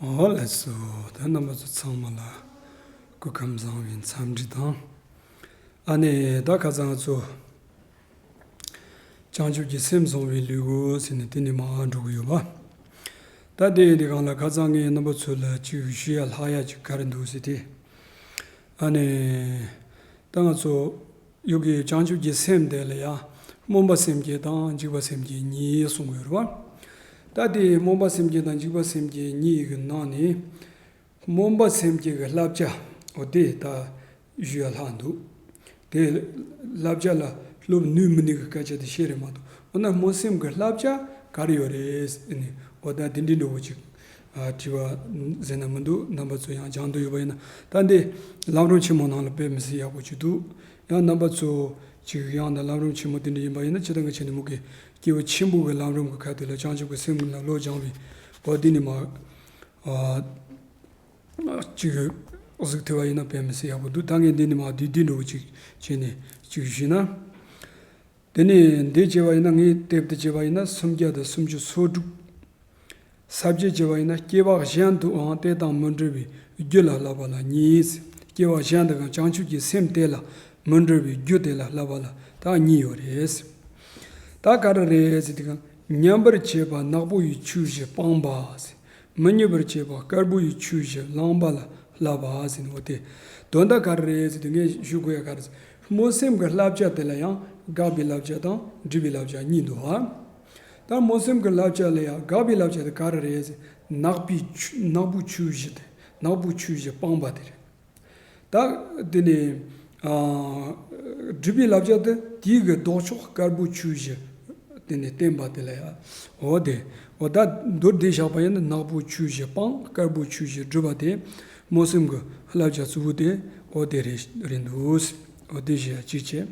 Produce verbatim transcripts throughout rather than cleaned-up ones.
ཨོ་ལགས་སོ། ད་རྣམ་པ་ཚོ་ཚང་མ་ལ་སྐུ་ཁམས་བཟང་བའི་འཚམས་འདྲི་དང་། ཨ་ནི་ད་ཁ་སང་ང་ཚོ་བྱང་ཆུབ་ཀྱི་སེམས་བཟུང་བའི་ལུས་ངག་ཟེར་ནས་དེ་ནས་མར་འགྲོ་གི་ཡོད་པ། ད་དེ་ཡིན་དུས་སྒང་ལ་ཁ་སང་ངས་རྣམ་པ་ཚོ་ལ་ཅིག་ཞུ་ཡ་ལྷག་ཡ་ཅིག་ག་རེ་འདུག་ཟེར་དུས། ཨ་ནི་ད་ང་ཚོ་ཡོ་གི་བྱང་ཆུབ་ཀྱི་སེམས་དེ་ལ་ཡང་སྨོན་པ་སེམས་བསྐྱེད་དང་འཇིགས་པ་སེམས་བསྐྱེད་གཉིས་གསུངས་ཡོད་རེད་བ། ད་དེ་སྨོན་པ་སེམས་བསྐྱེད་དང་འཇིགས་པ་སེམས་བསྐྱེད་གཉིས་ཀྱི་ནང་ནས་སྨོན་པ་སེམས་བསྐྱེད་ཀྱི་བསླབ་བྱ་འོ་དེ་ད་ཞུ་ཡ་ལྷག་འདུག་དེ་བསླབ་བྱ་ལ་སློབ་ནུས་མི་ནུས་ཀྱི་སྐད་ཆ་དེ་བཤད་རེད་མ་གཏོགས། འོ་ན་སྨོན་སེམས་ཀྱི་བསླབ་བྱ་ག་རེ་ཡོད་རེད་ཟེར་ནས་འོ་ད་དེ་འདྲའི་འདྲ་བོ་ཅིག་ཨ་དྲི་བ་ཟེར་ན་མི་འདུག་རྣམ་པ་ཚོ་ཡང་སྦྱང་འདོད་ཡོད་པ་ཡིན་ན། ད་འདི་ལམ་རིམ་ཆེན་མོ་ནང་ལ་དཔེ་མི་སྲིད་ཡག་པོ་ཅིག་འདུག་ཡང་རྣམ་པ་ཚོ་ཅིག་ཡང་ད་ལམ་རིམ་ཆེན་མོ་དེ་འདྲ་ཡིན་པ་ཡིན་ན་སྤྱིར་བཏང་གི་ཆ་ནས་མུ་གེ་སྐྱེས་བུ་ཆེན་པོ་གི་ལམ་རིམ་གྱི་ཁ་དེ་ལ་བྱང་ཆུབ་ཀྱི་སེམས་ལ་བློ་སྦྱང་བའི་འོ་འདི་ནི་མ་ཨ་ཅིག་གཟིགས་ཐུབ་པ་ཡིན་ན་དཔེ་མི་སྲིད་ཡག་པོ་འདུག་ད་ངས་འདི་ནི་མ་བསྡུས་བསྡུས་འདྲ་བོ་ཅིག་བྱས་ནས་ཅིག་ཞུས་ན། དེ་ནས་འདི་བྱས་པ་ཡིན་ན། ངས་དེབ་དེ་བྱས་པ་ཡིན་ན་སུམ་བརྒྱ་དང་སུམ་ཅུ་སོ་དྲུག་ས་བཅད་བྱས་པ་ཡིན་ན་སྐྱེ་བ་གཞན་དུའང་དེ་དང་མི་འབྲལ་བའི་རྒྱུ་ལ་བསླབ་པ་ལ་གཉིས། སྐྱེ་བ་གཞན་དུའང་བྱང་ཆུབ་ཀྱི་སེམས་དེ་ལ་མི་འབྲལ་བའི་རྒྱུ་དེ་ལ་བསླབ་པ་ལ་ད་གཉིས་ཡོད་རེད། ད་ག་རེ་རེད་ཟེར་དུས་སྒང་། མཉམ་པར་བྱས་པ་ནག་པོ་ཡི་ཆོས་བཞི་སྤངས་པ། མི་མཉམ་པར་བྱས་པ་དཀར་པོ་ཡི་ཆོས་བཞི་བླངས་པ་ལ་བསླབ་པ་ཟེར་ནས་འོ་དེ། དོན་དག་ག་རེ་རེད་ཟེར་དུས་ངས་ཞུ་དགོས་ཡ་ག་རེ་ཟེར། སྨོན་སེམས་ཀྱི་བསླབ་བྱ་དེ་ལ་ཡང་དགག་པའི་བསླབ་བྱ་དང་སྒྲུབ་པའི་བསླབ་བྱ་གཉིས་འདུག་ཨ། ད་སྨོན་སེམས་ཀྱི་བསླབ་བྱ་ལ་ཡང་དགག་པའི་བསླབ་བྱ་དེ་ག་རེ་རེད་ཟེར། ནག་པའི་ཆོས་ནག་པོའི་ཆོས་བཞི་དེ་ནག་པོའི་ཆོས་བཞི་སྤངས་པ་དེ་རེད། ད་དེ་ནས་ཨ་སྒྲུབ་པའི་བསླབ་བྱ་དེ་དེའི་གི་ལྡོག་ཕྱོགས་དཀར་པོའི་ཆོས་བཞི་དེ་ནས་བསྟན་པ་དེ་ལ་ཡང་འོ་དེ། འོ་ད་མདོར་བསྡུས་བཞག་པ་ཡིན་ན་ནག་པོའི་ཆོས་བཞི་སྤངས་དཀར་པོའི་ཆོས་བཞི་སྒྲུབ་པ་དེ་སྨོན་སེམས་ཀྱི་བསླབ་བྱ་གཙོ་བོ་དེ་འོ་དེ་རེད་རེད་འདུག་འོ་དེ་བཞི་ཡ་གཅིག་བྱས།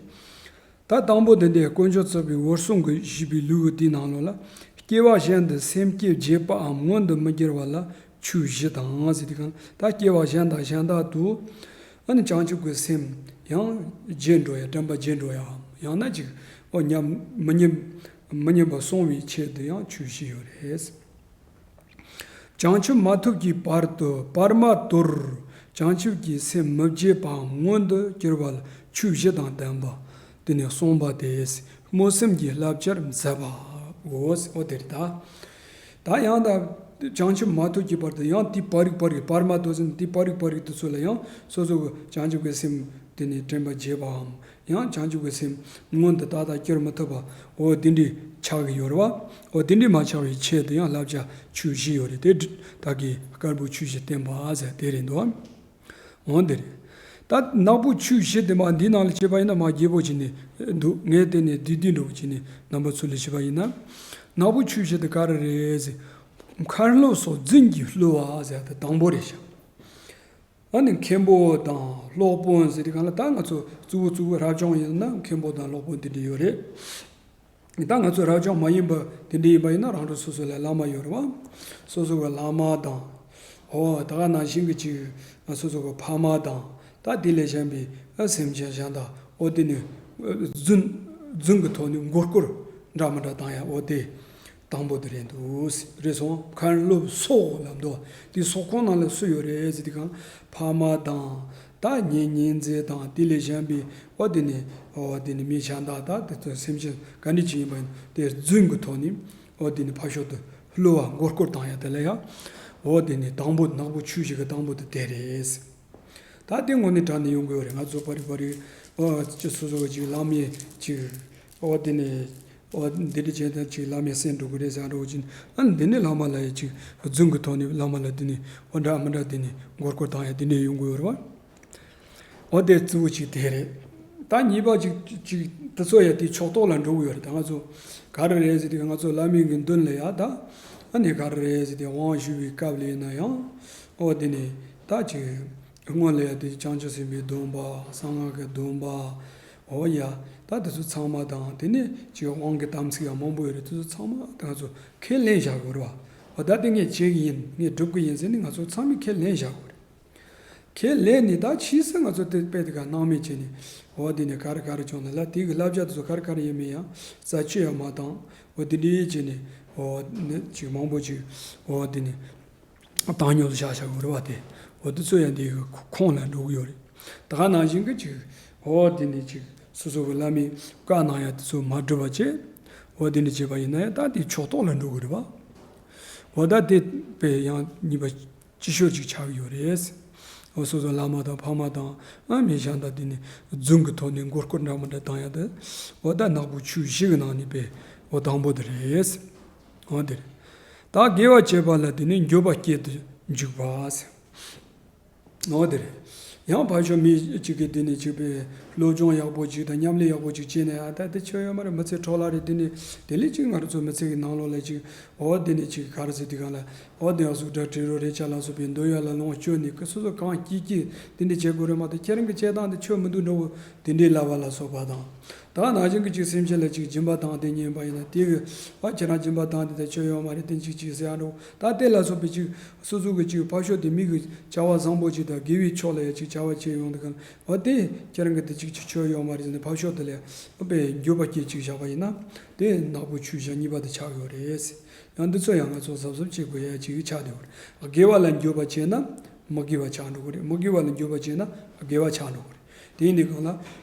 ད་དང་པོ་དེ་འདི་དཀོན་མཆོག་སྩལ་བའི་འོད་སྲུང་གིས་ཞུས་པའི་ལུགས་དེའི་ནང་ལོགས་ལ། སྐྱེ་བ་གཞན་དུ་སེམས་བསྐྱེད་བྱེད་པའམ་མངོན་དུ་མི་འགྱུར་བ་ལ་ཆོས་བཞི་དང་ཟེར་དུས་སྒང་། ད་སྐྱེ་བ་གཞན་དང་གཞན་དག་ཏུ་ཨ་ནི་བྱང་ཆུབ་ཀྱི་སེམས་ཡང་རྒྱས་འགྲོ་ཡ། དྲན་པ་རྒྱས་འགྲོ་ཡའམ་ཡང་ན་ཅིག་འོ་ཉམས་མི་ཉམས་མི་ཉམས་པ་སྲུང་བའི་ཆེད་དུ་ཡང་ཆོས་བཞི་ཡོད་རེད། བྱང་ཆུབ་མ་ཐོབ་ཀྱི་བར་དུ་བར་མ་དོར་བྱང་ཆུབ་ཀྱི་སེམས་མི་བསྐྱེད་པའམ་མངོན་དུ་གྱུར་པ་ལ་ཆོས་བཞི་དང་ལྡན་པ་དེ་ནི་གསུངས་པ་དེས་སྨོན་སེམས་ཀྱི་བསླབ་བྱར་མཛད་པའོ། འོ་དེ་རེད་ད། ད་ཡང་ད་བྱང་ཆུབ་མ་ཐོབ་ཀྱི་བར་དུ་ཡང་དེའི་བར་རིག་བར་རིག་བར་མ་དོར་ཟེར་ན་དེའི་བར་རིག་བར་རིག་དེ་ཚོ་ལ་ཡང་སོ་སོ་གི་བྱང་ཆུབ་ཀྱི་སེམས་དེ་ནི་དྲན་པ་བརྗེད་པའམ། ཡང་བྱང་ཆུབ་ཀྱི་སེམས་མངོན་དུ་ཏག་ཏག་སྐྱོར་མི་ཐུབ་པ། འོ་དེ་འདྲའི་ཆགས་ཀྱི་ཡོད་རེད་བ། འོ་དེ་འདྲའི་མ་ཆགས་པའི་ཆེད་དུ་ཡང་བསླབ་བྱ་ཆོས་བཞི་ཡོད་རེད་དེ། བདག་གིས་དཀར་པོའི་ཆོས་བཞི་བསྟན་པ་ཟེར་དེ་རེད་འདུག་འོ་དེ་རེད། ད་ནག་པོའི་ཆོས་བཞི་དེ་མ་འདིའི་ནང་ལ་བྱས་པ་ཡིན་ན་མ་རྒྱས་པོ་བྱས་ནས་འདུག་ངས་དེ་ནས་བསྡུས་བསྡུས་འགྲོ་བྱས་ནས་རྣམ་པ་ཚོ་ལ་བྱས་པ་ཡིན་ན། ནག་པོའི་ཆོས་བཞི་དེ་ག་རེ་རེད་ཟེར། མཁན་སློབ་སོགས་རྫུན་གྱིས་བསླུ་བ་ཟེར་དེ་དང་པོ་རེད་ཤག་ཨ་ནི་མཁན་པོ་དང་སློབ་དཔོན་ཟེར་དུས་སྒང་ལ་ད་ང་ཚོ་གཙོ་བོ་གཙོ་བོ་རབ་བྱུང་ཡིན་ན་མཁན་པོ་དང་སློབ་དཔོན་དེ་འདྲ་ཡོད་རེད། ད་ང་ཚོ་རབ་བྱུང་མ་ཡིན་པ་དེ་འདྲ་ཡིན་པ་ཡིན་ན་རང་རང་སོ་སོ་ལ་བླ་མ་ཡོད་རེད་བ། སོ་སོ་གི་བླ་མ་དང་། འོ་ད་ག་ནང་བཞིན་གྱི་ཅིག་སོ་སོ་གི་ཕ་མ་དང་། ད་དེ་ལས་གཞན་པའི་སེམས་ཅན་གཞན་དག་འོ་དེ་ནི་རྫུན་རྫུན་གྱི་ཐོག་ནས་མགོ་སྐོར་འདྲ་མི་འདྲ་བཏང་ཡ་འོ་དེ། དང་པོ་དེ་རེད་འདུག་རེད་སོང་། མཁན་སློབ་སོགས་ལ་འདུག་དེ་སོགས་ཁོང་ནང་ལ་སུ་ཡོད་རེད་ཟེར་དུས་སྒང་། ཕ་མ་དང་། ད་གཉེན་ཉེ་ཚན་དང་དེ་ལས་གཞན་པའི་འོ་དེ་ནི་འོ་དེ་ནི་མི་གཞན་དག་ད་དེ་ཚོ་སེམས་ཅན་ག་འདྲ་ཅིག་ཡིན་པ་ཡིན་དེ་རྫུན་གྱི་ཐོག་ནས་འོ་དེ་ནི་ཕར་ཕྱོགས་དུ་བསླུ་བ་མགོ་སྐོར་བཏང་ཡ་དེ་ལ་ཡང་། འོ་དེ་ནི་དང་པོ་ནག་པོ་ཆོས་བཞི་གི་དང་པོ་དེ་དེ་རེད། ད་དེ་དངོས་གནས་དྲང་ནས་ཡོང་གི་ཡོད་རེད། ང་ཚོ་པར་རིས་པར་རིས་ཨོ་ཅི་སོ་སོ་གི་ཅིག་ལམ་ཡས་ཅིག་ཨོ་དེ་ནས་ཨོ་འདི་འདྲ་བྱས་ན་ཅིག་ལམ་ཡས་གསན་འགྲོ་གི་རེད་ཟེར་འགྲོ་གི་ཅིག་ཨ་ནི་འདི་ནས་བླ་མ་ལ་ཡ་ཅིག་རྫུན་གྱི་ཐོག་ནས་བླ་མ་ལ་དེ་ནས་ཨོ་འདྲ་མི་འདྲ་དེ་ནས་མགོ་སྐོར་བཏང་ཡ་དེ་འདྲ་ཡོང་གི་ཡོད་རེད་བ། ཨོ་དེ་གཙོ་བོ་ཅིག་དེ་རེད། ད་གཉིས་པ་ཅིག་ཅིག་དེ་ཚོ་ཡ་དེ་ཕྱོགས་གཏོགས་ལ་འགྲོ་གི་ཡོད་རེད། ད་ང་ཚོ་ག་རེ་རེད་ཟེར་དུས་ང་ཚོ་བླ་མའི་གི་མདུན་ལ་ཡ་ད་ཨ་ནི་ག་རེ་རེད་ཟེར་དུས་དབང་ཞུ་བའི་སྐབས་ལ་ཡིན་ན་ཡང་ཨོ་དེ་ནས་ད་ཅིག་སྔོན་ལ་ཡ་དེ་བྱང་ཆུབ་སེམས་དཔའི་སྡོམ་པ། གསང་སྔགས་ཀྱི་སྡོམ་པ། འོ་ཡ། ད་དེ་ཚོ་ཚང་མ་དང་དེ་ནས་ཅིག་དབང་གི་དམ་ཚིག་ཡང་མང་པོ་ཡོད་རེད། དེ་ཚོ་ཚང་མ་ད་ང་ཚོ་ཁས་ལེན་བཞག་དགོས་རེད་བ། འོ་ད་དེ་ངས་བྱེད་ཀྱི་ཡིན། ངས་སྒྲུབ་ཀྱི་ཡིན་ཟེར་ནས་ང་ཚོ་ཚང་མས་ཁས་ལེན་བཞག་དགོས་རེད། ཁས་ལེན་ནས་ད་ཕྱིས་སུ་ང་ཚོ་དེ་དཔེ་དེ་ག་སྣང་མེད་བྱས་ནས་འོ་དེ་ནས་ག་རེ་ག་རེ་བྱུང་ན་ལ་དེ་གི་བསླབ་བྱ་དེ་ཚོ་ག་རེ་ག་རེ་ཡིན་མིན་ཡང་རྩད་གཅོད་ཡང་མ་བཏང་། འོ་དེ་འདྲའི་བྱས་ནས་འོ་ནི་ཅིག་མང་པོ་ཅིག་འོ་དེ་ནས། བཏང་སྙོམས་སུ་བཞག་བཞག་གི་རེད་བ། དེ་འོ་དེ་ཚོ་ཡང་དེའི་ཁོངས་ལ་འགྲོ་གི་ཡོད་རེད། ད་ག་ནང་བཞིན་གྱི་ཅིག་འོ་དེ་ནས་ཅིག་སོ་སོ་གི་བླ་མའི་བཀའ་གནང་ཡ་དེ་ཚོ་མ་སྒྲུབ་པ་བྱས། འོ་དེ་འདྲ་བྱས་པ་ཡིན་ན་ཡང་ད་དེ་ཕྱོགས་གཏོགས་ལ་འགྲོ་གི་རེད་བ། འོ་ད་དེ་དཔེ་ཡང་ཉེས་པ་ལྕི་ཤོས་ཅིག་ཆགས་ཀྱི་ཡོད་རེད། འོ་སོ་སོ་བླ་མ་དང་ཕ་མ་དང་ཨ་མི་གཞན་དང་དེ་ནས་རྫུན་གྱི་ཐོག་ནས་མགོ་སྐོར་འདྲ་མི་འདྲ་བཏང་ཡ་དེ། འོ་ད་ནག་པོ་ཆུ་བཞི་གི་ནང་ནས་དཔེ་འོ་དང་པོ་དེ་རེད། འོ་དེ་རེད། ད་དགེ་བ་བྱེད་པ་ལ་དེ་ནས་འགྱོད་པ་སྐྱེ་དུ་འཇུག་པ་ཟེར། འོ་དེ་རེད། ཡང་ཕར་ཕྱོགས་མི་གཅིག་གིས་དེ་ནས་ཅིག་པའི་སློབ་སྦྱོང་ཡག་པོ་ཅིག་དང་མཉམ་ལས་ཡག་པོ་ཅིག་བྱས་ནས། ཨ་ད་དེ་ཆོས་ཡོད་མ་རེད། མི་ཚེ་འཕྲོ་བརླག་རེད། དེ་ནས་དེ་ལས་ཅིག་ང་རང་ཚོ་མི་ཚེ་གི་ནང་ལོགས་ལ་ཅིག་འོ་དེ་ནས་ཅིག་ག་རེ་ཟེར། དེ་གང་ལ་འོ་དེ་ཡང་གཟུགས་སྒྲ་དྲི་རོ་རེག་བྱ་ལ་སོགས་པའི་འདོད་ཡོན་ལ་ལོངས་སྤྱོད་ནས་ཀི་སོ་སོ་གང་སྐྱིད་སྐྱིད་དེ་འདྲ་བྱེད་དགོས་རེད་མ་གཏོགས། ཁྱེད་རང་གི་བྱེད་སྟངས་དེ་ཆོས་མི་འདུག་འགྲོ་གི་དེ་འདྲའི་ལབ་པ་ལ་སོགས་པ་དང་། ད་ནང་བཞིན་གྱི་ཅིག་སེམས་ཅན་ལ་ཅིག་སྦྱིན་པ་བཏང་སྟེ་ཉན་པ་ཡིན་ན། དེ་གི་ཨ་ཁྱེད་རང་སྦྱིན་པ་བཏང་དེ་ད་ཆོས་ཡོད་མ་རེད། དེ་ཅིག་ཅིག་ཟེར་ཡ་འགྲོ། ད་དེ་ལ་སོགས་པའི་ཅིག་སོ་སོ་གི་ཅིག་ཕར་ཕྱོགས་དེ་མི་གི་བྱ་བ་བཟང་པོ་ཅིག་དང་དགེ་བའི་ཕྱོགས་ལ་ཡ་ཅིག་བྱ་བ་བྱེད་ཡོང་དུས་གང་འོ་དེ་ཁྱེད་རང་གི་དེ་ཅིག་ཅིག་ཆོས་ཡོད་མ་རེད་ཟེར་ནས་ཕར་ཕྱོགས་དེ་ལ་ཨ་དཔེ་འགྱོད་པ་སྐྱེ་ཅིག་བཞག་པ་ཡིན་ན། དེ་ནག་པོ་ཆུ་བཞི་གཉིས་པ་དེ་ཆགས་ཡོད་རེད། ཡང་འདི་ཚོ་ཡང་ང་ཚོ་གཟབ་གཟབ་བྱེད་དགོས་ཡ་ཅིག་ཆགས་བསྡད་ཡོད་རེད། དགེ་བ་ལ་འགྱོད་པ་བྱས་ན་མི་དགེ་བ་ཆགས་འགྲོ་གི་རེད། མི་དགེ་བ་ལ་འགྱོད་པ་བྱས་ན་དགེ་བ་ཆགས་འགྲོ་གི་རེད། དེ་ཡིན་དུས་གང་ལ་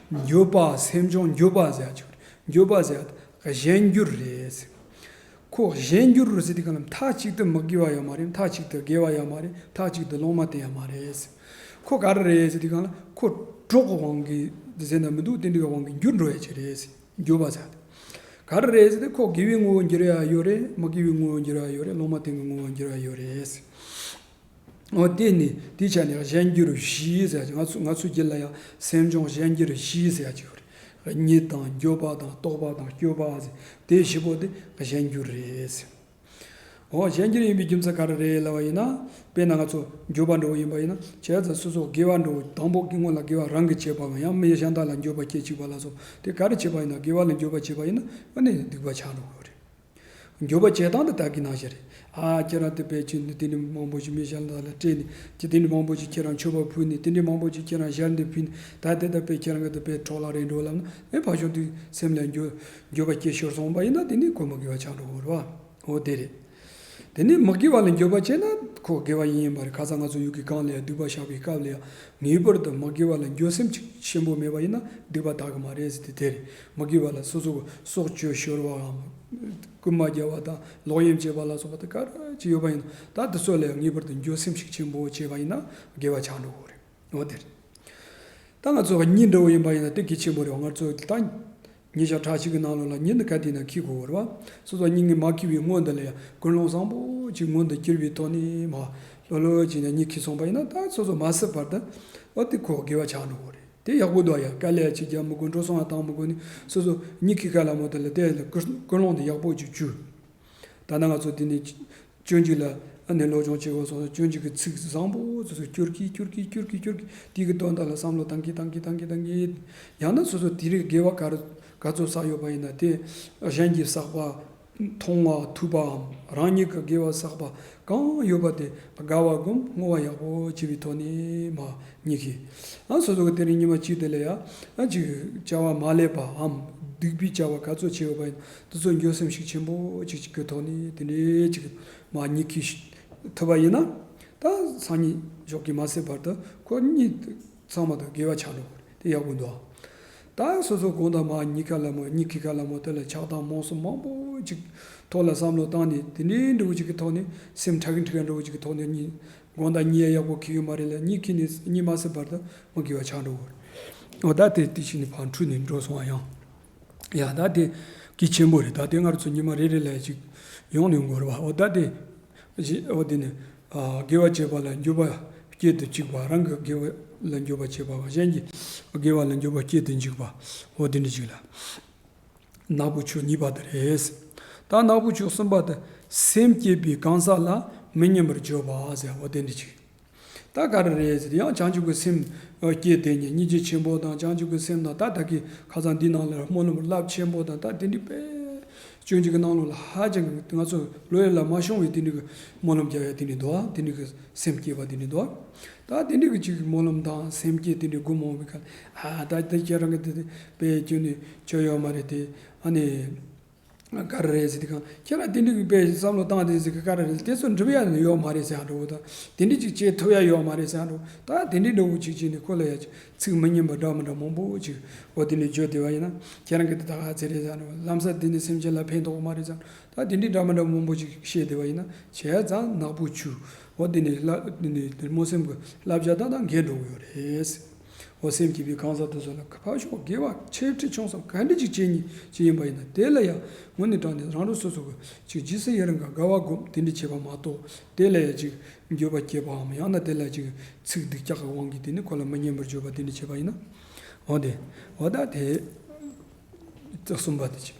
འགྱོད་པ། སེམས་བྱུང་འགྱོད་པ་ཟེར་ཡ་ཅིག་རེད། འགྱོད་པ་ཟེར་ཡ་གཞན་འགྱུར་རེད་ཟེར། ཁོ་གཞན་འགྱུར་རེད་ཟེར་དུས་གང་ལ་མཐའ་གཅིག་ཏུ་མི་དགེ་བ་ཡོད་མ་རེད། མཐའ་གཅིག་ཏུ་དགེ་བ་ཡོད་མ་རེད། མཐའ་གཅིག་ཏུ་སློང་མོ་བསྟེན་ཡོད་མ་རེད་ཟེར། ཁོ་ག་རེ་རེད་ཟེར་དུས་གང་ལ་ཁོ་གྲོགས་དབང་གིས་ཟེར་ན་མི་འདུག་དེ་འདྲའི་དབང་གིས་འགྱུར་འགྲོ་ཡ་ཅིག་རེད་ཟེར། འགྱོད་པ་ཟེར་ཡ་དེ། ག་རེ་རེད་ཟེར་ཏེ་ཁོ་དགེ་བའི་ངོ་བོ་འགྱུར་ཡ་ཡོད་རེད། མི་དགེ་བའི་ངོ་བོ་འགྱུར་ཡ་ཡོད་རེད། སློང་མོ་བསྟེན་གྱི་ངོ་བོ་འགྱུར་ཡ་ཡོད་རེད་ཟེར། འོ་དེ་ནི་དེའི་ཆ་ནས་གཞན་འགྱུར་བཞི་ཟེར་ཡ་ཅིག་ང་ཚོ་ང་ཚོའི་རྒྱུད་ལ་ཡང་སེམས་བྱུང་གཞན་འགྱུར་བཞི་ཟེར་ཡ་ཅིག་ཡོད་རེད། གཉིད་དང་འགྱོད་པ་དང་རྟོག་པ་དང་སྤྱོད་པ་ཟེར། དེ་བཞི་པོ་དེ་གཞན་འགྱུར་རེད་ཟེར། འོ་གཞན་འགྱུར་ཡིན་པའི་རྒྱུ་མཚན་ག་རེ་རེད་ལབ་པ་ཡིན་ན། དཔེར་ན་ང་ཚོ་འགྱོད་པ་འདྲ་བོ་ཡིན་པ་ཡིན་ན། བྱས་ཙང་སོ་སོ་དགེ་བ་འདྲ་བོ་དང་པོ་གི་སྔོན་ལ་དགེ་བ་རང་གིས་བྱས་པའམ་ཡང་མི་གཞན་དག་ལ་འགྱོད་པ་སྐྱེ་བཅུག་པ་ལ་སོགས་དེ་ག་རེ་བྱས་པ་ཡིན་ན། དགེ་བ་ལ་འགྱོད་པ་བྱས་པ་ཡིན་ན་ཨ་ནི་སྡིག་པ་ཆགས་འགྲོ་གི་རེད། འགྱོད་པ་བྱེད་སྟངས་དེ་ད་གིན་ནང་བཞིན་རེད། ཨ་ཁྱེད་རང་དེ་དཔེ་ཅིག་འདི་དེ་འདྲའི་མང་པོ་ཞིག་མི་གཞན་དག་ལ་སྤྲད་ནས་ཅི་དེ་འདྲའི་མང་པོ་ཞིག་ཁྱེད་རང་མཆོད་པ་ཕུལ་ནས། དེ་འདྲའི་མང་པོ་ཞིག་ཁྱེད་རང་ཞལ་འདེབས་ཕུལ་ནས། ད་དེ་ད་དཔེ་ཁྱེད་རང་གི་དེ་དཔེ་འཕྲོ་བརླག་རེད་འགྲོ་ལབ་ན། ཨེ་ཕར་ཕྱོགས་དེ་སེམས་ལ་འགྱོད་འགྱོད་པ་སྐྱེ་ཤོར་སོང་བ་ཡིན་ན་དེ་ནི་ཁོ་མི་དགེ་བ་ཆགས་འགྲོ་གི་རེད་བ། འོ་དེ་རེད། དེ་ནས་མི་དགེ་བ་ལ་འགྱོད་པ་བྱས་ན་ཁོ་དགེ་བ་ཡིན་ཡིན་པ་རེད། ཁ་སང་ང་ཚོ་ཡུལ་གྱི་གང་ལ་ཡང་སྡིག་པ་བཤགས་པའི་སྐབས་ལ་ཡང་ངེས་པར་དུ་མི་དགེ་བ་ལ་འགྱོད་སེམས་ཅིག་ཆེན་པོ་མེད་པ་ཡིན་ན་སྡིག་པ་དག་གི་མ་རེད་ཟེར་དེ་དེ་རེད། མི་དགེ་བ་ལ་སོ་སོ་གི་སྲོག་གཅོད་ཤོར་བའམ་རྐུན་མ་རྒྱག་པ་དང་ལོག་གཡེམ་བྱེད་པ་ལ་སོགས་པ་དེ་ག་རེ་ཅིག་ཡོད་པ་ཡིན་ན་ད་དེ་ཚོ་ལ་ཡང་ངེས་པར་དུ་འགྱོད་སེམས་ཤུགས་ཆེན་པོ་བྱས་པ་ཡིན་ན་དགེ་བ་ཆགས་འགྲོ་གི་རེད། འོ་དེ་རེད། ད་ང་ཚོ་གཉིད་འདྲ་བོ་ཡིན་པ་ཡིན་ན་དེ་གལ་ཆེན་པོ་རེད་བ། ང་ཚོ་ད་ཉིན་ཞག་ཕྲག་གཅིག་གི་ནང་ལོགས་ལ་གཉིད་འདི་ག་དུས་ཡིན་ན་ཁུག་དགོས་རེད་བ། སོ་སོ་གཉིད་ངན་མ་ཁུག་པའི་སྔོན་དེ་ལ་ཡང་ཀུན་སློང་བཟང་པོ་ཅིག་མངོན་དུ་གྱུར་པའི་ཐོག་ནས་མར་ལྷོད་ལྷོད་བྱས་ནས་གཉིད་ཁུག་སོང་པ་ཡིན་ན་ད་སོ་སོ་མ་བསད་བར་དུ་འོ་དེ་ཁོ་དགེ་བ་ཆགས་འགྲོ་གི་རེད། དེ་ཡག་པོ་འདུག་ཡ། དཀའ་ལས་ཅིག་རྒྱག་མི་དགོས། འགྲོ་སོང་ཡང་བཏང་མི་དགོས་ནས་སོ་སོ་གཉིད་ཁུག་ག་ལ་མོ་དེ་ལ་དེ་ལ་ཀུན་ཀུན་སློང་དེ་ཡག་པོ་ཅིག་གྱུར། ད་ནང་ང་ཚོ་དེ་ནས་སྤྱོད་འཇུག་ལ་ཨ་ནི་སློབ་སྦྱོང་བྱེད་དགོས་སོང་། སྤྱོད་འཇུག་གི་ཚིག་བཟང་པོ་ཚོ་ཚོ་སྐྱོར་གི་སྐྱོར་གི་སྐྱོར་གི་སྐྱོར་གི་དེ་གི་དོན་དག་ལ་བསམ་བློ་བཏང་གི་བཏང་གི་བཏང་གི་བཏང་གི། ཡང་ན་སོ་སོ་དེ་རིགས་དགེ་བ་ག་རེ་ག་ཚོད་བསགས་ཡོད་པ་ཡིན་ན་དེ་གཞན་གྱིས་བསགས་པ་མཐོང་བ་ཐོས་པའམ་རང་ཉིད་ཀྱི་དགེ་བ་བསགས་པ་གང་ཡོད་པ་དེ་དགའ་བ་སྒོམ་བསྔོ་བ་ཡག་པོ་བྱས་པའི་ཐོག་ནས་མར་གཉིད་ཁུག་ཨ་སོ་སོ་གི་དེ་རིང་ཉི་མ་གཅིག་དེ་ལ་ཡ་ཨ་ཅིག་བྱ་བ་མ་ལེགས་པའམ་སྡིག་པའི་བྱ་བ་ག་ཚོད་བྱས་ཡོད་པ་ཡིན་དེ་ཚོ་འགྱོད་སེམས་ཤུགས་ཆེན་པོ་ཅིག་གི་ཐོག་ནས་དེ་འདྲའི་ཅིག་མར་གཉིད་ཁུག་ཐུབ་པ་ཡིན་ན། ད་སང་ཉིན་ཞོགས་ཀྱི་མ་བསད་བར་དུ་ཁོ་གཉིད་ཚང་མ་དང་དགེ་བ་ཆགས་འགྲོ་གི་རེད། དེ་ཡག་པོ་འདུག་ད་སོ་སོ་དགོང་དག་མར་གཉིད་ཁུག་ལ་མོ་གཉིད་ཁུག་ག་ལ་མོ་དེ་ལ་ཆགས་སྡང་རྨོངས་གསུམ་མང་པོ་ཅིག་ཐོག་ལ་བསམ་བློ་བཏང་ནས་དེ་འདྲའི་འདྲ་བོ་ཅིག་གི་ཐོག་ནས་སེམས་ཁྲལ་གི་ཁྲལ་གི་འདྲ་བོ་ཅིག་གི་ཐོག་ནས་གཉིད་དགོང་དག་གཉིད་ཡག་པོ་ཁུག་ཡོད་མ་རེད་ལ། གཉིད་ཁུག་ནས་གཉིད་མ་བསད་བར་དུ་མི་དགེ་བ་ཆགས་འགྲོ་གི་རེད། འོ་ད་དེ་དེ་བཞིན་ནས་ཕར་འཁྲུལ་ནས་འགྲོ་སོང་བ་ཡང་། ཡ་ད་དེ་གལ་ཆེན་པོ་རེད། ད་དེ་ང་ཚོ་ཉི་མ་རེ་རེ་ལ་ཅིག་ཡོང་ནས་འགོར་བ། འོ་ད་དེ་ཨོ་དེ་ནི་དགེ་བ་བྱེད་པ་ལ་འགྱོད་པ་སྐྱེ་དུ་བཅུག་པ། རང་གི་དགེ་བ་ལ་འགྱོད་པ་བྱེད་པ་གཞན་གྱི་དགེ་བ་ལ་འགྱོད་པ་སྐྱེ་དུ་འཇུག་པ། འོ་དེ་འདྲ་ཅིག་ལ་ནག་པོ་ཆུ་གཉིས་པ་དེ་རེད། ད་ནག་པོ་ཆུ་གསུམ་པ་དེ་སེམས་བསྐྱེད་པའི་གང་ཟག་ལ་མི་སྙན་པར་བརྗོད་པ་ཟེར། འོ་དེ་འདྲ་ཅིག་ད་ག་རེ་རེད་ཟེར་ཡང་བྱང་ཆུབ་ཀྱི་སེམས་སྐྱེས་དེ་ཉིད་སྙིང་རྗེ་ཆེན་པོ་དང་བྱང་ཆུབ་ཀྱི་སེམས་དང་ད་ད་གི་ཁ་སང་འདི་ནང་ལ་སྨོན་ལམ་རླབས་ཆེན་པོ་དང་ད་དེ་འདྲའི་དཔེ་སྤྱོད་འཇུག་གི་ནང་ལོགས་ལ་ཧ་ཅང་གི་ང་ཚོ་བློ་ཡུལ་ལ་མ་ཤོང་བའི་དེ་འདྲའི་གི་སྨོན་ལམ་རྒྱག་ཡ་དེ་འདྲའི་འདུག་དེ་འདྲའི་གི་སེམས་བསྐྱེད་པ་དེ་འདྲའི་འདུག་ད་དེ་འདྲའི་གི་ཅིག་སྨོན་ལམ་དང་སེམས་བསྐྱེད་དེ་འདྲའི་སྒོ་མང་བའི་ཁ་ཨ་ད་དེ་ཁྱེད་རང་གི་དེ་དཔེ་སྐྱོན་ནས་ཆོ་ཡོད་མ་རེད་དེ་ཨ་ནི། ག་རེ་རེད་ཟེར་དུས་སྒང་ཁྱེད་རང་དེ་འདྲའི་གི་དཔེ་བསམ་བློ་བཏང་དེ་ཟེར་གི་ག་རེ་རེད། དེ་ཚོ་འགྲུབ་ཡ་ནི་ཡོད་མ་རེད་ཟེར་ཡ་འགྲོ་གི་འདུག་དེ་འདྲའི་ཅིག་བྱེད་ཐུབ་ཡ་ཡོད་མ་རེད་ཟེར་ཡ་འགྲོ། ད་དེ་འདྲའི་འགྲོ་གི་ཅིག་བྱས་ནས་ཁོ་ལ་ཡ་ཅིག་ཚིག་མི་སྙན་པ་འདྲ་མི་འདྲ་མང་པོ་ཅིག་འོ་དེ་ནས་བརྗོད་བསྡད་པ་ཡིན་ན། ཁྱེད་རང་གི་དེ་ད་ག་ཚད་རེད་ཟེར་ཡ་འགྲོ། ལམ་སང་དེ་ནས་སེམས་ཅན་ལ་ཕན་ཐོགས་མ་རེད་ཟེར་ཡ་འགྲོ། ད་དེ་འདྲའི་འདྲ་མི་འདྲ་མང་པོ་ཅིག་བཤད་བསྡད་པ་ཡིན་ན། བྱས་ཙང་ནག་པོ་ཆུ་འོ་དེ་ནས་བསླབ་དེ་ནས་སྨོན་སེམས་ཀྱི་བསླབ་བྱ་དག་དང་འགལ་འགྲོ་གི་ཡོད་རེད། འོ་སེམས་བསྐྱེད་པའི་གང་ཟག་དེ་ཚོ་ལ་ཕར་ཕྱོགས་དགེ་བ་ཆེ་ཕྲ་ཆུང་གསུམ་ག་འདྲ་ཅིག་བྱེད་ཉིད་ཅིག་ཡིན་པ་ཡིན་ན། དེ་ལ་ཡང་དངོས་གནས་དྲང་གནས་རང་རང་སོ་སོ་གི་ཅིག་རྗེས་སུ་ཡི་རང་གི་དགའ་བ་སྒོམ་དེ་འདྲ་བྱེད་པ་མ་གཏོགས། དེ་ལ་ཡང་ཅིག་འགྱོད་པ་སྐྱེས་པའམ་ཡང་ན་དེ་ལ་ཅིག་ཚིག་སྡུག་ཅག་གི་དབང་གིས་དེ་ནི་ཁོ་ལ་མི་སྙན་པར་བརྗོད་པ་དེ་འདྲ་བྱེད་པ་ཡིན་ན། འོ་དེ་འོ་ད་དེ་གསུམ་པ་དེ་ཅིག་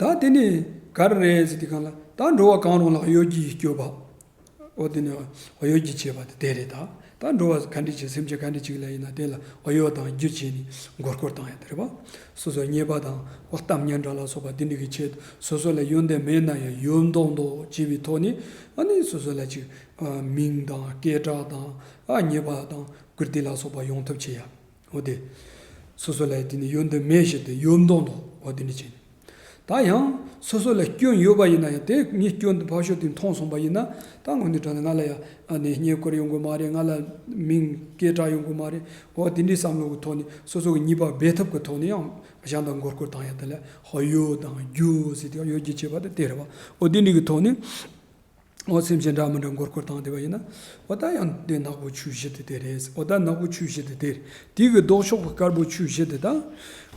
ད་དེ་ནས་ག་རེ་རེད་ཟེར་དུས་སྒང་ལ། ད་འགྲོ་བ་གང་རུང་ལ་གཡོ་སྒྱུ་ཡིས་སྐྱོབ་པ། འོ་དེ་ནས་གཡོ་སྒྱུ་བྱེད་པ་དེ་དེ་རེད། ད་ད་འགྲོ་བ་ག་འདྲ་ཅིག་སེམས་ཅན་ག་འདྲ་ཅིག་ལ་ཡིན་ན་དེ་ལ་གཡོ་དང་སྒྱུ་བྱས་ནས་མགོ་སྐོར་བཏང་ཡ་དེ་རེད་པ། སོ་སོ་ཉེས་པ་དང་འོ་གཏམ་སྙན་གྲགས་ལ་སོགས་པ་དེ་འདྲ་གི་ཆེད་དུ་སོ་སོ་ལ་ཡོན་ཏན་མེད་ན་ཡང་ཡོད་མདོག་མདོག་བྱས་པའི་ཐོག་ནས། ཨ་ནི་སོ་སོ་ལ་ཅིག་ཨ་མིང་དང་སྐད་གྲགས་དང་ཨ་ཉེས་པ་དང་བཀུར་སྟི་ལ་སོགས་པ་ཡོང་ཐབས་བྱེད་ཡ། འོ་དེ། སོ་སོ་ལ་དེ་ནི་ཡོན་ཏན་མེད་ཞེས་ཏེ་ཡོད་མདོག་མདོག་འོ་དེ་འདྲ་བྱས་ནས། ད་ཡང་སོ་སོ་ལ་སྐྱོན་ཡོད་པ་ཡིན་ན་ཡང་དེ་ངས་སྐྱོན་དེ་ཕར་ཕྱོགས་དེ་མཐོང་སོང་པ་ཡིན་ན། ད་དངོས་གནས་དྲང་གནས་ང་ལ་ཡང་ཨ་ནི་བསྙེན་བཀུར་ཡོང་གི་མ་རེད། ང་ལ་མིང་སྐད་གྲགས་ཡོང་གི་མ་རེད། འོ་དེ་འདྲའི་བསམ་བློ་གི་ཐོག་ནས་སོ་སོ་གི་ཉེས་པ་སྦས་ཐབས་ཀྱི་ཐོག་ནས་ཡང་གཞན་དག་མགོ་སྐོར་བཏང་ཡ་དེ་ལ་གཡོ་དང་སྒྱུ་ཟེར་དེ་གཡོ་སྒྱུ་བྱེད་པ་དེ་དེ་རེད་པ། འོ་དེ་འདྲ་གི་ཐོག་ནས། འོ་སེམས་ཅན་འདྲ་མི་འདྲ་མགོ་སྐོར་བཏང་བསྡད་པ་ཡིན་ན། འོ་ད་ཡང་དེ་ནག་པོ་ཆུ་བཞི་དེ་དེ་རེད། འོ་ད་ནག་པོ་ཆུ་བཞི་དེ་དེ་རེད། དེ་གི་ལྡོག་ཕྱོགས་ཀྱི་དཀར་པོ་ཆུ་བཞི་དེ་ད་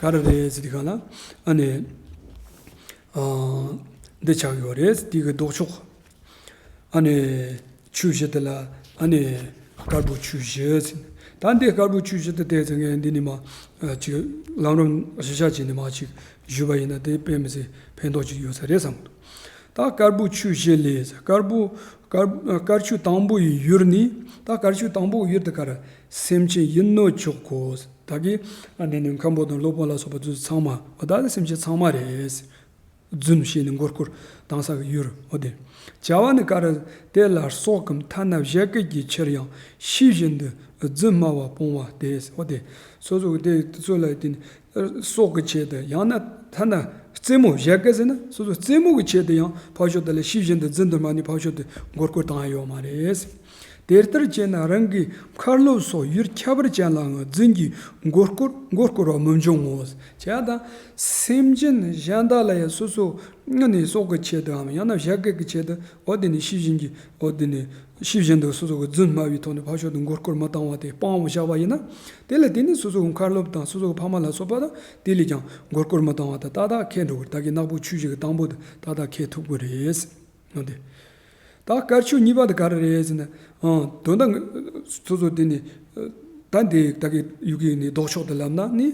ག་རེ་རེད་ཟེར་དུས་སྒང་ལ། ཨ་ནི་ཨ་འདི་ཆགས་ཡོད་རེད། དེ་གི་ལྡོག་ཕྱོགས་ཨ་ནི་ཆུ་བཞི་དེ་ལ་ཨ་ནི་དཀར་པོ་ཆུ་བཞི་ཟེར། ད་འདི་དཀར་པོ་ཆུ་བཞི་དེ་དེ་ཚེ་ངས་འདི་ནས་མར་ཨ་ཅིག་ལམ་རིམ་གཞི་བཞག་བྱས་ནས་མར་ཅིག་ཞུས་པ་ཡིན་ན་དེ་དཔེ་མི་སྲིད་ཕན་ཐོགས་ཅིག་ཡོད་ས་རེད་བསམ་གི་འདུག་ད་དཀར་པོ་ཆུ་བཞི་ལས། དཀར་པོ་དཀར་དཀར་ཆུ་དང་པོ་ཡི་ཡུལ་ནི། ད་དཀར་ཆུ་དང་པོ་གི་ཡུལ་དེ་ག་རེ། སེམས་ཅན་ཡིན་ནོ་ཆོག་གོ། ད་གི་ཨ་ནི་ནི་མཁན་པོ་དང་སློབ་དཔོན་ལ་སོགས་པ་དེ་ཚོ་ཚང་མ་འོ་ད་ནི་སེམས་ཅན་ཚང་མ་རེད། རྫུན་བཤད་ནས་མགོ་སྐོར་བཏང་ས་གི་ཡུལ་འོ་དེ། བྱ་བ་ནི་ག་རེ། དེ་ལ་སྲོག་གམ་ཐ་ན་བཞད་གད་ཀྱི་ཕྱིར་ཡང་ཤེས་བཞིན་དུ་རྫུན་སྨྲ་བ་སྤོང་བ་སྟེ། འོ་དེ། སོ་སོ་གི་དེ་དེ་ཚོ་ལ་དེ་ནི། སྲོག་གི་ཆེད་དུ་ཡང་ན་ཐ་ན་རྩེད་མོ་བཞད་གད་ཟེར་ན་སོ་སོ་རྩེད་མོ་གི་ཆེད་དུ་ཡང་ཕར་ཕྱོགས་དེ་ལ་ཤེས་བཞིན་དུ་རྫུན་དུ་སྨྲ་ནས་ཕར་ཕྱོགས་དེ་མགོ་སྐོར་བཏང་ཡ་ཡོད་མ་རེད། དེ་ལྟར་བྱས་ན་རང་གི་མཁར་སློབ་སོགས་ཡུལ་ཁྱད་པར་ཅན་ལའང་རྫུན་གྱིས་མགོ་སྐོར་མགོ་སྐོར་བ་མི་འབྱུང་ངོ་། བྱས་ཙང་སེམས་ཅན་གཞན་དག་ལ་ཡང་སོ་སོ་ནི་སྲོག་གི་ཆེད་དུའམ་ཡང་ན་བཞད་གད་ཀྱི་ཆེད་དུ་འོ་དེ་ནི་ཤེས་བཞིན་གྱི་འོ་དེ་ནི། ཤེས་བཞིན་དུ་སོ་སོ་གི་རྫུན་སྨྲ་བའི་ཐོག་ནས་ཕར་ཕྱོགས་དེ་མགོ་སྐོར་མི་བཏང་བ་དེ་སྤང་བཞག་པ་ཡིན་ན། དེ་ལ་དེ་ནི་སོ་སོ་གི་མཁར་སློབ་དང་སོ་སོ་གི་ཕ་མ་ལ་སོགས་པ་དང་དེ་ལས་ཀྱང་མགོ་སྐོར་མི་བཏང་བ་དང་ཏག་ཏག་ཁེལ་འགྲོ་གི་རེད། ད་གི་ནག་པོ་ཆུ་བཞི་གི་དང་པོ་དེ་ཏག་ཏག་ཁེལ་ཐུབ་ཀྱི་རེད། འོ་དེ། ད་དཀར་ཆུ་གཉིས་པ་དེ་ག་རེ་རེད་ཟེར་ན། ཨང་། དོན་དག་སོ་སོ་དེ་ནི། ད་འདི་ད་གི་ཡུ་གི་ནི་ལྡོག་ཕྱོགས་དེ་ལབ་ན་ནི།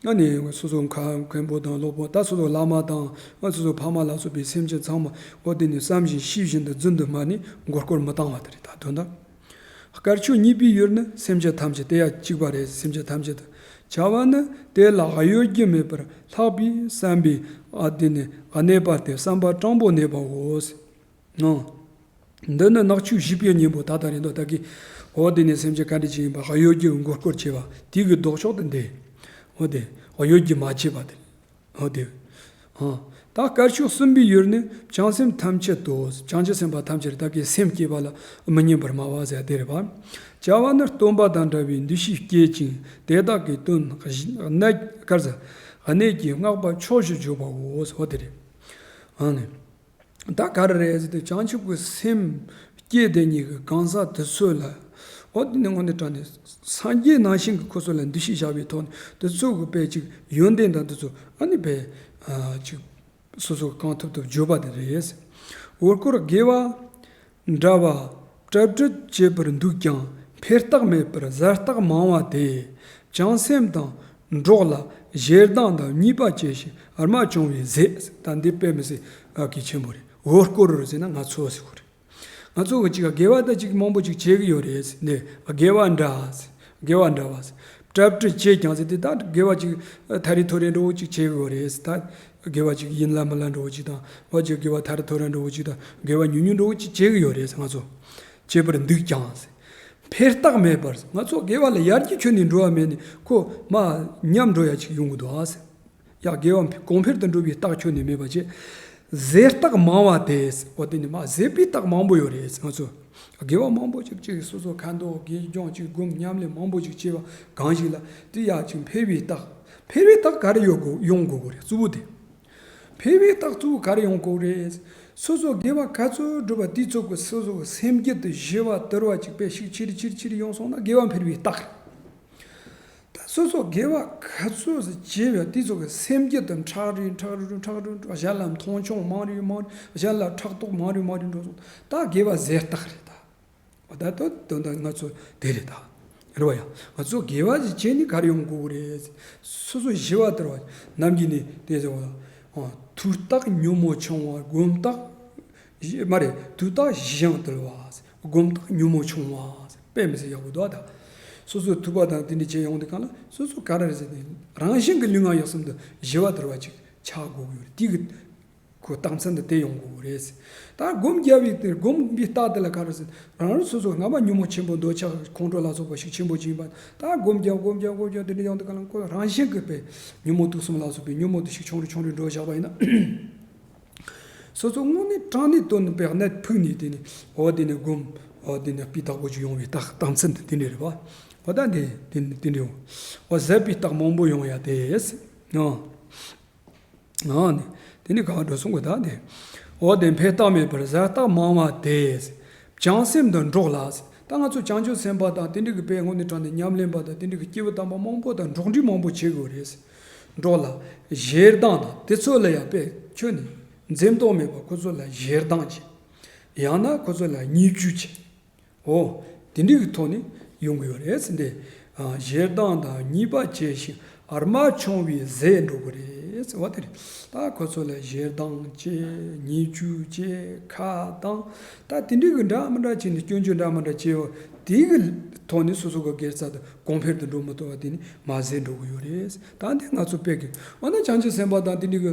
ཨ་ནི་སོ་སོ་མཁན་མཁན་པོ་དང་སློབ་དཔོན་ད་སོ་སོ་བླ་མ་དང་ཨ་སོ་སོ་ཕ་མ་ལ་སོགས་པའི་སེམས་ཅན་ཚང་མ་འོ་དེ་ནི་བསམ་བཞིན་ཤེས་བཞིན་དུ་རྫུན་དུ་སྨྲ་ནས་མགོ་སྐོར་མི་བཏང་བ་དེ་རེད། ད་དོན་དག་དཀར་ཆུ་གཉིས་པའི་ཡུལ་ནི་སེམས་ཅན་ཐམས་ཅད་དེ་ཡང་གཅིག་པ་རེད། སེམས་ཅན་ཐམས་ཅད་དུ་བྱ་བ་ནི་དེ་ལ་གཡོ་སྒྱུ་མེད་པར་ལྷག་པའི་བསམ་པའི་ཨ་དེ་ནི་གནས་པ་སྟེ་བསམ་པ་དྲང་པོ་གནས་པའོ། ཨང་། འདི་ནི་ནག་ཆུ་བཞི་པའི་གཉེན་པོ་ད་ལྟ་རེད་འདུག་ད་གི། འོ་དེ་ནས་སེམས་ཅན་ག་འདྲ་ཅིག་ཡིན་པ་གཡོ་སྒྱུ་མགོ་སྐོར་བྱེད་པ་དེ་གི་ལྡོག་ཕྱོགས་དེ་འདི། འོ་དེ། གཡོ་སྒྱུ་མ་བྱེད་པ་དེ། འོ་དེ། ཨང་། ད་དཀར་ཆུ་གསུམ་པའི་ཡུལ་ནི་བྱང་སེམས་ཐམས་ཅད་དོ། བྱང་ཆུབ་སེམས་དཔའ་ཐམས་ཅད་ད་གི་སེམས་བསྐྱེད་པ་ལ་མི་སྙན་པར་སྨྲ་བ་ཟེར་དེ་རེད་པ། བྱ་བ་ནི་སྟོན་པ་དང་འདྲ་བའི་འདུ་ཤེས་བསྐྱེད་ཅིང་དེ་དག་གི་དོན་གནད་དཀར་ཟ་གནད་ཀྱི་བསྔགས་པ་ཕྱོགས་བཞིར་བརྗོད་པའོ། འོ་དེ་རེད། ཨང་ནི། ད་ག་རེ་རེད་ཟེར་དུས་བྱང་ཆུབ་ཀྱི་སེམས་བསྐྱེད་དེ་ཉིད་ཀྱི་གང་ཟག་དེ་ཚོ་ལ། འོ་དེ་ནི་དངོས་གནས་དྲང་གནས་སངས་རྒྱས་ནང་བཞིན་གྱི་ཁོ་ཚོ་ལ་འདུ་ཤེས་བཞག་པའི་ཐོག་ནས་དེ་ཚོ་གི་དཔེ་ཅིག་ཡོན་ཏན་དང་དེ་ཚོ་ཨ་ནི་དཔེ་ཅིག་སོ་སོ་གང་ཐུབ་ཐུབ་བརྗོད་པ་དེ་རེད། འོ་སྐོར་དགེ་བ་འདྲ་བ་གྲ་སྒྲིག་བྱེད་པར་འདུག་ཀྱང་འཕེལ་རྟགས་མེད་པར་ཟད་རྟགས་མང་བ་དེ། བྱང་སེམས་དང་འགྲོགས་ལ་ཞེ་སྡང་དང་གཉིས་པ་སྐྱེ་ཞིང་རྨ་བྱུང་བས་ཟད། ད་འདི་དཔེ་མི་སྲིད་ཨ་གལ་ཆེན་པོ་རེད། འོ་སྐོར་ཟེར་ན་ང་ཚོ་ཟེར་གོ་རེད། ང་ཚོ་གི་ཅིག་དགེ་བ་ད་ཅིག་མང་པོ་ཅིག་བྱེད་གི་ཡོད་རེད་ཟེར་ནས་དགེ་བ་འདྲ་ཟེར། དགེ་བ་འདྲ་བ་ཟེར། གྲ་སྒྲིག་བྱེད་ཀྱང་ཟེར་དེ་ད་དགེ་བ་ཅིག་ཐ་རི་ཐོ་རེ་འདྲ་བོ་ཅིག་བྱེད་གི་ཡོད་རེད་ཟེར། ད་དགེ་བ་ཅིག་ཡིན་ལ་མིན་ལ་འདྲ་བོ་ཅིག་དང་། བ་ཅིག་དགེ་བ་ཐ་རི་ཐོ་རེ་འདྲ་བོ་ཅིག་དང་དགེ་བ་ཉུང་ཉུང་འདྲ་བོ་ཅིག་བྱེད་གི་ཡོད་རེད་ཟེར། ང་ཚོ་བྱེད་པར་འདུག་ཀྱང་ཟེར། འཕེལ་རྟགས་མེད་པར་ང་ཚོ་དགེ་བ་ལ་ཡར་རྒྱས་ཁྱོན་ནས་འགྲོ་བ་མེད་ནས་ཁོ་མར་ཉམས་འགྲོ་ཡ་ཅིག་ཡོང་གི་འདུག་ཨ་ཟེར། ཡ། དགེ་བ་གོང་འཕེལ་དུ་འགྲོ་བའི་རྟགས་ཁྱོན་ནས་མེད་པ་བྱས། ཟད་རྟགས་མང་བ་དེ། འོ་དེ་ནི་མ་ཟད་པའི་རྟགས་མང་པོ་ཡོད་རེད། ང་ཚོ་དགེ་བ་མང་པོ་ཅིག་ཅིག་སོ་སོ་ཁ་འདོན་དགེ་སྦྱོང་ཅིག་སྒོམ་ཉམས་ལེན་མང་པོ་ཅིག་བྱས་པ་གང་ཞིག་ལ་དེ་ཡ་ཅིག་འཕེལ་བའི་རྟགས། འཕེལ་བའི་རྟགས་ག་རེ་ཡོང་དགོས་ཡོང་དགོས་གོ་རེད། གཙོ་བོ་དེ། འཕེལ་བའི་རྟགས་གཙོ་བོ་ག་རེ་ཡོང་དགོས་རེད། སོ་སོ་དགེ་བ་ག་ཚོད་སྒྲུབ་པ་དེ་ཚོ་གི་སོ་སོ་གི་སེམས་རྒྱུད་དུ་ཞི་བ་དུལ་བ་ཅིག་དཔེ་ཞིག་ཆེ་རུ་ཆེ་རུ་ཆེ་རུ་ཡོང་སོང་ན་དགེ་བ་འཕེལ་བའི་རྟགས་རེད། ད་སོ་སོ་དགེ་བ་ག་ཚོད་ཅིག་བྱས་པ་དེ་ཚོ་གི་སེམས་རྒྱུད་དུ་ཕྲ་རུ་ཕྲ་རུ་ཕྲ་རུ་གཞན་ལ་མཐོང་ཆུང་མང་རུ་མང་རུ། གཞན་ལ་ཕྲག་དོག་མང་རུ་མང་རུ་འགྲོ་སོང་། ད་དགེ་བ་ཟད་རྟགས་རེད་ད། འོ་ད་དོ་དོན་དག་ང་ཚོ་དེ་རེད་ད། རེད་བ་ཡ། ང་ཚོ་དགེ་བ་ཞིག་བྱས་ནས་ག་རེ་ཡོང་དགོས་རེད། སོ་སོ་ཞི་བ་དུལ་བ། ནམ་རྒྱུན་ནས་དེ་ཟེར་བ། ཨ། ཐོས་རྟགས་ཉོན་མོངས་ཆུང་བ། སྒོམ་རྟགས། མ་རེད། ཐོས་རྟགས་ཞི་ཞིང་དུལ་བ། སྒོམ་རྟགས་ཉོན་མོངས་ཆུང་བ། དཔེ་མི་སྲིད་ཡག་པོ་འདུག་ད། སོ་སོའི་ཐོས་པ་དང་དེ་འདྲ་བྱས་ཡོང་དུས་གང་ལ་སོ་སོ་ག་རེ་རེད་ཟེར་ནས་རང་བཞིན་གྱི་ལུས་ངག་ཡིད་གསུམ་དུ་ཞི་བ་དུལ་བ་ཅིག་ཆགས་དགོས་ཀྱི་ཡོད་རེད། དེ་གི་ཁོ་རྟགས་མཚན་དུ་དེ་ཡོང་དགོས་རེད། ད་སྒོམ་རྒྱབ་པའི་དེ་སྒོམ་པའི་རྟགས་དེ་ལ་ག་རེ་ཟེར། རང་རང་སོ་སོ་སྔ་མ་ཉོན་མོངས་ཆེན་པོ་འདོད་ཆགས་ཁོང་ཁྲོ་ལ་སོགས་པ་ཞིག་ཆེན་པོ་ཅིག་ཡིན་པ། ད་སྒོམ་རྒྱབ་སྒོམ་རྒྱབ་སྒོམ་རྒྱབ་དེ་འདྲ་ཡོང་དུས་གང་ལ་ཁོ་རང་བཞིན་གྱིས་པའི་ཉོན་མོངས་དུག་གསུམ་ལ་སོགས་པའི་ཉོན་མོངས་དེ་ཞིག་ཆུང་རུ་ཆུང་རུ་འགྲོ་བཞག་པ་ཡིན་ན། སོ་སོ་དངོས་གནས་དྲང་གནས་དོན་ནི་པའི་གནད་ཕུགས་ནས་དེ་ནི་འོ་དེ་ནི་སྒོམ། འོ་དེ་ནི་སྤུས་དག་པོ་ཅིག་ཡོང་བའི་རྟགས་རྟགས་མཚན་དེ་འདྲ་རེད་པ། འོ་ད་འདི་དེ་ནི་དེ་འདྲ་ཡོང་། འོ་ཟད་པའི་རྟགས་མང་པོ་ཡོང་ཡ་དེ། ཨང་། ཨང་ནི། དེ་ནི་ག་བ་འགྲོ་སོང་གི་ད་དེ། འོ་དེ་འཕེལ་རྟགས་མེད་པར་ཟད་རྟགས་མང་བ་དེ། བྱང་སེམས་དུ་འགྲོགས་ལ། ད་ང་ཚོ་བྱང་ཆུབ་སེམས་དཔའ་དང་དེ་འདྲ་གི་དཔེ་དངོས་གནས་དྲང་གནས་ཉམས་ལེན་པ་དང་དེ་འདྲ་གི་སྐྱེས་བུ་དམ་པ་མང་པོ་དང་འགྲོགས་འདྲིས་མང་པོ་བྱེད་དགོས་རེད། འགྲོགས་ལ། ཞེ་སྡང་དང་དེ་ཚོ་ལ་ཡང་དཔེ་ཁྱོད་ནི་འཛེམ་དོགས་མེད་པར་ཁོ་ཚོ་ལ་ཞེ་སྡང་བྱེད། ཡང་ན་ཁོ་ཚོ་ལ་བརྙས་བཅོས་བྱེད། འོ། དེ་འདྲའི་གི་ཐོག་ནས་ཡོང་གི་ཡོད་རེད་ཟེར་ཏེ། ཨ། ཞེ་སྡང་དང་ཉེས་པ་བྱས་ཤིང་རྨ་ཆུང་བས་ཟད་འགྲོ་གི་རེད་ཟེར་བ་དེ་རེད། ད་ཁོ་ཚོ་ལ་ཞེ་སྡང་བྱས། བརྙས་བཅོས་བྱས། ཁ་བཏང་། ད་དེ་འདྲའི་གི་འདྲ་མི་འདྲ་བྱས་ནས་སྐྱོན་བརྗོད་འདྲ་མི་འདྲ་བྱས་པ་དེ་གི་ཐོག་ནས་སོ་སོ་གི་དགེ་རྩ་དང་གོང་འཕེལ་དུ་འགྲོ་མི་ཐུབ་པ་དེ་ནི་མ་ཟད་འགྲོ་གི་ཡོད་རེད། ད་འདི་ང་ཚོ་དཔེ་གི་འོ་ན་བྱང་ཆུབ་སེམས་དཔའ་དང་དེ་འདྲའི་གི་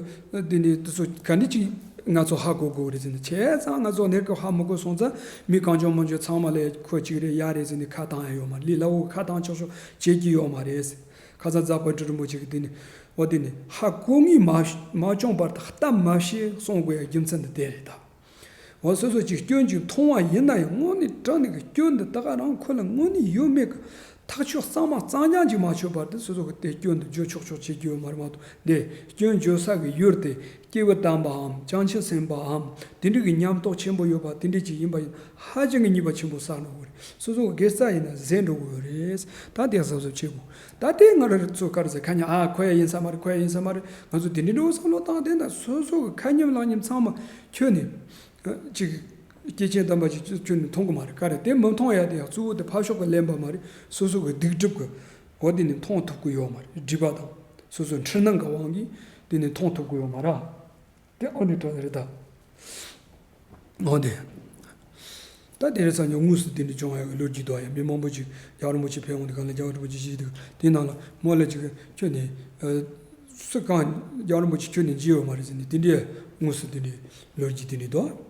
དེ་ནི་དེ་ཚོ་ག་འདྲ་ཅིག་ང་ཚོ་ཧ་གོ་དགོས་རེད་ཟེར་ན། བྱས་ཙང་ང་ཚོ་གནས་སྐབས་ཧ་མི་གོ་སོང་ཙང་མི་གང་བྱུང་མང་བྱུང་ཚང་མ་ལ་ཁོ་གཅིག་རེད་ཡ་རེད་ཟེར་ནས་ཁ་བཏང་ཡ་ཡོད་མ་རེད། ལས་སླ་བོ་ཁ་བཏང་ཆོག་ཆོག་བྱེད་ཀྱི་ཡོད་མ་རེད། ཁ་སང་རྫ་དཔལ་སྤྲུལ་རིན་པོ་ཆེ་གི་དེ་ནི་འོ་དེ་ནི་ཧ་གོ་ངེས་མ་མ་བྱུང་བར་དུ་གཏམ་མ་བཤད་གསུང་དགོས་ཡ་རྒྱུ་མཚན་དེ་དེ་རེད་ད། འོ་སོ་སོ་ཅིག་སྐྱོན་ཅིག་མཐོང་བ་ཡིན་ན་ཡང་དངོས་གནས་དྲང་གནས་ཀྱི་སྐྱོན་འདི་ད་ག་རང་ཁོ་ལ་དངོས་གནས་ཡོད་མེད་ཀྱི་ཐག་གཅོད་གཙང་མ་གཙང་རྐྱང་ཅིག་མ་ཆོད་བར་དུ་སོ་སོ་གི་དེ་སྐྱོན་འདི་བརྗོད་ཆོག་ཆོག་བྱེད་རྒྱུ་ཡོད་མ་རེད་མ་གཏོགས། འདི་སྐྱོན་བརྗོད་ས་གི་ཡུལ་དེ་སྐྱེས་བུ་དམ་པའམ་བྱང་ཆུབ་སེམས་དཔའམ་དེ་འདྲ་གི་ཉམས་རྟོགས་ཆེན་པོ་ཡོད་པ་དེ་འདྲ་ཅིག་ཡིན་པ་ཡིན་ན་ཧ་ཅང་གི་ཉེས་པ་ཆེན་པོ་བསགས་འགྲོ་གི་རེད། སོ་སོ་གི་དགེ་རྩ་ཡིན་ན་ཟད་འགྲོ་གི་ཡོད་རེད། ད་དེ་གཟབ་གཟབ་བྱེད་དགོས། ད་དེ་ང་རང་ཚོ་ག་རེ་ཟེར་ཁ་ཉ་ཨ་ཁོ་ཡ་ཡིན་ས་མ་རེད། ཁོ་ཡ་ཡིན་ས་མ་རེད། ང་ཚོ་དེ་འདྲ་འགྲོ་བསམ་བློ་བཏང་བསྡད་ན་སོ་སོ་གི་ཁ་ཉིན་ལག་ཉིན་ཚང་མ་ཁྱོད་ནས། ཅིག་སྐྱེས་ཆེན་དམ་པ་ཅིག་ཁྱོད་ནི་མཐོང་གི་མ་རེད། ག་རེ་དེ་མི་མཐོང་ཡ་དེ་ཡང་གཙོ་བོ་དེ་ཕར་ཕྱོགས་ཀྱི་གླེན་པ་མ་རེད། སོ་སོ་གི་སྡིག་སྒྲིབ་ཀྱི་འོ་དེ་ནི་མཐོང་ཐུབ་ཀྱི་ཡོད་མ་རེད། སྒྲིབ་པ་དང་སོ་སོའི་འཁྲུལ་སྣང་གི་དབང་གིས་དེ་ནི་མཐོང་ཐུབ་ཀྱི་ཡོད་མ་རེད། དེ་ཨ་ནི་དྲང་རེད་ད། འོ་དེ། ད་དེ་རེད་ས་ཉོ་དངོས་སུ་དེ་འདྲ་བྱུང་ཡ་གི་ལོ་རྒྱུས་དོ་ཡ་མི་མང་པོ་ཅིག་རྒྱལ་བ་རིན་པོ་ཆེ་ཕེབས་འོང་དེ་གང་ལ་རྒྱལ་བ་རིན་པོ་ཆེ་ཞིག་དེ་དེ་ནང་ལ་མོ་ལ་ཅིག་ཁྱོད་ནི་སུ་གང་རྒྱལ་བ་རིན་པོ་ཆེ་ཁྱོད་ནི་འཇིགས་ཡོད་མ་རེད་ཟེར་ནས་དེ་འདྲའི་དངོས་སུ་དེ་འདྲའི་ལོ་རྒྱུས་དེ་འདྲ་འདུག་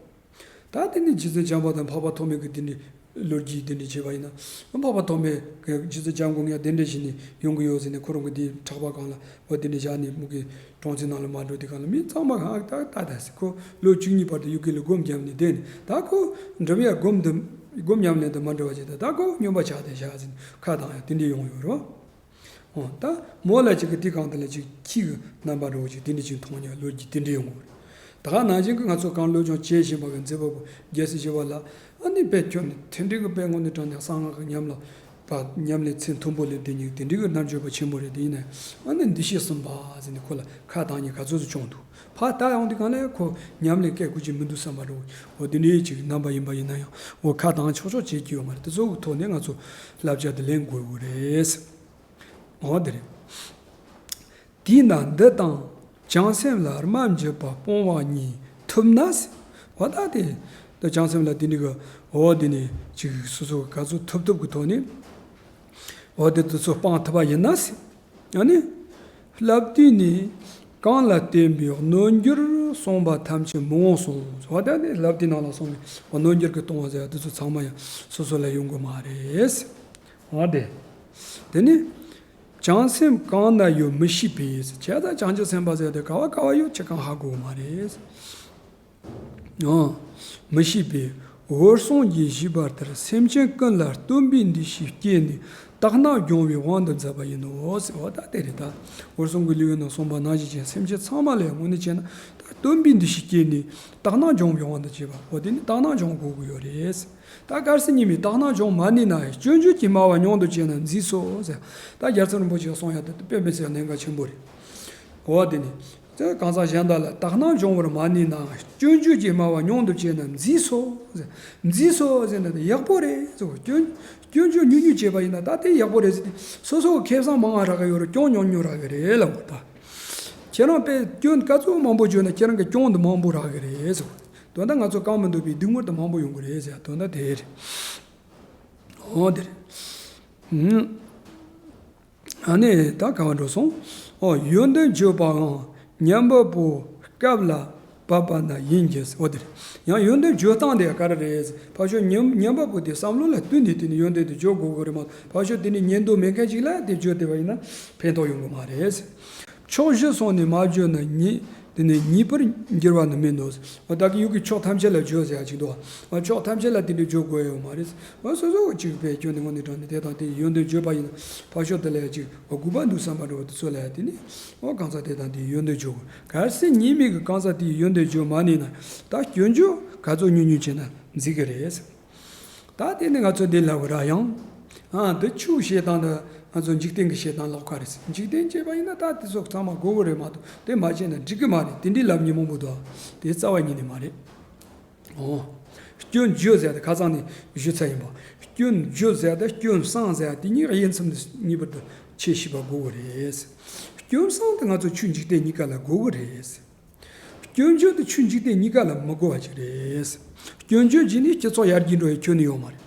ད་དེ་ནི་རྗེ་བཙུན་བྱམས་པ་དང་འཕགས་པ་ཐོགས་མེད་ཀྱི་དེ་འདྲའི་ལོ་རྒྱུས་དེ་འདྲ་བྱས་པ་ཡིན་ན། འཕགས་པ་ཐོགས་མེད་ཀྱི་རྗེ་བཙུན་བྱམས་མགོན་ཡང་གདན་འདྲེན་བྱས་ནས་ཡོང་གི་ཡོད་ཟེར་ནས་ཁོ་རང་གི་དེའི་ཕྲག་པ་སྒང་ལ་འོ་དེ་འདྲ་བཞག་ནས་མུ་གེ་གྲོང་ཚོའི་ནང་ལ་མ་འགྲོ་དེ་སྒང་ལ་མི་ཚང་མ་གང་ད་ད་ད་ཟེར། ཁོ་ལོ་བཅུ་གཉིས་བར་དུ་ཡུལ་སྐད་ལ་སྒོམ་བརྒྱབ་ནས་བསྡད་ནས་ད་ཁོ་འགྲིམ་ཡ་སྒོམ་འདི་སྒོམ་ཉམས་ལེན་དུ་མ་འགྲོ་བ་ཅིག་ད་ད་ཁོ་སྨྱོན་པ་ཆགས་ཏེ་བཞག་ཟེར་ནས་ཁ་བཏང་ཡ་དེ་འདྲ་ཡོང་ཡོད་རེད་བ། འོ་ད་མོ་ལ་ཅིག་གི་དེ་གང་དེ་ལ་ཅིག་ཁྱི་གི་རྣམ་པ་འདྲ་བོ་ཅིག་དེ་འདྲ་ཅིག་མཐོང་ཉེ་ལོ་རྒྱུས་དེ་འདྲ་ཡོང་གི་རེད། ད་ག་ནང་བཞིན་གྱི་ང་ཚོ་གང་བློ་སྦྱོང་བྱེད་བཞིན་པ་གི་མཛད་པ་པོ་རྒྱལ་སྲས་ཞི་བ་ལྷ་ཨ་ནི་དཔེ་ཁྱོད་ནི་དེ་འདྲའི་གི་དཔེ་དངོས་གནས་དྲང་གནས་གསང་སྔགས་ཀྱི་ཉམས་ལ་བ་ཉམས་ལེན་ཚད་མཐོན་པོ་ལས་དེ་ཉིད་དེ་འདྲའི་གི་རྣལ་འབྱོར་པ་ཆེན་པོ་རེད། དེ་ཡིན་ནའི་ཨ་ནི་འདི་ཤེས་གསུམ་པ་ཟེར་ནས་ཁོ་ལ་ཁ་བཏང་ཉེ་ག་ཚོད་ཚོད་བྱུང་འདུག་ཕ་ད་ཡོང་དུས་གང་ལས་ཁོ་ཉམས་ལེན་སྐད་ཁུ་ཅིག་མི་འདུག་བསམ་པ་འདྲ་བོ་འདི་འདྲའི་ཅིག་རྣམ་པ་ཡིན་པ་ཡིན་ན་ཡང་འོ་ཁ་བཏང་ཆོག་ཆོག་བྱེད་ཀྱི་ཡོད་མ་རེད། དེ་ཚོ་གི་ཐོག་ནས་ང་ཚོ་བསླབ་བྱ་དེ་ལེན་དགོས་ཀྱི་རེད། འོ་དེ་རེད། དེས་ན་འདི་དང་བྱང་སེམས་ལ་རྨ་འཇིབ་པ་སྤོང་བ་གཉིས་ཐུབ་ན་ཟེར། འོ་ད་དེ་ད་བྱང་སེམས་ལ་དེ་འདྲ་གི་འོ་དེ་ནི་ཅིག་སོ་སོ་ག་ཚོད་ཐུབ་ཐུབ་ཀྱི་ཐོག་ནས་འོ་དེ་དེ་ཚོ་སྤང་ཐུབ་པ་ཡིན་ན་ཟེར། ཨ་ནི་བསླབ་བཏུས་ནི་གང་ལ་བརྟེན་པའི་རྣལ་འབྱོར་གསུངས་པ་ཐམས་ཅད་མི་འོང་གསུངས། འོ་ད་དེ་བསླབ་བཏུས་ནང་ལ་གསུངས་པའི་རྣལ་འབྱོར་གྱི་གཏོང་བ་ཟེར་བ་དེ་ཚོ་ཚང་མ་ཡང་སོ་སོ་ལ་ཡོང་གི་མ་རེད་ཟེར། འོ་དེ་དེ་ནི། བྱང་སེམས་གང་ན་ཡོད་མི་ཤེས་པས། བྱས་ཙང་བྱང་ཆུབ་སེམས་དཔའ་ཟེར་དེ་ག་བ་ག་བ་ཡོད་ཅི་གང་ཧ་གོ་གི་མ་རེད། ཨང་། མི་ཤེས་པས་འོད་སྲུང་གིས་བཞེད་པ་ལྟར་སེམས་ཅན་ཀུན་ལ་སྟོན་པའི་འདུ་ཤེས་བསྐྱེད་ནས་དག་སྣང་སྦྱོང་བའི་དབང་དུ་མཛད་པ་ཡིན་ནོ། ཟེར་བ་ད་དེ་རེད་ད། འོད་སྲུང་གི་ལེའུ་ནང་གསུངས་པ་ནང་བཞིན་བྱས་སེམས་ཅན་ཚང་མ་ལ་དངོས་གནས་བྱས་ན་ད་སྟོན་པའི་འདུ་ཤེས་བསྐྱེད་ནས་དག་སྣང་སྦྱོང་བའི་དབང་དུ་བྱས་པ། འོ་དེ་ནི་དག་སྣང་སྦྱོང་དགོས་ཀྱི་ཡོད་རེད། ད་སྐལ་སྲིད་ཉི་མས་དག་སྣང་སྦྱོང་མ་ནུས་ན་སྤྱོད་འཇུག་གི་སྨྲ་བ་མྱོང་དུ་བྱས་ན་མཛེས་སོ་ཟེར། ད་རྒྱལ་ཚབ་རིན་པོ་ཆེས་གསུངས་ཡ་དེ་དཔེ་མི་སྲིད་གནད་འགག་ཆེན་པོ་རེད། འོ་དེ་ནི། དེ་གང་ཟག་གཞན་དག་ལ་དག་སྣང་སྦྱོང་བར་མ་ནུས་ན་སྤྱོད་འཇུག་གི་སྨྲ་བ་མྱོང་དུ་བྱས་ན་མཛེས་སོ་ཟེར། མཛེས་སོ་ཟེར་ན་དེ་ཡག་པོ་རེད་ཟེར། སྐྱོན་སྐྱོན་བརྗོད་ཉུང་ཉུང་བྱས་པ་ཡིན་ན་ད་དེ་ཡག་པོ་རེད་ཟེར་ཏེ། སོ་སོ་གི་ཁེ་བཟང་མང་ང་རག་གི་ཡོད་རེད། སྐྱོན་ཉུང་ཉུང་རག་གི་རེད་ལབ་དགོས་ད། ཁྱེད་རང་དཔེ་སྐྱོན་ག་ཚོད་མང་པོ་བརྗོད་ན་ཁྱེད་རང་གི་སྐྱོན་དེ་མང་པོ་རག་གི་རེད་ཟེར། དོན་དག་ང་ཚོ་གང་མི་འདོད་པའི་སྡིགས་དམོད་དེ་མང་པོ་ཡོང་གི་རེད་ཟེར། དོན་དག་དེ་རེད། འོ་དེ་རེད། ཧུམ། ཨ་ནི་ད་ག་བ་འགྲོ་སོང་། ཨོ་ཡོན་ཏན་བརྗོད་པའང་བསྙེན་པ་པོ་སྐབས་ལ་བབ་པ་ན་ཡིན་གྱི། འོ་དེ་རེད། ཡང་ཡོན་ཏན་བརྗོད་སྟངས་དེ་ག་རེ་རེད། ཕར་ཕྱོགས་བསྙེན་བསྙེན་པ་པོ་དེ་བསམ་བློ་ལ་བསྟུན་ནས་དེ་ནི་ཡོན་ཏན་དེ་བརྗོད་དགོས་ཀྱི་རེད་མ་གཏོགས། ཕར་ཕྱོགས་དེ་ནི་ཉན་འདོད་མེད་མཁན་ཅིག་ལ་དེ་བརྗོད་བསྡད་པ་ཡིན་ན་ཕན་ཐོགས་ཡོང་གི་མ་རེད། ཕྱོགས་བཞི་སོང་ནས་མ་བརྗོད་ན་ཉེས། དེ་ནས་ཉེས་པར་འགྱུར་བ་ནི་མིན་ནོ། འོ་བདག་གི་ཡུལ་གྱི་ཕྱོགས་ཐམས་ཅད་ལ་བརྗོད་ཟེར་ཡ་ཅིག་འདུག་འོ་ཕྱོགས་ཐམས་ཅད་ལ་དེ་འདྲའི་བརྗོད་དགོས་ཡོད་མ་རེད། འོ་སོ་སོ་གཅིག་པའི་སྐྱོན་ནི་དངོས་གནས་དྲང་གནས་དེ་དང་དེ་ཡོན་ཏན་བརྗོད་པ་ཡིན་ན་ཕར་ཕྱོགས་དེ་ལ་ཡ་ཅིག་འོ་དགོས་པ་འདུག་བསམ་པ་འདྲ་བོ་དེ་ཚོ་ལ་ཡ་དེ་ནི་འོ་གང་ཟག་དེ་དང་དེའི་ཡོན་ཏན་བརྗོད་དགོས། གལ་སྲིད་ཉེས་དམིགས་ཀྱི་གང་ཟག་དེའི་ཡོན་ཏན་བརྗོད་མ་ནུས་ན་ད་སྐྱོན་བརྗོད་ག་ཚོད་ཉུང་ཉུང་བྱས་ན་མཛེས་གི་རེད། ད་དེ་ནི་ང་ཚོ་འདི་ལབ་ར་ཡང་། ཨ་འདི་ཆོས་བཤད་སྟངས་འདི་ང་ཚོ་འཇིག་རྟེན་གྱི་བཤད་སྟངས་ལོགས་ཀ་རེད། འཇིག་རྟེན་བྱས་པ་ཡིན་ན་ད་དེ་ཚོ་ཚང་མ་དགོས་ཀྱི་རེད་མ་གཏོགས་དེ་མ་བྱས་ན་འགྲིག་གི་མ་རེད། དེ་འདྲའི་ལབ་མཁན་མང་པོ་འདུག་དེ་རྩ་བ་ཉིད་ནས་མ་རེད། ཨོ། སྐྱོན་བརྗོད་ཟེར་དེ་ཁ་སང་ནས་ཞུས་ཚར་ཡིན་པ། སྐྱོན་བརྗོད་ཟེར་དེ་སྐྱོན་སང་ཟེར་དེ་གཉིས་དབྱེ་མཚམས་དེ་ངེས་པར་དུ་ཁྱེད་ཤེས་པ་དགོས་ཀྱི་རེད། སྐྱོན་སང་དེ་ང་ཚོ་ཆོས་འཇིག་རྟེན་གཉིས་ཀ་ལ་དགོས་ཀྱི་རེད། སྐྱོན་བརྗོད་དེ་ཆོས་འཇིག་རྟེན་གཉིས་ཀ་ལ་མི་དགོས་པ་ཅིག་རེད། སྐྱོན་བརྗོད་བྱས་ནས་སྤྱི་ཚོགས་ཡར་རྒྱས་འགྲོ་བའི་ཁྱོན་ནས་ཡོད་མ་རེད།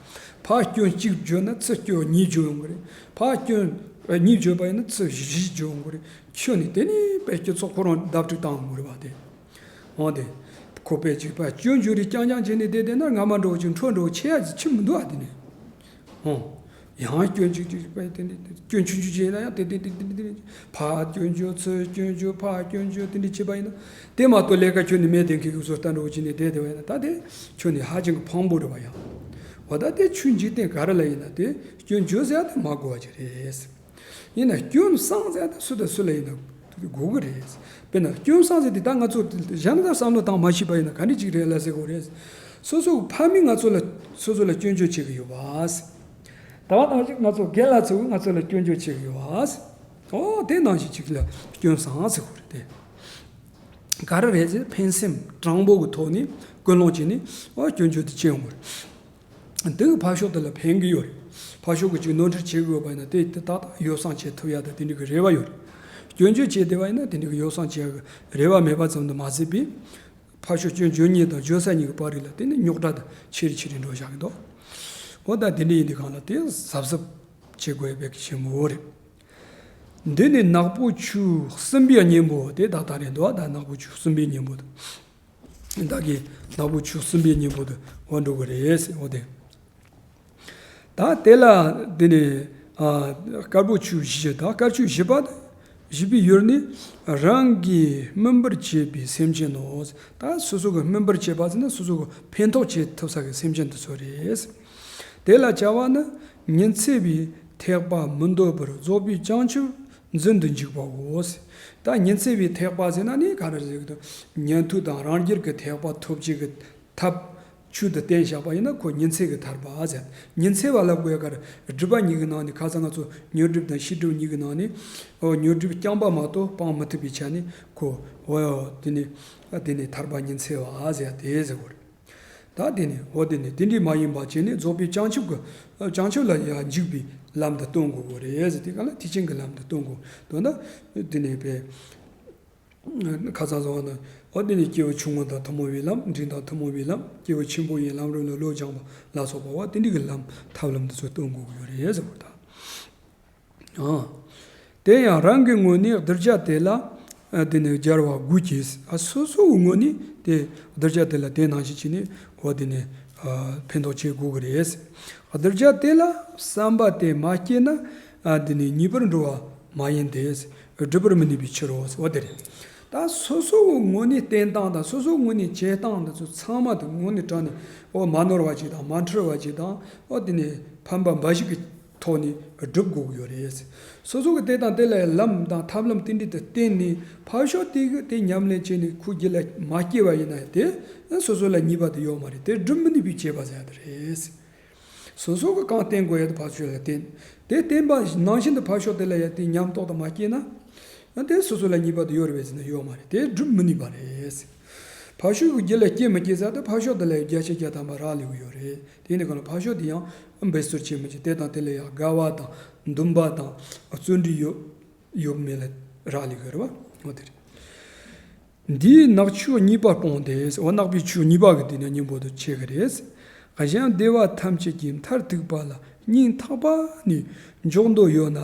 ཕར་སྐྱོན་གཅིག་བརྗོད་ན་ཚུར་སྐྱོན་གཉིས་བརྗོད་ཡོང་གི་རེད། ཕར་སྐྱོན་གཉིས་བརྗོད་པ་ཡིན་ན་ཚུར་བཞི་བརྗོད་ཡོང་གི་རེད། ཁྱོན་ནས་དེ་ནས་དཔེ་སྤྱི་ཚོགས་ཁོ་རང་བརྡབ་འཁྲུག་བཏང་ཡོང་གི་རེད་པ་དེ། འོང་དེ། ཁོ་དཔེ་གཅིག་པ་སྐྱོན་བརྗོད་རེས་རྐྱང་རྐྱང་བྱས་ནས་བསྡད་བསྡད་ན་རྔ་མ་འདྲ་བོ་ཅིག་འཕྲོ་འདྲ་བོ་ཆེ་ཡ་ཅིག་ཆི་མི་འདུག་ཨ་དེ་ནས། ཨོ། ཡང་སྐྱོན་གཅིག་གཅིག་པས་དེ་འདྲ་སྐྱོན་ཆུང་ཆུང་བྱས་ན་ཡང་དེ་དེ་དེ་དེ་དེ་ཕར་སྐྱོན་བརྗོད་ཚུར་སྐྱོན་བརྗོད་ཕར་སྐྱོན་བརྗོད་དེ་འདྲ་བྱས་པ་ཡིན་ན། དེ་མ་གཏོགས་ལས་ཀ་ཁྱོན་ནས་མེད་དེ་མཁན་གྱི་བཟོ་ལྟ་འདྲ་བོ་བྱས་ནས་བསྡད་བསྡད་པ་ཡིན་ན་ད་དེ་ཁྱོན་ནས་ཧ་ཅང་གི་ཕངས་པོ་རེད་པ་ཡང་། འོ་ད་དེ་ཆོས་འཇིག་རྟེན་ག་རེ་ལ་ཡིན་ན་དེ་སྐྱོན་བརྗོད་ཟེར་ཡ་དེ་མ་དགོས་པ་ཅིག་རེད། ཡིན་ན་སྐྱོན་སང་ཟེར་ཡ་དེ་སུ་དང་སུ་ལ་ཡིན་ན་དགོས་ཀྱི་རེད། དཔེར་ན་སྐྱོན་སང་ཟེར་དེ་ད་ང་ཚོ་གཞན་དག་བསམ་བློ་བཏང་མ་ཤེས་པ་ཡིན་ན་ག་འདྲ་ཅིག་རེད་ལ་ཟེར་དགོས་རེད། སོ་སོའི་ཕ་མས་ང་ཚོ་ལ་སོ་སོ་ལ་སྐྱོན་བརྗོད་བྱེད་ཀྱི་ཡོད་པ། ད་བ་ནང་བཞིན་ང་ཚོ་རྒན་ལགས་ཚོས་ང་ཚོ་ལ་སྐྱོན་བརྗོད་བྱེད་ཀྱི་ཡོད་པ། ཨོ་དེ་ནང་བཞིན་ཅིག་ལ་སྐྱོན་སང་ཟེར་དགོས་རེད་དེ། ག་རེ་རེད་ཟེར་ཕན་སེམས་དྲང་པོ་གི་ཐོག་ནས་ཀུན་སློང་བྱས་ནས་ཨོ་སྐྱོན་བརྗོད་དེ་བྱེད་ཡོང་གི་རེད། འདི་གི་ཕར་ཕྱོགས་དེ་ལ་ཕན་གི་ཡོད་རེད། ཕར་ཕྱོགས་ཀྱི་ཅིག་ནོར་འཁྲུལ་བྱེད་གི་ཡོད་པ་ཡིན་ན་དེ་དེ་ཏག་ཏག་ཡོ་བསྲང་བྱེད་ཐུབ་ཡ་དང་དེ་འདྲ་གི་རེ་བ་ཡོད་རེད། སྐྱོན་བརྗོད་བྱས་བསྡད་པ་ཡིན་ན་དེ་འདྲ་གི་ཡོ་བསྲང་བྱེད་ཡ་གི་རེ་བ་མེད་པ་ཙམ་དུ་མ་ཟད་པའི། ཕར་ཕྱོགས་སྐྱོན་བརྗོད་མཁན་དང་བརྗོད་ས་གཉིས་ཀྱི་བར་རིགས་ལ་བརྟེན་ནས་རྙོག་དྲ་དང་ཆེ་རུ་ཆེ་རུ་འགྲོ་བཞག་གི་འདུག་འོ་ད་དེ་འདྲ་ཡིན་དུས་གང་ལ་དེ་གཟབ་གཟབ་བྱེད་དགོས་པའི་ཆེན་མོ་རེད། འདི་ནི་ནག་པོ་ཆུ་གསུམ་པའི་གཉེན་པོ་དེ་ད་ལྟ་རེད་འདུག་ད་ནག་པོ་ཆུ་གསུམ་པའི་གཉེན་པོ་དང་། ད་གི་ནག་པོ་ཆུ་གསུམ་པའི་གཉེན་པོ་དང་འོ་འགྲོ་གི་རེད་ཟེར་འོ་དེ། ད་དེ་ལ་དེ་ནི་ཨ་དཀར་པོ་ཆུ་བཞི་དང་དཀར་ཆུ་བཞི་པ་དང་བཞི་པའི་ཡུལ་ནི་རང་གིས་སྨིན་པར་བྱེད་པའི་སེམས་ཅན་ནོ། ད་སོ་སོ་གི་སྨིན་པར་བྱེད་པ་ཟེར་ན་སོ་སོ་གི་ཕན་ཐོགས་བྱེད་ཐུབ་ས་གི་སེམས་ཅན་དེ་ཚོ་རེད། དེ་ལ་བྱ་བ་ནི་ཉི་ཚེ་བའི་ཐེག་པ་མི་འདོད་པར་རྫོགས་པའི་བྱང་ཆུབ་འཛིན་དུ་འཇུག་པའོ། ད་ཉི་ཚེ་བའི་ཐེག་པ་ཟེར་ན་ནི་ག་རེ་ཟེར་གི་འདུག་ཉན་ཐོས་དང་རང་རྒྱལ་གྱི་ཐེག་པ་ཐོབ་བྱེད་ཀྱི་ཐབས། ཆོས་དེ་བསྟན་བཞག་པ་ཡིན་ན་ཁོ་ཉི་ཚེ་གི་ཐར་པ་ཟེར། ཉི་ཚེ་བ་ལབ་དགོས་ཡ་ག་རེ་སྒྲིབ་པ་གཉིས་ཀྱི་ནང་ནས་ཁ་སང་ང་ཚོ་ཉོན་སྒྲིབ་དང་ཤེས་སྒྲིབ་གཉིས་ཀྱི་ནང་ནས་ཨོ་ཉོན་སྒྲིབ་རྐྱང་པ་མ་གཏོགས་སྤང་མི་ཐུབ་པའི་ཆ་ནས་ཁོ་འོ་དེ་ནས་དེ་ནས་ཐར་པ་ཉི་ཚེ་བ་ཟེར་དེ་ཟེར་བ་རེད། ད་དེ་ནས་འོ་དེ་ནས་དེ་འདྲའི་མ་ཡིན་པ་བྱས་ནས་རྫོགས་པའི་བྱང་ཆུབ་ཀྱི་བྱང་ཆུབ་ལ་ཡང་འཇུག་པའི་ལམ་དུ་སྟོན་དགོས་པ་རེད་ཟེར། དེ་ག་ལ་ཐེག་ཆེན་གྱི་ལམ་དུ་སྟོན་དགོས་དོན་ད་དེ་ནས་པས། ཁ་སང་གསུངས་པ་ན། འོ་དེ་ནི་སྐྱེས་བུ་ཆུང་ངུ་དང་ཐུན་མོང་བའི་ལམ། འབྲིང་དང་ཐུན་མོང་བའི་ལམ། སྐྱེས་བུ་ཆེན་པོ་ཡི་ལམ་རིམ་ལ་བློ་སྦྱང་བ་ལ་སོགས་པ་བ་དེ་འདྲ་གི་ལམ་ཐབས་ལམ་འདི་ཚོ་སྟོན་དགོས་ཀྱི་ཡོད་རེད་ཟེར་བ་དང་། ཨང་། དེ་ཡང་རང་གི་ངོས་ནས་གདུལ་བྱ་དེ་ལ་དེ་ནི་སྦྱར་བ་དགོས་ཀྱི། ཨ་སོ་སོའི་ངོས་ནས་དེ་གདུལ་བྱ་དེ་ལ་དེ་ནང་བཞིན་བྱས་ནས་འོ་དེ་ནི་ཕན་ཐོགས་བྱེད་དགོས་ཀྱི་རེད། གདུལ་བྱ་དེ་ལ་བསམ་པ་དེ་མ་སྐྱེས་ན་དེ་ནི་ཉེས་པར་འགྲོ་བ། མ་ཡིན་ཏེ། སྒྲུབ་པར་མི་ནུས་པའི་ཕྱིར་རོ། འོ་དེ་རེད། ད་སོ་སོ་གི་ངོས་ནས་བསྟེན་སྟངས་དང་སོ་སོ་ངོས་ནས་བྱེད་སྟངས་འདི་ཚོ་ཚང་མ་དེ་དངོས་གནས་དྲང་ནས་འོ་མ་ནོར་བ་ཅིག་དང་མ་འཁྲུལ་བ་ཅིག་དང་འོ་དེ་ནས་ཕན་པ་འབའ་ཞིག་གི་ཐོག་ནས་སྒྲུབ་དགོས་ཀྱི་ཡོད་རེད། སོ་སོ་གི་དེ་དང་དེ་ལ་ལམ་དང་ཐབས་ལམ་རྟེན་འབྲེལ་དུ་བརྟེན་ནས་ཕར་ཕྱོགས་དེ་གི་དེ་ཉམས་ལེན་བྱས་ནས་ཁོའི་རྒྱུད་ལ་མ་སྐྱེས་པ་ཡིན་ན་དེ་སོ་སོ་ལ་ནུས་པ་དེ་ཡོད་མ་རེད། དེ་སྒྲུབ་མི་ནུས་པའི་བྱེད་པ་ཟེར་ཡ་དེ་རེད། སོ་སོ་གི་གང་བསྟེན་དགོས་ཡ་དེ་ཕར་ཕྱོགས་ལ་བསྟེན། དེ་བསྟེན་པ་ནང་བཞིན་དུ་ཕར་ཕྱོགས་དེ་ལ་ཡ་དེ་ཉམས་རྟོགས་དང་མ་སྐྱེས་ན། ཡང་དེ་སོ་སོ་ལ་ནུས་པ་དེ་ཡོད་རེད་པས་ཟེར་ན་ཡོད་མ་རེད། དེ་སྒྲུབ་མི་ནུས་པ་རེད། ཕར་ཕྱོགས་ཀྱི་རྒྱུད་ལ་སྐྱེ་མི་སྐྱེ་ཟེར་དེ་ཕར་ཕྱོགས་དེ་ལ་ཡ་བརྒྱ་ཆ་བརྒྱ་ཐམ་པ་རག་ལས་ཀྱི་ཡོད་རེད། དེ་ནི་གང་ལ་ཕར་ཕྱོགས་དེ་ཡང་འབད་རྩོལ་བྱེད་མི་བྱེད་དེ་དང་དེ་ལ་ཡ་དགའ་བ་དང་འདུན་པ་དང་བརྩོན་འགྲུས་ཡོད་ཡོད་མེད་ལ་རག་ལས་ཀྱི་ཡོད་རེད་པ། འོ་དེ་རེད། འདིས་ནག་ཆོས་གཉིས་པ་སྤངས་ཏེ། འོ་ནག་པའི་ཆོས་གཉིས་པ་གི་དེ་ནས་གཉེན་པོ་དུ་ཆེ་གི་རེད། གཞན་བདེ་བ་ཐམས་ཅད་ཀྱི་མཐར་ཐུག་པ་ལ་སྙིང་ཐག་པ་ནས་འཇོག་འདོད་ཡོད་ན།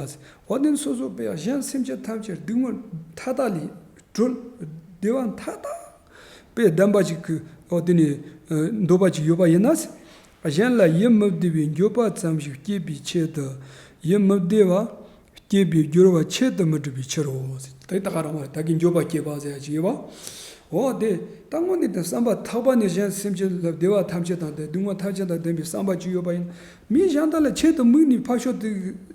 འོ་དེ་ནི་སོ་སོ་པས་གཞན་སེམས་ཅན་ཐམས་ཅད་སྡུག་བསྔལ་མཐའ་དག་ལས་གྲོལ་བདེ་བ་མཐའ་དག་པའི་བདེན་པ་ཅིག་གི་འོ་དེ་ནས་འདོད་པ་ཅིག་ཡོད་པ་ཡིན་ན། གཞན་ལ་ཡིད་མི་བདེ་བའི་འགྱོད་པ་ཙམ་ཞིག་སྐྱེད་པའི་ཆེད་དུ་ཡིད་མི་བདེ་བ་སྐྱེད་པའི་སྦྱོར་བ་ཆེད་དུ་མི་སྒྲུབ་པའི་ཕྱིར་རོ། དེ་ད་ག་རང་བ་ད་གིན་འགྱོད་པ་སྐྱེད་པ་ཟེར་ཡ་ཅིག་ཡོད་པ། འོ་དེ་ད་དངོས་གནས་དེ་བསམ་པ་ཐག་པ་ནས་གཞན་སེམས་ཅན་ལ་བདེ་བ་ཐམས་ཅད་དང་དེ་སྡུག་བསྔལ་ཐམས་ཅད་དང་ལྡན་པའི་བསམ་པ་ཅིག་ཡོད་པ་ཡིན། མི་གཞན་དག་ལ་ཆེད་དུ་དམིགས་ནས་ཕར་ཕྱོགས་དེ་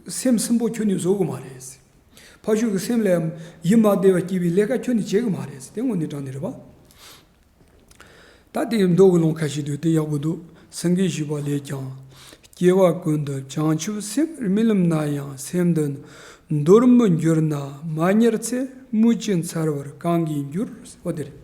སེམས་སུན་པོ་ཁྱོན་ནས་བཟོ་གི་མ་རེད། ཕར་ཕྱོགས་ཀྱི་སེམས་ལ་ཡིད་མ་བདེ་བ་སྐྱེད་པའི་ལས་ཀ་ཁྱོན་ནས་བྱེད་གི་མ་རེད། དེ་དངོས་གནས་དྲང་གནས་རེད་པ། ད་དེའི་མདོ་གི་ལུང་ཁ་ཤས་འདུག་དེ་ཡག་པོ་འདུག་སེང་གེས་ཞུས་པ་ལས་ཀྱང་། སྐྱེ་བ་ཀུན་ཏུ་བྱང་ཆུབ་སེམས་རྨི་ལམ་ན་ཡང་སེམས་འདི་འདོར་མི་འགྱུར་ན་མ་ཉེར་ཚེ་མུ་ཅི་མཚར་བར་གང་གིས་འགྱུར། འོ་དེ་རེད།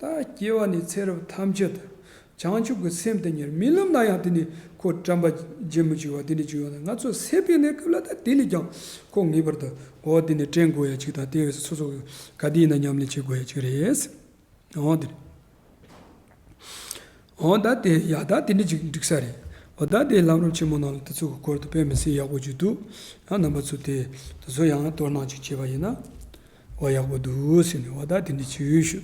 ད་སྐྱེ་བ་ནས་ཚེ་རབས་ཐམས་ཅད་དུ་བྱང་ཆུབ་ཀྱི་སེམས་དེ་ཉིད་རྨི་ལམ་ན་ཡང་དེ་ནི་ཁོ་དྲན་པ་བརྗེད་མི་བཅུག་པ་དེ་འདྲ་བཅུག་ཡོང་ན་ང་ཚོ་སད་པའི་གནས་སྐབས་ལ་ད་དེ་ལས་ཀྱང་ཁོ་ངེས་པར་དུ་འོ་དེ་ནི་དྲན་དགོས་ཡ་ཅིག་དང་དེ་སོ་སོ་གི་ག་དུས་ཡིན་ན་ཉམས་ལེན་བྱེད་དགོས་ཡ་ཅིག་རེད། འོ་དེ་རེད། འོ་ད་དེ་ཡ་ད་དེ་འདྲ་ཅིག་འགྲིག་ས་རེད། འོ་ད་དེ་ལམ་རིམ་ཆེན་མོ་ནང་ལ་དེ་ཚོ་གི་སྐོར་དུ་དཔེ་མི་སྲིད་ཡག་པོ་ཅིག་འདུག་ཡང་རྣམ་པ་ཚོ་དེ་དེ་ཚོ་ཡང་དོ་སྣང་ཅིག་བྱས་པ་ཡིན་ན། འོ་ཡག་པོ་འདུག་ཟེར་ནས་འོ་ད་དེ་འདྲ་ཅིག་ཡོད་ཞུ།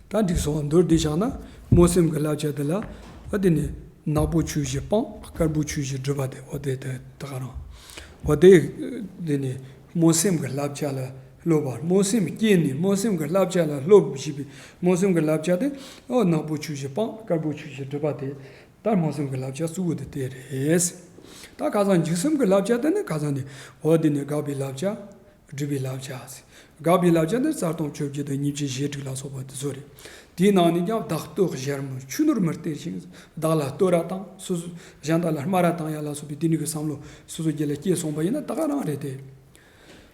ད་འགྲིག་སོང་། མདོར་བསྡུས་བཞག་ན་སྨོན་སེམས་ཀྱི་བསླབ་བྱ་དེ་ལ་འོ་དེ་ནི་ནག་པོ་ཆོས་བཞི་སྤང་། དཀར་པོ་ཆོས་བཞི་སྒྲུབ་པ་དེ་འོ་དེ་དེ་ད་ག་རང་། འོ་དེ་དེ་ནི་སྨོན་སེམས་ཀྱི་བསླབ་བྱ་ལ་སློབ་པ། སྨོན་སེམས་བསྐྱེད་ནས་སྨོན་སེམས་ཀྱི་བསླབ་བྱ་ལ་སློབ་ཞེས་པའི་སྨོན་སེམས་ཀྱི་བསླབ་བྱ་དེ་འོ་ནག་པོ་ཆོས་བཞི་སྤང་། དཀར་པོ་ཆོས་བཞི་སྒྲུབ་པ་དེ་ད་སྨོན་སེམས་ཀྱི་བསླབ་བྱ་གཙོ་བོ་དེ་དེ་རེད། ད་ཁ་སང་འཇིགས་སེམས་ཀྱི་བསླབ་བྱ་དེ་ནི་ཁ་སང་ནི་འོ་དེ་ནི་དགག་པའི་བསླབ་བྱ། སྒྲུབ་པའི་བསླབ་བྱ། དགག་པའི་བསླབ་བྱ་ནི་རྩ་ལྟུང་བཅོ་བརྒྱད་དང་ཉེས་བྱས་བཞི་དྲུག་ལ་སོགས་པ་དེ་ཚོ་རེད། དེའི་ནང་ནས་ཀྱང་བདག་བསྟོད་གཞན་སྨོད། ཆོས་ནོར་མི་སྟེར་ཞིང་། བདག་ལ་བསྟོད་ར་བཏང་། སོ་སོ་གཞན་དག་ལ་སྨད་ར་བཏང་ཡ་ལ་སོགས་པའི་དེ་འདྲ་གི་བསམ་བློ་སོ་སོ་རྒྱུད་ལ་སྐྱེས་སོང་པ་ཡིན་ན་ད་ག་རང་རེད་དེ།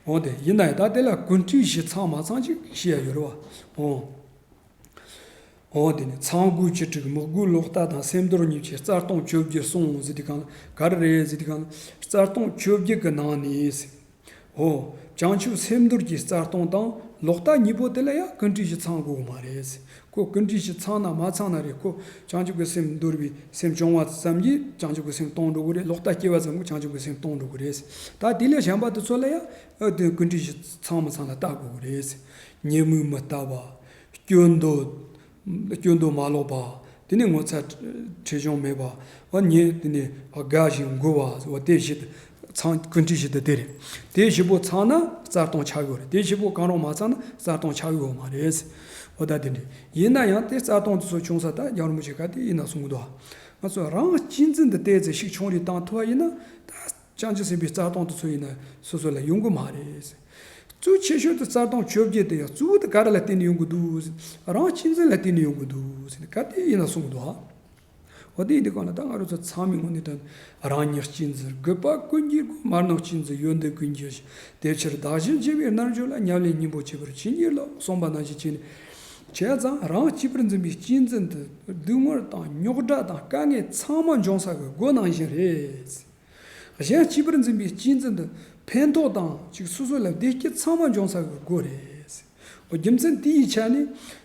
འོ་དེ་ཡིན་ན་ཡང་ད་དེ་ལ་གུས་འདུད་བཞི་ཚང་མ་ཚང་ཅིག་ཤེས་ཡ་ཡོད་རེད་བ། འོ། འོ་དེ་ནི་ཚངས་སྒོས་བཅུ་དྲུག་མི་དགོས་ལོག་ལྟ་དང་སེམས་འདོར་ཉེས་བྱས་རྩ་ལྟུང་བཅོ་བརྒྱད་སོང་ཟེར་དུས་གང་ལ་ག་རེ་རེད་ཟེར་དུས་གང་ལ་རྩ་ལྟུང་བཅོ་བརྒྱད་ཀྱི་ནང་ནས། འོ། བྱང་ཆུབ་སེམས་འདོར་གྱི་རྩ་ལྟུང་དང་ལོག་ལྟ་གཉིས་པོ་དེ་ལ་ཡང་གུས་འདུད་བཞི་ཚང་དགོས་ཀྱི་མ་རེད། ཁོ་གུས་འདུད་བཞི་ཚང་ན་མ་ཚང་ན་རེད། ཁོ་བྱང་ཆུབ་ཀྱི་སེམས་འདོར་བའི་སེམས་བྱུང་བ་ཙམ་གྱིས་བྱང་ཆུབ་ཀྱི་སེམས་སྟོང་འགྲོ་གི་རེད། ལོག་ལྟ་སྐྱེ་བ་ཙམ་གྱིས་བྱང་ཆུབ་ཀྱི་སེམས་སྟོང་འགྲོ་གི་རེད། ད་དེ་ལས་གཞན་པ་དེ་ཚོ་ལ་ཡང་ཨ་དེ་གུས་འདུད་བཞི་ཚང་མ་ཚང་ལ་ལྟ་དགོས་ཀྱི་རེད། ཉེས་དམིགས་མི་ལྟ་བ། སྐྱོན་འདོད། སྐྱོན་འདོད་མ་ལོག་པ། དེ་ནས་ངོ་ཚ་ཁྲེལ་གཞུང་མེད་པ། འོ་ཉེས་དེ་ནས་དགའ་ཞིང་མགུ་བ། འོ་དེ་བཞི་དེ་ཚང་གུས་འདུད་བཞི་དེ་དེ་རེད། དེ་བཞི་པོ་ཚང་ན་རྩ་ལྟུང་ཆགས་ཡོད་རེད། དེ་བཞི་པོ་གང་རུང་མ་ཚང་ན་རྩ་ལྟུང་ཆགས་ཡོད་མ་རེད། འོ་ད་དེ་འདྲ་ཡིན་ན་ཡང་དེ་རྩ་ལྟུང་དེ་ཚོ་བྱུང་ས་ད་རྒྱལ་བ་རིན་པོ་ཆེ་ག་དེ་ཡིན་ན་གསུང་གི་འདུག་ང་ཚོ་རང་གཅེས་འཛིན་དེ་ཏོག་ཙམ་ཞིག་ཆུང་རུ་བཏང་ཐུབ་པ་ཡིན་ན་ད། བྱང་ཆུབ་སེམས་དཔའི་རྩ་ལྟུང་དེ་ཚོ་ཡིན་ན་སོ་སོ་ལ་ཡོང་གི་མ་རེད། གཙོ་ཆེ་ཤོས་དེ་རྩ་ལྟུང་བཅོ་བརྒྱད་དེ་ཡང་གཙོ་བོ་དེ་ག་རེ་ལ་བརྟེན་ནས་ཡོང་གི་འདུག་རང་གཅེས་འཛིན་ལ་བརྟེན་ནས་ཡོང་གི་འདུག་ཟེར་ནས་ག་དེ་ཡིན་ན་གསུང་གི་འདུག་ཨ། འོ་དེ་ཡིན་དུས་གང་ལ་ད་ང་རང་ཚོ་ཚང་མའི་ངོས་ནས་དྲན། རང་ཉིད་གཅེས་འཛིན་རྒུད་པ་ཀུན་གྱི་སྒོ། མར་ནུབ་གཅེས་འཛིན་ཡོན་ཏན་ཀུན་གྱི་གཞི། དེ་ཕྱིར་བདག་གཞན་བརྗེ་བའི་རྣལ་འབྱོར་ལ། ཉམས་ལེན་སྙིང་པོ་བྱེད་པར་ཇི་སྙེད་ལབ། གསུངས་པ་ནང་བཞིན་བྱས་ནས་བྱས་ཙང་རང་གཅེས་པར་འཛིན་པའི་གཅེས་འཛིན་དེ་སྡུག་བསྔལ་དང་རྙོག་དྲ་དང་དཀའ་ངལ་ཚང་མ་འབྱུང་ས་གི་སྒོ་ནང་བཞིན་རེད། གཞན་གཅེས་པར་འཛིན་པའི་གཅེས་འཛིན་དེ་ཕན་ཐོགས་དང་ཅིག་སོ་སོ་ལ་བདེ་སྐྱིད་ཚང་མ་འབྱུང་ས་གི་སྒོ་རེད། འོ་རྒྱུ་མཚན་དེ་ཡི་ཆ་ནས་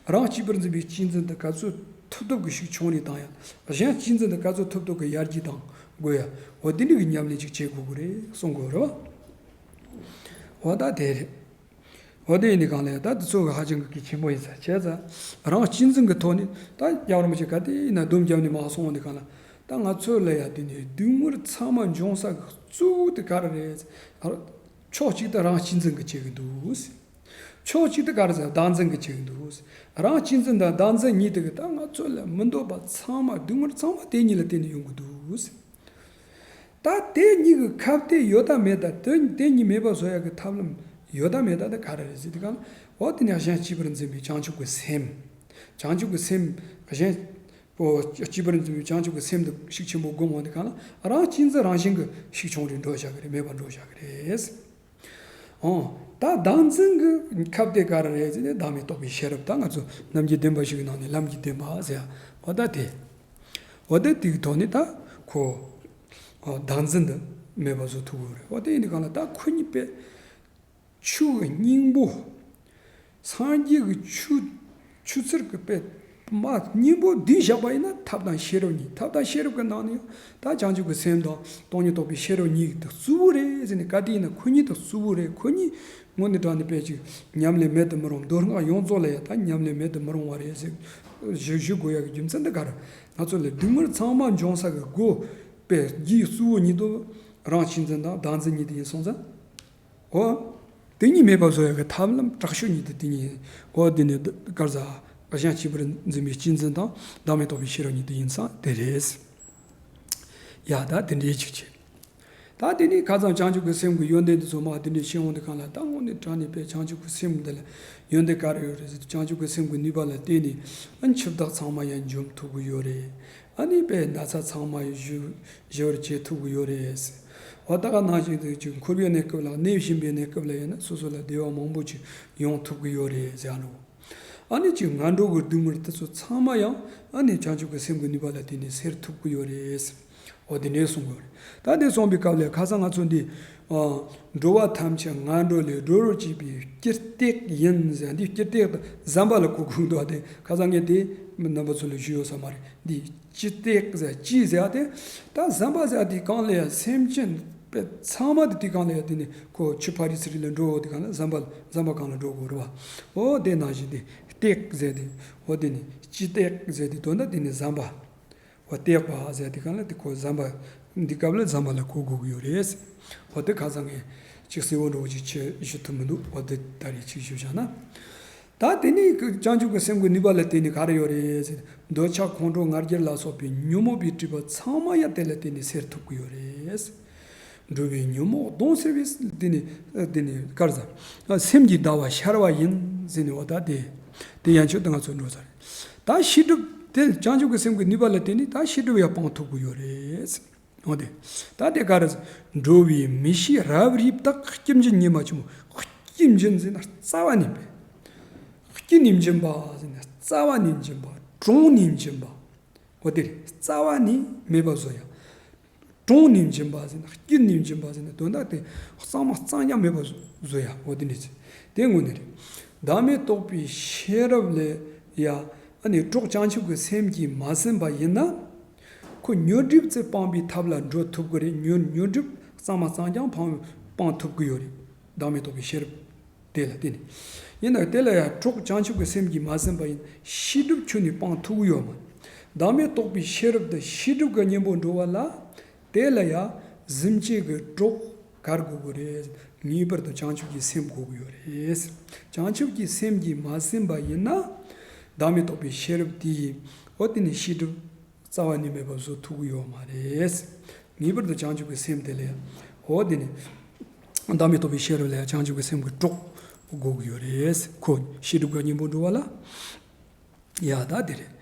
རང་གཅེས་པར་འཛིན་པའི་གཅེས་འཛིན་དེ་ག་ཚོད་ཐུབ་ཐུབ་ཀྱི་ཞིག་ཆུང་རུ་བཏང་ཡ། གཞན་གཅེས་འཛིན་དེ་ག་ཚོད་ཐུབ་ཐུབ་ཀྱི་ཡར་རྒྱས་བཏང་དགོས་ཡ། འོ་དེ་འདྲ་གི་ཉམས་ལེན་ཅིག་བྱེད་དགོས་ཀྱི་རེད་གསུང་དགོས་རེད་བ། འོ་ད་དེ་རེད། འོ་དེ་ཡིན་དུས་གང་ལ་ཡ་ད་དེ་ཚོ་གི་ཧ་ཅང་གི་གལ་ཆེན་པོ་ཡིན་ས་བྱས་ཙང་རང་གཅེས་འཛིན་གྱི་ཐོག་ནས་ད་རྒྱལ་བ་རིན་པོ་ཆེ་ག་དེ་ཡིན་ན་སྡོམ་བརྒྱབ་ནས་མར་གསུངས་འོང་དུས་གང་ལ་ད་ང་ཚོ་ལ་ཡ་དེ་ནས་སྡུག་བསྔལ་ཚང་མ་འབྱུང་ས་གི་གཙོ་བོ་དེ་ག་རེ་རེད། ཕྱོགས་གཅིག་ཏུ་རང་གཅེས་འཛིན་གྱིས་བྱེད་ཀྱི་འདུག། ཕྱོགས་གཅིག་ཏུ་ག་རེ་ཟེར། བདག་འཛིན་གྱིས་བྱེད་ཀྱི་འདུག། རང་གཅེས་འཛིན་དང་བདག་འཛིན་གཉིས་དེ་གི་ད་ང་ཚོ་ལ་མི་འདོད་པ་ཚང་མ་སྡུག་བསྔལ་ཚང་མ་དེ་གཉིས་ལ་བརྟེན་ནས་ཡོང་གི་འདུག། ད་དེ་གཉིས་ཀྱི་ཁ་གཏད་ཡོད་དམ་མེད་དམ། དེ་དེ་གཉིས་མེད་པ་བཟོ་ཡག་གི་ཐབས་ལམ་ཡོད་དམ་མེད་དམ་དེ་ག་རེ་རེད་ཟེར་དུས་སྒང་ལ། འོ་དེ་ནི་གཞན་གཅེས་པར་འཛིན་པའི་བྱང་ཆུབ་ཀྱི་སེམས། བྱང་ཆུབ་ཀྱི་སེམས། གཞན། འོ་གཅེས་པར་འཛིན་པའི་བྱང་ཆུབ་ཀྱི་སེམས་དེ་ཤུགས་ཆེན་པོ་སྒོམ་འོང་དུས་སྒང་ལ། རང་གཅེས་འཛིན་རང་བཞིན་གྱིས་ཤུགས་ཆུང་རུ་འགྲོ་བཞག་གི་རེད། མེད་པར་འགྲོ་བཞག་གི་རེད། འོ། ད་བདག་འཛིན་གྱི་ཁ་གཏད་ག་རེ་རེད་ཟེར་ན། བདག་མེད་རྟོགས་པའི་ཤེས་རབ། ད་ང་ཚོ་རྣམ་འགྱུར་བདེན་པ་བཞི་གི་ནང་ནས་ལམ་གྱི་བདེན་པ་ཟེར་ཡ། འོ་ད་དེ། འོ་ད་དེ་གི་ཐོག་ནས་ད་ཁོ། འོ་བདག་འཛིན་དེ་མེད་པ་བཟོ་ཐུབ་ཀྱི་ཡོད་རེད། འོ་དེ་ཡིན་དུས་སྒང་ལ་ད་ཁོ་གཉིས་དཔེ། ཆུ་གི་སྙིང་པོ། སངས་རྒྱས་ཀྱི་ཆུ། ཆུ་ཚུལ་གྱི་དཔེ་མ་སྙིང་པོ་བསྡུས་བཞག་པ་ཡིན་ན། ཐབས་དང་ཤེས་རབ་གཉིས། ཐབས་དང་ཤེས་རབ་ཀྱི་ནང་ནས་ཡང་ད་བྱང་ཆུབ་ཀྱི་སེམས་དང་སྟོང་ཉིད་རྟོགས་པའི་ཤེས་རབ་གཉིས་དེ་གཙོ་བོ་རེད་ཟེར་ནས། ག་དུས་ཡིན་ན་ཁོ་གཉིས་དེ་གཙོ་བོ་རེད། ཁོ་གཉིས་དངོས་གནས་དྲང་གནས་དཔེ་ཅིག་ཉམས་ལེན་མེད་དུ་མི་རུང་། མདོ་སྔགས་ཡོངས་རྫོགས་ལ་ཡང་ད་ཉམས་ལེན་མེད་དུ་མི་རུང་བ་རེད་ཟེར་ཞུ་ཞུ་དགོས་ཡག་གི་རྒྱུ་མཚན་འདི་ག་རེ། ང་ཚོ་ལ་སྡུག་བསྔལ་ཚང་མ་འབྱུང་ས་གི་སྒོ་དཔེ་རྒྱུའི་གཙོ་བོ་གཉིས་དེ་རང་གཅེས་འཛིན་དང་བདག་འཛིན་གཉིས་དེ་ཡིན་སོང་ཙང་། འོ། དེ་གཉིས་མེད་པ་བཟོ་ཡག་གི་ཐབས་ལམ་དྲག་ཤོས་གཉིས་དེ་དེ་གཉིས། འོ་དེ་ནི་ག་རེ་ཟེར། གཞན་གཅེས་པར་འཛིན་པའི་གཅེས་འཛིན་དང་བདག་མེད་རྟོགས་པའི་ཤེས་རབ་གཉིས་དེ་ཡིན་ས་དེ་རེད། ཡ་ད་དེ་འདྲའི་ཅིག་བྱེད། ད་དེ་ནས་ཁ་སང་བྱང་ཆུབ་ཀྱི་སེམས་ཀྱི་ཡོན་ཏན་དེ་ཚོ་མར་དེ་འདྲའི་བཤད་འོང་དུས་སྒང་ལ། ད་དངོས་གནས་དྲང་གནས་དཔེ་བྱང་ཆུབ་ཀྱི་སེམས་འདི་ལ་ཡོན་ཏན་ག་རེ་ཡོད་རེད་ཟེར་དུས། བྱང་ཆུབ་ཀྱི་སེམས་ཀྱི་ནུས་པ་ལ་བརྟེན་ནས་ཨ་འཆི་བདག་ཚང་མ་ཡང་འཇོམས་ཐུབ་ཀྱི་ཡོད་རེད། ཨ་ནི་དཔེ་ན་ཚ་ཚང་མ་ཞི་ཞི་བར་བྱེད་ཐུབ་ཀྱི་ཡོད་རེད། འོ་ད་ག་ནང་བཞིན་དུ་ཅིག་འཁོར་བའི་གནས་སྐབས་ལ། གནས་གཞན་པའི་གནས་སྐབས་ལ་ཡིན་ན་སོ་སོ་ལ་བདེ་བ་མང་པོ་ཅིག་ཡོང་ཐུབ་ཀྱི་ཡོད་རེད་ཟེར་ནོ། ཨ་ནི་ཅིག་ངན་འགྲོ་གི་སྡུག་བསྔལ་དེ་ཚོ་ཚང་མ་ཡང་ཨ་ནི་བྱང་ཆུབ་ཀྱི་སེམས་ཀྱི་ནུས་པ་ལ་བརྟེན་ནས་སེལ་ཐུབ་ཀྱི་ཡོད་རེད། འོ་དེ་འདྲའི་གསུང་གི་ཡོད་རེད། ད་དེ་གསུངས་པའི་སྐབས་ལ་ཁ་སང་ང་ཚོ་འདི། ཨ། འགྲོ་བ་ཐམས་ཅད་ངན་འགྲོ་ལས་སྒྲོལ་བར་བྱེད་པའི་སྤྱི་སྟེགས་ཡིན་ཟེར། འདི་སྤྱི་སྟེགས་དེ་ཟམ་པ་ལ་གོ་དགོས་འདུག་སྟེ། ཁ་སང་ངས་དེ་རྣམ་པ་ཚོ་ལ་ཞུས་ཡོད་ས་མ་རེད། འདི་སྤྱི་སྟེགས་ཟེར། སྤྱི་ཟེར་ཡ་དེ། ད་ཟམ་པ་ཟེར་ཡ་དེ་སྒང་ལ་ཡ་སེམས་ཅན་དཔེ་ཚང་མ་དེ་དེ་སྒང་ལ་ཡ་དེ་ནི་ཁོ་ཆུ་ཕ་རི་ཚུ་རི་ལ་འགྲོ་འོ་དེ་སྒང་ལ་ཟམ་པ་ཟམ་པ་སྒང་ལ་འགྲོ་དགོས་རེད་བ། འོ་དེ་ནང་བཞིན་དེ་སྟེགས་ཟེར་དེ། འོ་དེ་ནི་སྤྱི་སྟེགས་ཟེར་དེ། དོན་དག་དེ་ནི་ཟམ་པ། འོ་སྟེགས་པ་ཟེར་དེ་སྒང་ལ་དེ་ཁོ་ཟམ་པ། འདི་སྐབས་ལ་ཟམ་པ་ལ་གོ་དགོས་ཀྱི་ཡོད་རེད། འོ་དེ་ཁ་སང་ངས་ཅིག་གསལ་བོ་འདྲ་བོ་ཅིག་ཆེ་ཞུ་ཐུབ་མི་འདུག། འོ་དེ་ད་རེས་ཅིག་ཞུ་བཞག་ན། ད་དེ་ནས་བྱང་ཆུབ་ཀྱི་སེམས་ཀྱི་ནུས་པ་ལ་བརྟེན་ནས་ག་རེ་ཡོད་རེད་ཟེར། འདོད་ཆགས་ཁོང་ཁྲོ་ང་རྒྱལ་ལ་སོགས་པའི་ཉོན་མོངས་པའི་སྒྲིབ་པ་ཚང་མ་ཡང་དེ་ལ་བརྟེན་ནས་སེལ་ཐུབ་ཀྱི་ཡོད་རེད། འགྲོ་བའི་ཉོན་མོངས་གདོན་སེལ་བའི་དེ་ནི་དེ་ནི་ག་རེ་ཟེར། སེམས་ཀྱི་ཟླ་བ་ཤར་བ་ཡིན་ཟེར་ནས། འོ་ད་དེ་དེ་ཡན་ཆོད་དུ་ང་ཚོ་འགྲོ་ས་རེད། ད་ཤེས་སྒྲིབ་དེ་བྱང་ཆུབ་ཀྱི་སེམས་ཀྱི་ནུས་པ་ལ་བརྟེན་ནས་ད་ཤེས་སྒྲིབ་ཡང་སྤང་ཐུབ་ཀྱི་ཡོད་རེད། འོ་དེ། ད་དེ་ག་རེ་ཟེར། འགྲོ་བའི་མི་ཤེས་རབ་རིབ་དག། སྐྱེ་འབྱིན་ཉི་མ་ཆེན་པོ། སྐྱེ་འབྱིན་ཟེར་ན་རྩ་བ་ནས་མེད། སྐྱེ་ནས་འབྱིན་པ་ཟེར་ན་རྩ་བ་ནས་འབྱིན་པ། གྲོངས་ནས་འབྱིན་པ། འོ་དེ་རེད། རྩ་བ་ནས་མེད་པ་བཟོ་ཡ། གྲོངས་ནས་འབྱིན་པ་ཟེར་ན། སྐྱེ་ནས་འབྱིན་པ་ཟེར་ན། དོན་དག་དེ་གཙང་མ་གཙང་རྐྱང་མེད་པ་བཟོ་ཡ། འོ་དེ་འདྲ་ཅིག་དེ་དངོས་གནས་རེད། བདག་མེད་རྟོགས་པའི་ཤེས་རབ་ལ་ཡ། ཨ་ནི་གྲོགས་བྱང་ཆུབ་ཀྱི་སེམས་ཀྱིས་མ་ཟིན་པ་ཡིན་ན། ཁོ་ཉོན་སྒྲིབ་ཚེ་སྤངས་པའི་ཐབས་ལ་འགྲོ་ཐུབ་ཀྱི་རེད། ཉོན་ཉོན་སྒྲིབ་གཙང་མ་གཙང་རྐྱང་སྤང་སྤང་ཐུབ་ཀྱི་ཡོད་རེད། བདག་མེད་རྟོགས་པའི་ཤེས་རབ་དེ་ལ་བརྟེན་ནས། ཡིན་ནའང་དེ་ལ་ཡང་གྲོགས་བྱང་ཆུབ་ཀྱི་སེམས་ཀྱིས་མ་ཟིན་པ་ཡིན་ན་ཤེས་སྒྲིབ་ཁྱོན་ནས་སྤང་ཐུབ་ཀྱི་ཡོད་མ་རེད། བདག་མེད་རྟོགས་པའི་ཤེས་རབ་དེ་ཤེས་སྒྲིབ་ཀྱི་གཉེན་པོ་འགྲོ་བ་ལ། དེ་ལ་ཡང་གཟིམ་བྱེད་ཀྱི་གྲོགས་ག་རེ་དགོས་ཀྱི་རེད། ངེས་པར་དུ་བྱང་ཆུབ་ཀྱི་སེམས་དགོས་ཀྱི་ཡོད་རེད། བྱང་ཆུབ་ཀྱི་སེམས་ཀྱིས་མ་ཟིན་པ་ཡིན་ན། བདག་མེད་རྟོགས་པའི་ཤེས་རབ་དེ་ཡིས། འོ་དེ་ནི་ཤེས་སྒྲིབ་རྩ་བ་ནས་མེད་པ་བཟོ་ཐུབ་ཀྱི་ཡོད་མ་རེད། ངེས་པར་དུ་བྱང་ཆུབ་ཀྱི་སེམས་དེ་ལ་ཡང་། འོ་དེ་ནི་བདག་མེད་རྟོགས་པའི་ཤེས་རབ་ལ་ཡང་བྱང་ཆུབ་ཀྱི་སེམས་ཀྱི་གྲོགས་དགོས་ཀྱི་ཡོད་རེད། ཁོ་ཤེས་སྒྲིབ་ཀྱི་གཉེན་པོ་འགྲོ་བ་ལ། ཡ་ད་དེ་རེད།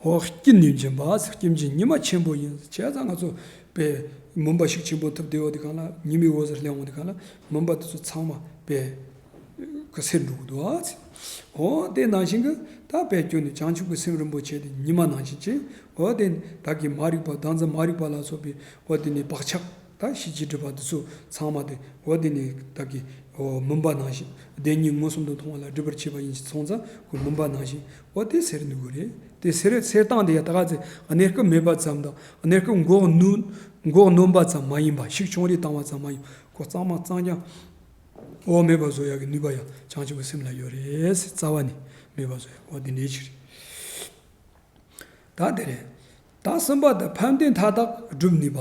འོ་སྐྱེ་ནས་འབྱིན་པ། སྐྱེ་འབྱིན་ཉི་མ་ཆེན་པོ་ཡིན། བྱས་ཙང་ང་ཚོ་དཔེ་མུན་པ་ཤུགས་ཆེན་པོ་ཐུབ་བསྡད་ཡོད་དུས་སྒང་ལ། ཉི་མའི་འོད་ཟེར་སླེབས་འོང་དུས་སྒང་ལ་མུན་པ་དེ་ཚོ་ཚང་མ་དཔེ་གི་སེལ་འགྲོ་གི་འདུག་ཨ། འོ་དེ་ནང་བཞིན་གྱི་ད་དཔེ་ཁྱོན་ནས་བྱང་ཆུབ་ཀྱི་སེམས་རིན་པོ་ཆེ་དེ་ཉི་མ་ནང་བཞིན་ཅིག། འོ་དེ་བདག་གི་མ་རིག་པ། བདག་འཛིན་མ་རིག་པ་ལ་སོགས་པའི་འོ་དེ་ནི་བག་ཆགས། ད་ཤེས་བྱའི་སྒྲིབ་པ་དེ་ཚོ་ཚང་མ་དེ། འོ་དེ་ནི་བདག་གི་འོ་མུན་པ་ནང་བཞིན། བདེན་གཉིས་མངོན་སུམ་དུ་མཐོང་བ་ལ་སྒྲིབ་པར་བྱེད་པ་ཡིན་སོང་ཙང་། ཁོ་མུན་པ་ནང་བཞིན། འོ་དེ་སེལ་ནུས་ཀྱི་རེད། དེ་སེལ་སེལ་སྟངས་དེ་ཡང་ད་ག་ཚོད་གནས་སྐབས་མེད་པ་ཙམ་དང་། གནས་སྐབས་འགོག་ནུས། འགོག་ནོན་པ་ཙམ་མ་ཡིན་པ། ཤུགས་ཆུང་རེ་བཏང་བ་ཙམ་མ་ཡིན་པ། ཁོ་གཙང་མ་གཙང་རྐྱང་འོ་མེད་པ་བཟོ་ཡག་གི་ནུས་པ་ཡང་བྱང་ཆུབ་ཀྱི་སེམས་ལ་ཡོད་རེད། རྩ་བ་ནས་མེད་པ་བཟོ་ཡག། འོ་དེ་འདྲའི་ཅིག་རེད། ད་དེ་རེད། ད་གསུམ་པ་དེ་ཕན་བདེ་མཐའ་དག་སྒྲུབ་ནུས་པ།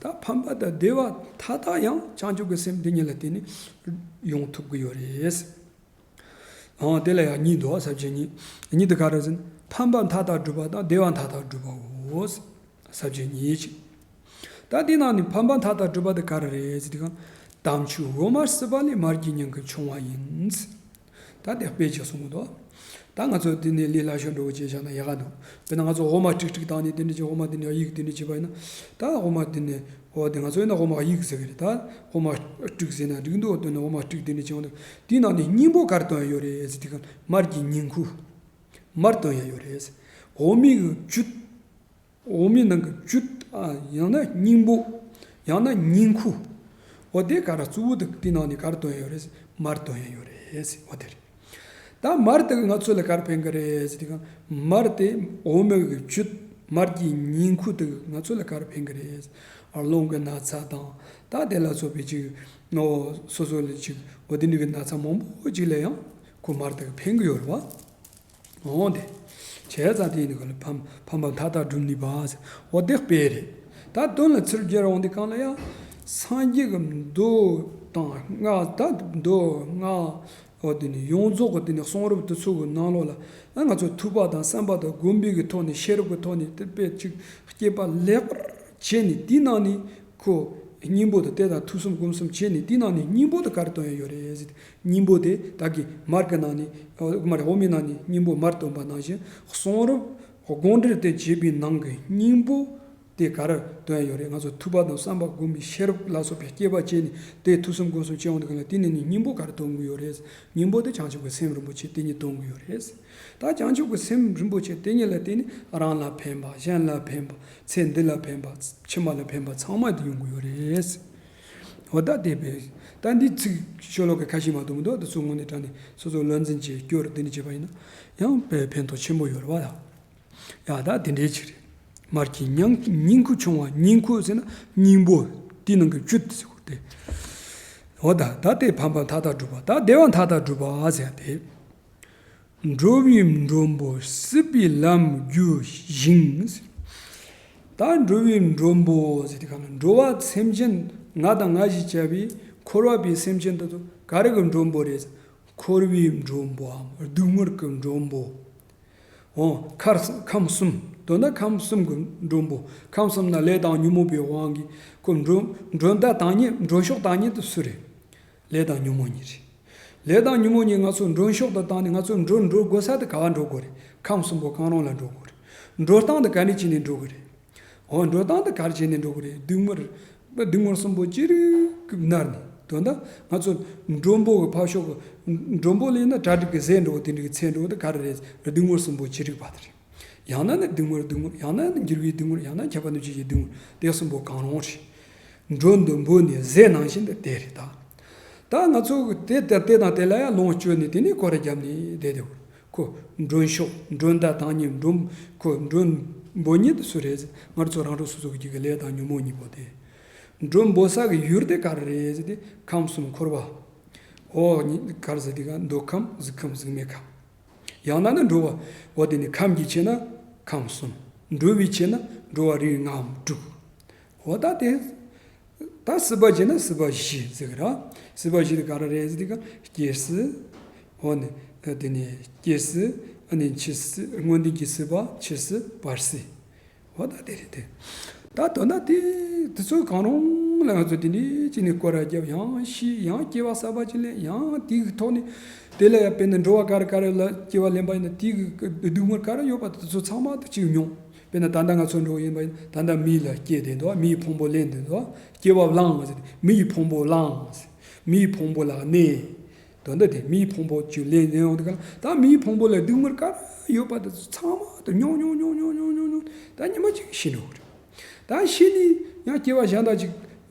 ད་ཕན་པ་དང་བདེ་བ་མཐའ་དག་ཡང་བྱང་ཆུབ་ཀྱི་སེམས་དེ་ཉིད་ལ་བརྟེན་ནས་ཡོང་ཐུབ་ཀྱི་ཡོད་རེད། ཨང་། དེ་ལ་ཡང་གཉིས་འདུག་ས་བཅད་གཉིས། གཉིས་དེ་ག་རེ་ཟེར་ན། ཕན་པ་མཐའ་དག་སྒྲུབ་པ་དང་བདེ་བ་མཐའ་དག་སྒྲུབ་པའོ། ས་བཅད་གཉིས་ཅིག་ད་དེ་ནང་ནས་ཕན་པ་མཐའ་དག་སྒྲུབ་པ་དེ་ག་རེ་རེད་ཟེར་དུས་སྒང་། དམ་ཆོས་འོ་མར་བསྲུབས་པ་ལས། མར་གྱི་ཉིང་ཁུ་འབྱུང་བ་ཡིན། ད་དེ་དཔེ་ཅིག་གསུངས་འདུག་ད་ང་ཚོ་དེ་ནས་ལས་སླ་ཤོས་འགྲོ་བྱས་བཞག་ན་ཡག་ག་འདུག་དཔེར་ན་ང་ཚོ་འོ་མ་དཀྲུག་དཀྲུག་བཏང་ནས་དེ་འདྲ་བྱས། འོ་མ་དེ་ནས་གཡིག་དེ་འདྲ་བྱས་པ་ཡིན་ན། ད་འོ་མ་དེ་ནས། འོ་དེ་ང་ཚོ་ཡིན་ན་འོ་མ་གཡིག་ཟེར་གི་རེད། ད་འོ་མ་དཀྲུག་ཟེར་ན་འགྲིག་འདུག་དོན་ནི་འོ་མ་དཀྲུག་དེ་འདྲ་བྱས་འོང་དུས། དེའི་ནང་ནས་སྙིང་པོ་ག་རེ་བཏོན་ཡོད་རེད་ཟེར་དུས་སྒང་། མར་གྱི་ཉིང་ཁུ། མར་བཏོན་ཡོད་རེད། འོ་མའི་གི་བཅུད། འོ་མའི་ནང་གི་བཅུད། ཨ། ཡང་ན་སྙིང་པོ། ཡང་ན་ཉིང་ཁུ། འོ་དེ་ག་རེ་གཙོ་བོ་དེ་དེའི་ནང་ནས་ག་རེ་བཏོན་ཡོད་རེད། མར་བཏོན་ཡོད་རེད། འོ་དེ་རེད། ད་མར་དེ་གིས་ང་ཚོ་ལ་ག་རེ་ཕན་གི་རེད་ཟེར་དུས་སྒང་། མར་དེ་འོ་མའི་གི་བཅུད། མར་གྱི་ཉིང་ཁུ་དེ་གིས་ང་ཚོ་ལ་ག་རེ་ཕན་གི་རེད། ཨ། རླུང་གི་ན་ཚ་དང་། ད་དེ་ལ་སོགས་པའི་ཅིག་ནོ། སོ་སོ་ལ་ཅིག་འོ་དེ་འདྲ་གི་ན་ཚ་མང་པོ་ཅིག་ལ་ཡང་ཁོ་མར་དེ་གིས་ཕན་གི་ཡོད་རེད་བ། འོ་དེ། བྱས་ཙང་དེ་ཡིན་དུས་སྒང་ལ་ཕན། ཕན་པ་མཐའ་དག་སྒྲུབ་ནུས་པ་ཟེར། འོ་དེ་དཔེ་རེད། ད་དོན་ལ་ཚུར་སྦྱར་འོང་དུས་སྒང་ལ་ཡང་། སངས་རྒྱས་ཀྱི་མདོ་དང་སྔགས། ད་མདོ་སྔགས། འོ་དེ་ནས་ཡོངས་རྫོགས་ཀྱི་དེ་ནས་གསུང་རབ་དེ་ཚོ་གི་ནང་ལོགས་ལ། ཨ། ང་ཚོ་ཐོས་པ་དང་བསམ་པ་དང་སྒོམ་པའི་གི་ཐོག་ནས། ཤེས་རབ་ཀྱི་ཐོག་ནས་དེ་དཔེ་ཅིག་དཔྱད་པ་ལེགས་པར་བྱས་ནས། དེའི་ནང་ནས་ཁོ་སྙིང་པོ་དེ། དེ་དང་ཐོས་བསམ་སྒོམ་གསུམ་བྱས་ནས་དེའི་ནང་ནས་སྙིང་པོ་དེ་ག་རེ་བཏོན་ཡོད་རེད་ཟེར་དུས། སྙིང་པོ་དེ་ད་གིན་མར་གྱི་ནང་ནས། ཨ། མ་རེད། འོ་མའི་ནང་ནས་སྙིང་པོ་མར་བཏོན་པ་ནང་བཞིན། གསུང་རབ་དགོངས་འགྲེལ་དེ་བྱས་པའི་ནང་གི་སྙིང་པོ་དེ་ག་རེ་བཏོན་ཡོད་རེད། ང་ཚོ་ཐོས་པ་དང་བསམ་པ་སྒོམ་པའི་ཤེས་རབ་ལ་སོགས་པའི་དཔྱད་པ་བྱས་ནས། དེ་ཐོས་བསམ་སྒོམ་གསུམ་བྱས་འོང་དུས་སྒང་ལ། དེ་ནས་ནི་སྙིང་པོ་ག་རེ་སྟོན་གྱི་ཡོད་རེད། སྙིང་པོ་དེ་བྱང་ཆུབ་ཀྱི་སེམས་རིན་པོ་ཆེ་དེ་ཉིད་སྟོན་གྱི་ཡོད་རེད། ད་བྱང་ཆུབ་ཀྱི་སེམས་རིན་པོ་ཆེ་དེ་ཉིད་ལ་བརྟེན་ནས་རང་ལ་ཕན་པ། གཞན་ལ་ཕན་པ། ཚེ་འདི་ལ་ཕན་པ། ཕྱི་མ་ལ་ཕན་པ་ཚང་མ་དེ་ཡོང་གི་ཡོད་རེད། འོ་ད་དེ་བས། ད་འདི་ཚིག་ཤོ་ལོ་ཀ་ཁ་ཤས་མ་གཏོགས་མི་འདུག་དེ་ཚོ་དངོས་གནས་དྲང་གནས་སོ་སོ་བློ་འཛིན་བྱས། སྐྱོར་དེ་འདྲ་བྱས་པ་ཡིན་ན་ཡང་དཔེ་ཕན་ཐོགས་ཆེན་པོ་ཡོད་རེད་བ། ད་ཡ། ད་དེ་འདྲའི་ཅིག་རེད། མར་གྱི་ཉང་། ཉིང་ཁུ་འབྱུང་བ། ཉིང་ཁུ་ཟེར་ན་སྙིང་པོ། དེའི་ནང་གི་བཅུད་ཟེར་གོ་དེ། འོ་ད། ད་དེ་ཕན་པ་མཐའ་དག་སྒྲུབ་པ། ད་བདེ་བ་མཐའ་དག་སྒྲུབ་པ་ཟེར་ཏེ། འགྲོ་བའི་མགྲོན་པོ་སྲིད་པའི་ལམ་བསྒྱུར་ཞིང་། ད་འགྲོ་བའི་མགྲོན་པོ་ཟེར་དུས་སྒང་ལ། འགྲོ་བ་སེམས་ཅན། ང་དང་ང་བཞིན་བྱས་པའི་འཁོར་བ་པའི་སེམས་ཅན་དེ་ཚོ་ག་རེ་གི་མགྲོན་པོ་རེད། འཁོར་བའི་མགྲོན་པོའམ་སྡུག་བསྔལ་གྱི་མགྲོན་པོ། འོ། ཁར། ཁམས་གསུམ། དོན་དག་ཁམས་གསུམ་གྱི་མགྲོན་པོ། ཁམས་གསུམ་ན་ལས་དང་ཉོན་མོངས་པའི་དབང་གིས་ཁོ་མགྲོན། མགྲོན་བརྡ་བཏང་མཁན། མགྲོན་ཤོག་བཏང་མཁན་དེ་སུ་རེད། ལས་དང་ཉོན་མོངས་གཉིས་རེད། ལས་དང་ཉོན་མོངས་གཉིས་ང་ཚོ་མགྲོན་ཤོག་དེ་བཏང་ནས། ང་ཚོ་མགྲོན་འགྲོ་དགོས་ས་དེ་ག་པར་འགྲོ་དགོས་རེད། ཁམས་གསུམ་པོ་གང་རུང་ལ་འགྲོ་དགོས་རེད། འགྲོ་སྟངས་དེ་ག་འདྲ་བྱས་ནས་འགྲོ་གི་རེད། འོ། འགྲོ་སྟངས་དེ་ག་རེ་བྱས་ནས་འགྲོ་གི་རེད། སྡུག་བསྔལ། སྡུག་བསྔལ་གསུམ་པོ་ཅི་རིགས་ཀྱིས་མནར་ནས། དོན་དག་ང་ཚོ་མགྲོན་པོ་གི་ཕར་ཕྱོགས་ཀྱི། མགྲོན་པོ་ལ་ཡིན་ན་གྲ་སྒྲིག་གི་ཟས་འགྲོ་དེ་འདྲ་གི་ཚལ་འགྲོ་དེ་ག་རེ་རེད། སྡུག་བསྔལ་གསུམ་པོ་ཅི་རིགས་པ་དེ་རེད། ཡང་ན་ནི་སྡུག་བསྔལ་སྡུག་བསྔལ། ཡང་ན་ནི་འགྱུར་བའི་སྡུག་བསྔལ། ཡང་ན་ཁྱབ་པ་ནུབ་བྱེད་ཀྱི་སྡུག་བསྔལ། དེ་གསུམ་པོ་གང་རུང་རེད། མགྲོན་དུ་འབོད་ནས་ཟས་གནང་བཞིན་དུ་བསྡད་རེད་ད། ད་ང་ཚོ་གི་དེ་དང་དེ་དང་དེ་ལ་ཡང་ལོངས་སྤྱོད་ནས། དེ་ནས་སྐོར་ར་བརྒྱབ་ནས་བསྡད་དེ། ཁོ་མགྲོན་ཤོག། མགྲོན་བརྡ་བཏང་མཁན། མགྲོན། ཁོ་མགྲོན་འབོད་མཁན་དེ་སུ་རེད། ང་ཚོ་རང་རང་སོ་སོ་གི་ལས་དང་ཉོན་མོངས་གཉིས་པོ་དེ། མགྲོན་འབོད་ས་གི་ཡུལ་དེ་ག་རེ་རེད་ཟེར་དུས། ཁམས་གསུམ་འཁོར་བ། འོ། ག་རེ་ཟེར་དུས་ག་འདོད་ཁམས། གཟུགས་ཁམས། གཟུགས་མེད་ཁམས། ཡང་ན་ནི་འགྲོ་བ། འོ་དེ་ནི་ཁམས་ཀྱི་ཆ་ནས་ཁམས་གསུམ། འགྲོ་བའི་ཆ་ནས་འགྲོ་བ་རིགས་ལྔའམ་དྲུག། འོ་ད་དེ། ད་སྲིད་པ་བྱས་ན་སྲིད་པ་བཞི་ཟེར་གི་ར། སྲིད་པ་བཞི་དེ་ག་རེ་རེད་ཟེར་དུས་ག་སྐྱེ་སྲིད། འོ་ནི། དེ་ནས་སྐྱེ་སྲིད། ཨ་ནི་འཆི་སྲིད། སྔོན་ལྡན་གྱི་སྲིད་པ། འཆི་སྲིད། བར་སྲིད། འོ་ད་དེ་རེད་དེ། ད་དོན་དག་དེ་དེ་ཚོ་གང་རུང་ལ་ང་ཚོ་དེ་འདྲ་བྱས་ནས་སྐོར་ར་བརྒྱབ། ཡང་ཤི། ཡང་སྐྱེ་བ་གསར་པ་ཅིག་ལེན། ཡང་དེའི་ཐོག་ནས་དེ་ལ་ཡང་དཔེར་ན་འགྲོ་བ་ག་རེ་ག་རེ་ལ་སྐྱེ་བ་ལེན་པ་ཡིན་ན། དེའི་སྡུག་བསྔལ་ག་རེ་ཡོད་པ་དེ་ཚོ་ཚང་མ་དེ་གཅིག་མྱོང་། དཔེར་ན་ད་ལྟ་ང་ཚོ་འགྲོ་ཡིན་པ་ཡིན་ན། ད་ལྟ་མི་ལ་སྐྱེས་བསྡད་འདུག་མིའི་ཕུང་པོ་ལེན་བསྡད་འདུག་སྐྱེ་བ་བླངས་ཟེར། མིའི་ཕུང་པོ་བླངས་ཟེར། མིའི་ཕུང་པོ་ལ་གནས། དོན་དག་དེ་མིའི་ཕུང་པོ་ཅིག་ལེན་ལེན་ཡོང་དུས་ག་ལ། ད་མིའི་ཕུང་པོ་ལ་སྡུག་བསྔལ་ག་རེ་ཡོད་པ་དེ་ཚང་མ་དེ་མྱོང་མྱོང་། ད་ཉི་མ་གཅིག་ཤི་འགྲོ་གི་རེད། ད་ཤི་ནས་ཡང་སྐྱེ་བ་གཞན་དག་ཅིག་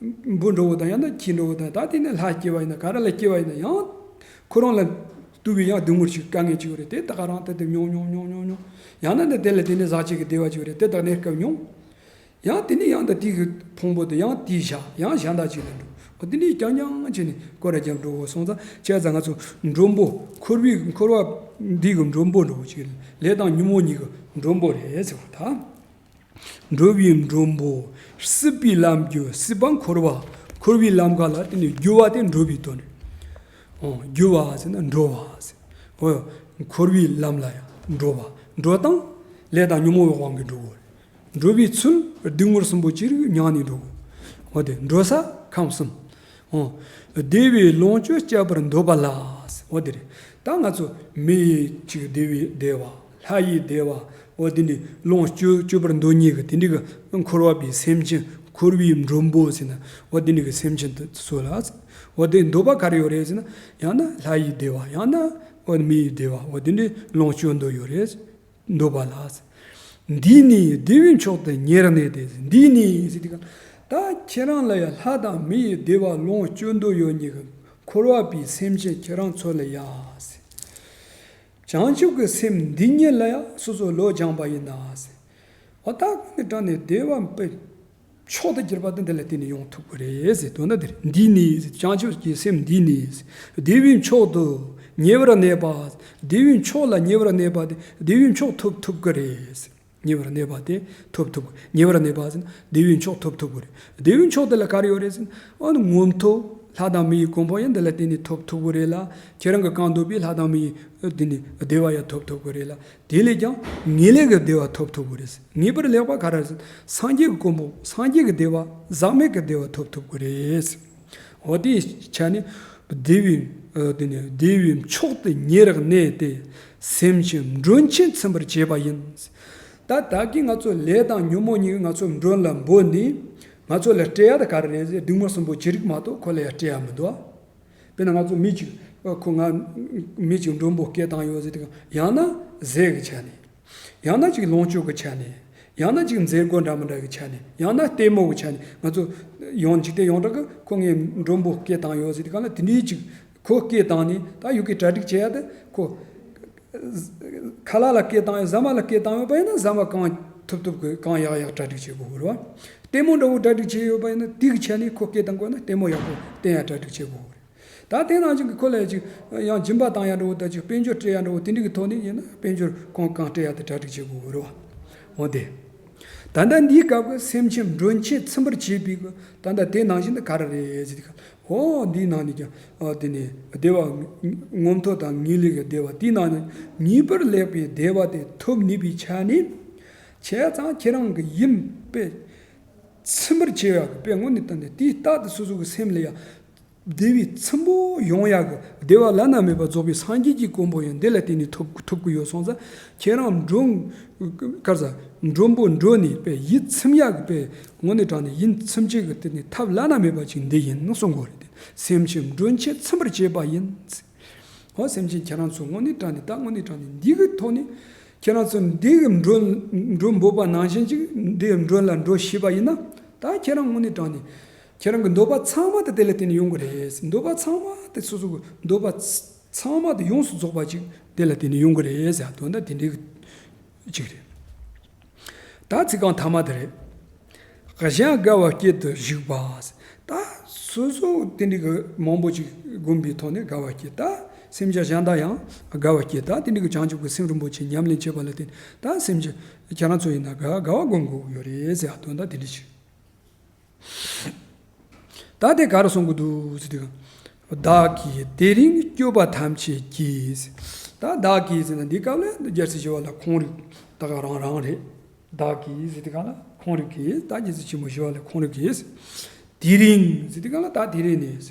འབུ་འགྲོ་བ་དང་། ཡང་ན་ཁྱི་འགྲོ་བ་དང་། ད་དེ་ནས་ལྷ་སྐྱེ་བ་ཡིན་ན། ག་རེ་ལ་སྐྱེ་བ་ཡིན་ན་ཡང་ཁོ་རང་ལ་ལྟོས་པའི་ཡང་སྡུག་བསྔལ་ཞིག་དཀའ་ངལ་ཅིག་ཡོད་རེད། དེ་ད་ག་རང་དེ་དེ་མྱོང་མྱོང་། ཡང་ན་ནི་དེ་ལ་དེ་ནས་ཟག་བཅས་ཀྱི་བདེ་བ་ཅིག་ཡོད་རེད། དེ་ད་གནས་སྐབས་མྱོང་། ཡང་དེ་ནས་ཡང་ད་དེའི་ཕུང་པོ་དེ་ཡང་དེའི་ཞག་ཡང་གཞན་དག་ཅིག་ལ་འགྲོ། འོ་དེ་འདྲའི་རྐྱང་རྐྱང་བྱས་ནས་སྐོར་ར་རྒྱབ་འགྲོ་དགོས་སོང་ཙང་། བྱས་ཙང་ང་ཚོ་མགྲོན་པོ། འཁོར་བའི། འཁོར་བ་འདི་གི་མགྲོན་པོ་འགྲོ་བ་ཅིག་ལས་དང་ཉོན་མོངས་གཉིས་ཀྱི་མགྲོན་པོ་རེད་ཟེར་བ་ད། འགྲོ་བའི་མགྲོན་པོ། སྲིད་པའི་ལམ་བསྒྱུར། སྲིད་པ་འཁོར་བ། འཁོར་བའི་ལམ་ཁ་ལ་དེ་ནི་བསྒྱུར་བ་དེ་འགྲོ་བའི་དོན་རེད། ཨོ། བསྒྱུར་བ་ཟེར་ན་འགྲོ་བ་ཟེར། ཨོ། འཁོར་བའི་ལམ་ལ་ཡང་འགྲོ་བ། འགྲོ་སྟངས་ལས་དང་ཉོན་མོངས་པའི་དབང་གིས་འགྲོ་དགོས་རེད། འགྲོ་བའི་ཚུལ་སྡུག་བསྔལ་གསུམ་པོ་ཅི་རིགས་མྱངས་ནས་འགྲོ་དགོས། འོ་དེ་འགྲོ་ས་ཁམས་གསུམ། ཨོ། བདེ་བའི་ལོངས་སྤྱོད་སྤྱད་པར་འདོད་པ་ལ། འོ་དེ་རེད། ད་ང་ཚོ་མི་ཡི་ཅིག་བདེ་བའི་བདེ་བ། ལྷ་ཡི་བདེ་བ། འོ་དེ་འདྲའི་ལོངས་སྤྱོད་སྤྱོད་པར་འདོད་མཁན་གྱི་དེ་འདྲའི་གི་འཁོར་བ་པའི་སེམས་ཅན། འཁོར་བའི་མགྲོན་པོ་ཟེར་ན། འོ་དེ་འདྲའི་གི་སེམས་ཅན་དེ་ཚོ་ལ། འོ་དེ་འདོད་པ་ག་རེ་ཡོད་རེད་ཟེར་ན། ཡང་ན་ལྷ་ཡི་བདེ་བ། ཡང་ན་འོ་མི་ཡི་བདེ་བ། འོ་དེ་འདྲའི་ལོངས་སྤྱོད་འདོད་ཡོད་རེད། འདོད་པ་ལ། འདིས་ནི་བདེ་བའི་མཆོག་ཏུ་ཉེ་རུ་གནས་ཏེ། འདིས་ནི་ཟེར་དུས་ག་ད་ཁྱེད་རང་ལ་ཡང་ལྷ་དང་མི་ཡི་བདེ་བ་ལོངས་སྤྱོད་འདོད་ཡོད་མཁན་གྱི་འཁོར་བ་པའི་སེམས་ཅན་ཁྱེད་རང་ཚོ་ལ་ཡ་ཟེར། བྱང་ཆུབ་ཀྱི་སེམས་འདི་ཉིད་ལ་ཡང་སོ་སོ་བློ་སྦྱངས་པ་ཡིན་ན་ཟེར། འོ་ད་ནི་དྲང་ནས་བདེ་བ་པའི་མཆོག་ཏུ་གྱུར་པ་དེ་འདི་ལ་བརྟེན་ནས་ཡོང་ཐུབ་ཀྱི་རེད་ཟེར། དོན་དག་འདིར་འདིས་ནི་ཟེར། བྱང་ཆུབ་ཀྱི་སེམས་འདིས་ནི་ཟེར། བདེ་བའི་མཆོག་ཏུ་ཉེ་བར་གནས་པ། བདེ་བའི་མཆོག་ལ་ཉེ་བར་གནས་པ་དེ་བདེ་བའི་མཆོག་ཐོབ་ཐུབ་ཀྱི་རེད་ཟེར། ཉེ་བར་གནས་པ་དེ་ཐོབ་ཐུབ། ཉེ་བར་གནས་པ་ཟེར་ན་བདེ་བའི་མཆོག་ཐོབ་ཐུབ་ཀྱི་རེད། བདེ་བའི་མཆོག་དེ་ལ་ག་རེ་ཡོད་རེད་ཟེར་ན། ཨ་ནི་མངོན་མཐོ། ལྷ་དང་མི་ཡི་གོ་འཕང་ཡང་འདི་ལ་བརྟེན་ནས་ཐོབ་ཐུབ་ཀྱི་རེད་ལ། ཁྱེད་རང་གི་གང་འདོད་པའི་ལྷ་དང་མི་ཡི་འདི་ནི་བདེ་བ་ཡང་ཐོབ་ཐུབ་ཀྱི་རེད་ལ། དེ་ལས་ཀྱང་ངེས་ལེགས་ཀྱི་བདེ་བ་ཐོབ་ཐུབ་ཀྱི་རེད། ངེས་པར་ལེགས་པ་ག་རེ་ཟེར། སངས་རྒྱས་ཀྱི་གོ་འཕང་། སངས་རྒྱས་ཀྱི་བདེ་བ། ཟག་མེད་ཀྱི་བདེ་བ་ཐོབ་ཐུབ་ཀྱི་རེད། འོ་དེའི་ཆ་ནས་བདེ་བའི། ཨ། དེ་ནས་བདེ་བའི་མཆོག་ཏུ་ཉེ་རུ་གནས་ཏེ། སེམས་ཅན་མགྲོན་ཆེན་ཚིམ་པར་བྱེད་པ་ཡིན། ད་ད་གིན་ང་ཚོ་ལས་དང་ཉོན་མོངས་གཉིས་ཀྱིས་ང་ཚོ་མགྲོན་ལ་འབོད་ནས། ང་ཚོ་ལ་སྤྲད་ཡ་དེ་ག་རེ་རེད་ཟེར། སྡུག་བསྔལ་གསུམ་པོ་ཅི་རིགས་མ་གཏོགས་ཁོ་ལ་ཡ་སྤྲད་ཡ་མི་འདུག་ཨ། དཔེར་ན་ང་ཚོ་མི་གཅིག་ཁོ་ང་མི་གཅིག་མགྲོན་པོ་སྐད་བཏང་ཡོད་ཟེར་དུས། ཡང་ན་ཟས་ཀྱི་ཆ་ནས། ཡང་ན་གཅིག་ལོངས་སྤྱོད་ཀྱི་ཆ་ནས། ཡང་ན་གཅིག་མཛད་སྒོ་འདྲ་མི་འདྲ་གི་ཆ་ནས། ཡང་ན་ལྟད་མོ་གི་ཆ་ནས། ང་ཚོ་ཡང་འཇིག་རྟེན་ཡོངས་གྲགས་ཀྱི་ཁོ་ངའི་མགྲོན་པོ་སྐད་བཏང་ཡོད་ཟེར་དུས་ག་ལ། དེ་འདྲའི་གཅིག་ཁོ་སྐད་བཏང་ནས་ད་ཡུལ་གྱི་གྲ་སྒྲིག་བྱེད་ཡ་དེ་ཁོ། ཁ་ལག་ལ་སྐད་བཏང་ཡོད། ཟ་མ་ལ་སྐད་བཏང་ཡོད་པ་ཡིན་ན་ཟ་མ་གང་ཐུབ་ཐུབ་ཀྱི་གང་ཡག་ཡག་གྲ་སྒྲིག་བྱེད་དགོས་རེད་བ། ལྟད་མོ་འདྲ་བོ་གྲ་སྒྲིག་བྱས་ཡོད་པ་ཡིན་ན་དེ་གི་ཆ་ནས་ཁོ་སྐད་བཏང་དགོས་ན་ལྟད་མོ་ཡག་པོ་བསྟན་ཡ་གྲ་སྒྲིག་བྱེད་དགོས་རེད། ད་དེ་ནང་བཞིན་གྱི་ཁོ་ལ་ཅིག་ཡང་སྦྱིན་པ་བཏང་ཡ་འདྲ་བོ་དང་ཅིག་དཔལ་འབྱོར་སྤྲད་ཡ་འདྲ་བོ་དེ་འདྲ་གི་ཐོག་ནས་ཡིན་ན་དཔལ་འབྱོར་གང་གང་སྤྲད་ཡ་དེ་གྲ་སྒྲིག་བྱེད་དགོས་རེད་བ། འོ་དེ། ད་ལྟ་འདིའི་སྐབས་ཀྱི་སེམས་ཅན་མགྲོན་ཆེན་ཚིམ་པར་བྱེད་པའི་གི་ད་ལྟ་དེ་ནང་བཞིན་དུ་ག་རེ་རེད་ཟེར་དུས། ཨོ་འདིའི་ནང་ནས་ཀྱང་། ཨ། དེ་ནས་བདེ་བ་མངོན་མཐོ་དང་ངེས་ལེགས་ཀྱི་བདེ་བ་དེའི་ནང་ནས་ངེས་པར་ལེགས་པའི་བདེ་བ་དེ་ཐོབ་ནུས་པའི་ཆ་ནས། བྱས་ཙང་ཁྱེད་རང་གི་ཡིད་དཔེ་ཚིམ་པར་བྱེད་ཡག་གི་དཔེ་དངོས་གནས་དྲང་གནས་དེའི་རྟགས་དེ་སོ་སོ་གི་སེམས་ལ་ཡ་བདེ་བའི་ཚིམ་པོ་ཡོང་ཡག་གི་བདེ་བ་བླ་ན་མེད་པ་རྫོགས་པའི་སངས་རྒྱས་ཀྱི་གོ་འཕང་ཡང་འདི་ལ་བརྟེན་ནས་ཐོབ་ཐོབ་ཀྱི་ཡོད་སོང་ཙང་། ཁྱེད་རང་མགྲོན། ག་རེ་ཟ། མགྲོན་པོ་མགྲོན་ནས་དཔེ་ཡིད་ཚིམ་ཡག་གི་དཔེ་དངོས་གནས་དྲང་གནས་ཡིད་ཚིམ་བྱེད་ཀྱི་དེ་ནི་ཐབས་བླ་ན་མེད་པ་ཅིག་འདི་ཡིན་གསུང་གི་ཡོད་རེད་དེ། སེམས་ཅན་མགྲོན་ཆེན་ཚིམ་པར་བྱེད་པ་ཡིན། ཧོ་སེམས་ཅན་ཁྱེད་རང་ཚོ་དངོས་གནས་དྲང་གནས་ད་དངོས་གནས་དྲང་གནས་འདི་གི་ཐོག་ནས་ཁྱེད་རང་ཚོ་འདི་གི་མགྲོན་མགྲོན་འབོད་པ་ནང་བཞིན་ཅིག་འདི་གི་མགྲོན་ལ་འགྲོ་ཤེས་པ་ཡིན་ན། ད་ཁྱེད་རང་དངོས་གནས་དྲང་གནས་ཁྱེད་རང་གི་འདོད་པ་ཚང་མ་དེ་དེ་ལ་བརྟེན་ནས་ཡོང་གི་རེད། འདོད་པ་ཚང་མ་དེ་སོ་སོ་གི་འདོད་པ་ཚང་མ་དེ་ཡོངས་སུ་རྫོགས་པ་ཅིག་དེ་ལ་བརྟེན་ནས་ཡོང་གི་རེད་ཟེར་དོན་དག་དེ་འདྲའི་གི་ཅིག་རེད། ད་ཚིག་རྐང་ཐ་མ་དེ་རེད། གཞན་དགའ་བ་སྐྱེད་དུ་གཞུག་པ། ད་སོ་སོ་དེ་འདྲའི་གི་མང་པོ་ཅིག་བསྒོམས་པའི་ཐོག་ནས་དགའ་བ་སྐྱེད། ད་སེམས་ཅན་གཞན་དག་ཡང་དགའ་བ་སྐྱེད། ད་དེ་འདྲའི་གི་བྱང་ཆུབ་ཀྱི་སེམས་རིན་པོ་ཆེ་ཉམས་ལེན་བྱེད་པ་ལ་བརྟེན་ད་སེམས་ཅན་ཁྱེད་རང་ཚོ་ཡིན་ན་དགའ་དགའ་བ་སྒོམ་དགོས་ཀྱི་ཡོད་རེད་ཟེར་ཡ་དོན་དག་དེ་འདྲ་ཞིག་ད་དེ་ག་རེ་གསུང་གི་འདུག་ཟེར་དུས། བདག་གིས་དེ་རིང་སྐྱོབ་པ་ཐམས་ཅད་ཀྱིས། ད་བདག་གིས་ཟེར་ན་འདི་སྐབས་ལ་རྒྱལ་སྲས་ཞི་བ་ལྷ་ཁོང་རིག་ད་ག་རང་རང་རེད། བདག་གིས་ཟེར་དུས་ག་ལ་ཁོང་རིག་གིས། ད་རྒྱལ་སྲས་ཆེན་པོ་ཞི་བ་ལྷ་ཁོང་རིག་གིས། དེ་རིང་ཟེར་དུས་ག་ལ་ད་དེ་རིང་ནས།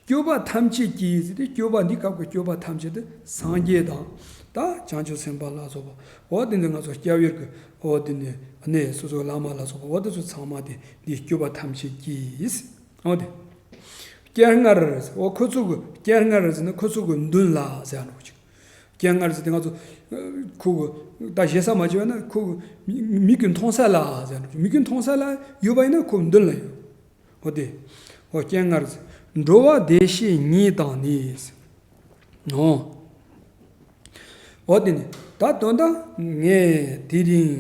སྐྱོབ་པ་ཐམས་ཅད་ཀྱིས་ཟེར་ཏེ། སྐྱོབ་པ་འདི་སྐབས་ཀྱི་སྐྱོབ་པ་ཐམས་ཅད་དེ་སངས་རྒྱས་དང་། ད་བྱང་ཆུབ་སེམས་དཔའ་ལ་སོགས་པ། འོ་དེ་ཚོ་ང་ཚོ་སྐྱབས་ཡུལ་གྱི། འོ་དེ་ནས་གནས་སོ་སོའི་བླ་མ་ལ་སོགས་པ། འོ་དེ་ཚོ་ཚང་མ་དེ་འདི་སྐྱོབ་པ་ཐམས་ཅད་ཀྱིས། འོ་དེ། སྤྱན་སྔར། འོ་ཁོ་ཚོ་གི་སྤྱན་སྔར་ཟེར་ན་ཁོ་ཚོ་གི་མདུན་ལ་ཟེར་ནོ་ཅིག་སྤྱན་སྔར་ཟེར་ཏེ་ང་ཚོ་ཁོ་གི་ད་ཞེ་ས་མ་བྱས་ན་ཁོ་གི་མིག་གི་མཐོང་ས་ལ་ཟེར་ནོ། མིག་གི་མཐོང་ས་ལ་ཡོད་པ་ཡིན་ན་ཁོ་མདུན་ལ་ཡོད། འོ་དེ། འོ་སྤྱན་སྔར། འགྲོ་བ་བདེ་གཤེགས་ཉིད་དང་ནི། འོ། འོ་དེ་ནི་ད་དོན་དག་ངས་དེ་རིང་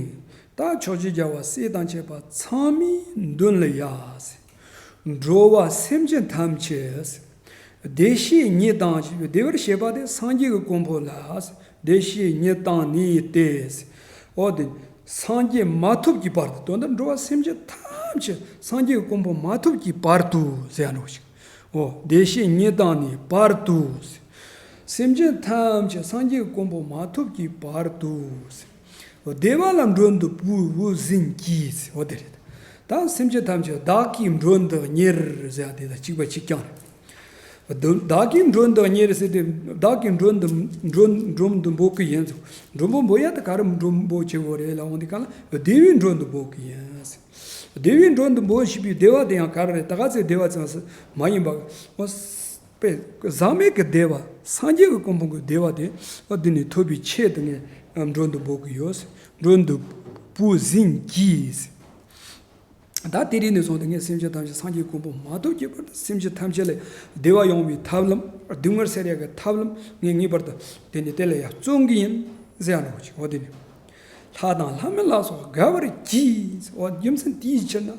ད་ཕྱོགས་བཅུའི་རྒྱལ་བ་སྲས་དང་བཅས་པ་ཚང་མའི་མདུན་ལ་ཡ། འགྲོ་བ་སེམས་ཅན་ཐམས་ཅད། བདེ་གཤེགས་ཉིད་དང་བདེ་བར་གཤེགས་པ་དེ་སངས་རྒྱས་ཀྱི་གོ་འཕང་ལ། བདེ་གཤེགས་ཉིད་དང་ནི་སྟེ། འོ་དེ། སངས་རྒྱས་མ་ཐོབ་ཀྱི་བར་དུ། དོན་དག་འགྲོ་བ་སེམས་ཅན་ཐམས་ཅད་སངས་རྒྱས་ཀྱི་གོ་འཕང་མ་ཐོབ་ཀྱི་བར་དུ་ཟེར་ཡ་འགྲོ་ཞིག་འོ། བདེ་གཤེགས་ཉིད་དང་ནི་བར་དུ། སེམས་ཅན་ཐམས་ཅད་སངས་རྒྱས་ཀྱི་གོ་འཕང་མ་ཐོབ་ཀྱི་བར་དུ། བདེ་བ་ལ་མགྲོན་དུ་བོས་བུ་བཟིན་གྱིས། འོ་དེ་རེད། ད་སེམས་ཅན་ཐམས་ཅད་བདག་གིས་མགྲོན་དུ་གཉེར་ཟེར་ཡ་དེ་དང་གཅིག་པ་གཅིག་རྐྱང་རེད། བདག་གིས་མགྲོན་དུ་གཉེར་ཟེར་ཏེ། བདག་གིས་མགྲོན་དུ་མགྲོན་མགྲོན་དུ་འབོད་ཀྱི་ཡིན། མགྲོན་པོ་འབོད་ཡ་དེ་ག་རེ་མགྲོན་པོ་བྱེད་དགོས་རེད་ལབ་འོང་དེ་ག་ལ་བདེ་བའི་མགྲོན་དུ་འབོད་ཀྱི་ཡིན། བདེ་བའི་མགྲོན་དུ་འབོད་བཞིན་པའི་བདེ་བ་དེ་ཡང་ག་རེ་རེད། ད་ག་ཚད་བདེ་བ་ཙམ་ཞིག་མ་ཡིན་པ། འོ། པས་ཟག་མེད་ཀྱི་བདེ་བ། སངས་རྒྱས་ཀྱི་གོ་འཕང་གི་བདེ་བ་དེ། འོ་འདི་ནི་ཐོབ་པའི་ཆེད་དུ་ངས་མགྲོན་དུ་འབོད་ཀྱི་ཡོད། མགྲོན་དུ་བོས་བཟིན་གྱིས། ད་དེ་རིང་ནས་བཟུང་སྟེ་ངས་སེམས་ཅན་ཐམས་ཅད་སངས་རྒྱས་གོ་འཕང་མ་ཐོབ་ཀྱི་བར་དུ་སེམས་ཅན་ཐམས་ཅད་ལ་བདེ་བ་ཡོང་བའི་ཐབས་ལམ། སྡུག་བསྔལ་སེལ་ཡག་གི་ཐབས་ལམ་ངས་ངེས་པར་དུ་དེ་ནི་དེ་ལ་ཡང་བརྩོན་གྱི་ཡིན་ཟེར་ཡ་འགྲོ་ཅིག་འོ་དེ་ནི། ལྷ་དང་ལྷ་མིན་ལ་སོགས་དགའ་བར་གྱིས། འོ་རྒྱུ་མཚན་དེའི་ཕྱིར་ན་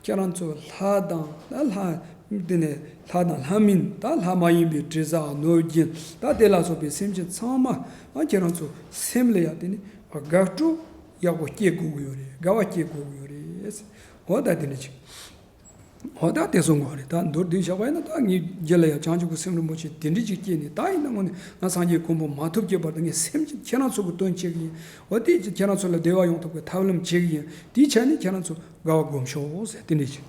ཁྱེད་རང་ཚོ་ལྷ་དང་ད་ལྷ། དེ་ནས་ལྷ་དང་ལྷ་མིན་ད་ལྷ་མ་ཡིན་པའི་དྲི་ཟ་གནོད་སྦྱིན་ད་དེ་ལ་སོགས་པའི་སེམས་ཅན་ཚང་མ་ཨ་ཁྱེད་རང་ཚོ་སེམས་ལ་ཡང་དེ་ནི་དགའ་སྤྲོ་ཡག་པོ་སྐྱེ་དགོས་ཀྱི་ཡོད་རེད། དགའ་བ་སྐྱེ་དགོས་ཀྱི་ཡོད་རེད། འོ་ད་དེ་འདྲ་ཅིག་འོ་ད་དེ་གསུང་དགོས་རེད། ད་མདོར་བསྡུས་བཞག་པ་ཡིན་ན་ད་ངའི་རྒྱུད་ལ་ཡང་བྱང་ཆུབ་ཀྱི་སེམས་རིན་པོ་ཆེ་དེ་འདྲ་ཅིག་སྐྱེས་ནས་ད་ཡིན་ན་དངོས་གནས་ང་སངས་རྒྱས་གོ་འཕང་མ་ཐོབ་ཀྱི་བར་དུ་ངས་སེམས་ཀྱི་ཁྱེད་རང་ཚོ་གི་དོན་བྱེད་ཀྱི་ཡིན། འོ་དེ་ཁྱེད་རང་ཚོ་ལ་བདེ་བ་ཡོང་ཐབས་ཀྱི་ཐབས་ལམ་བྱེད་ཀྱི་ཡིན། དེའི་ཆ་ནས་ཁྱེད་རང་ཚོ་དགའ་བ་སྒོམ་ཤོག་ཟེར་དེ་འདྲ་ཅིག་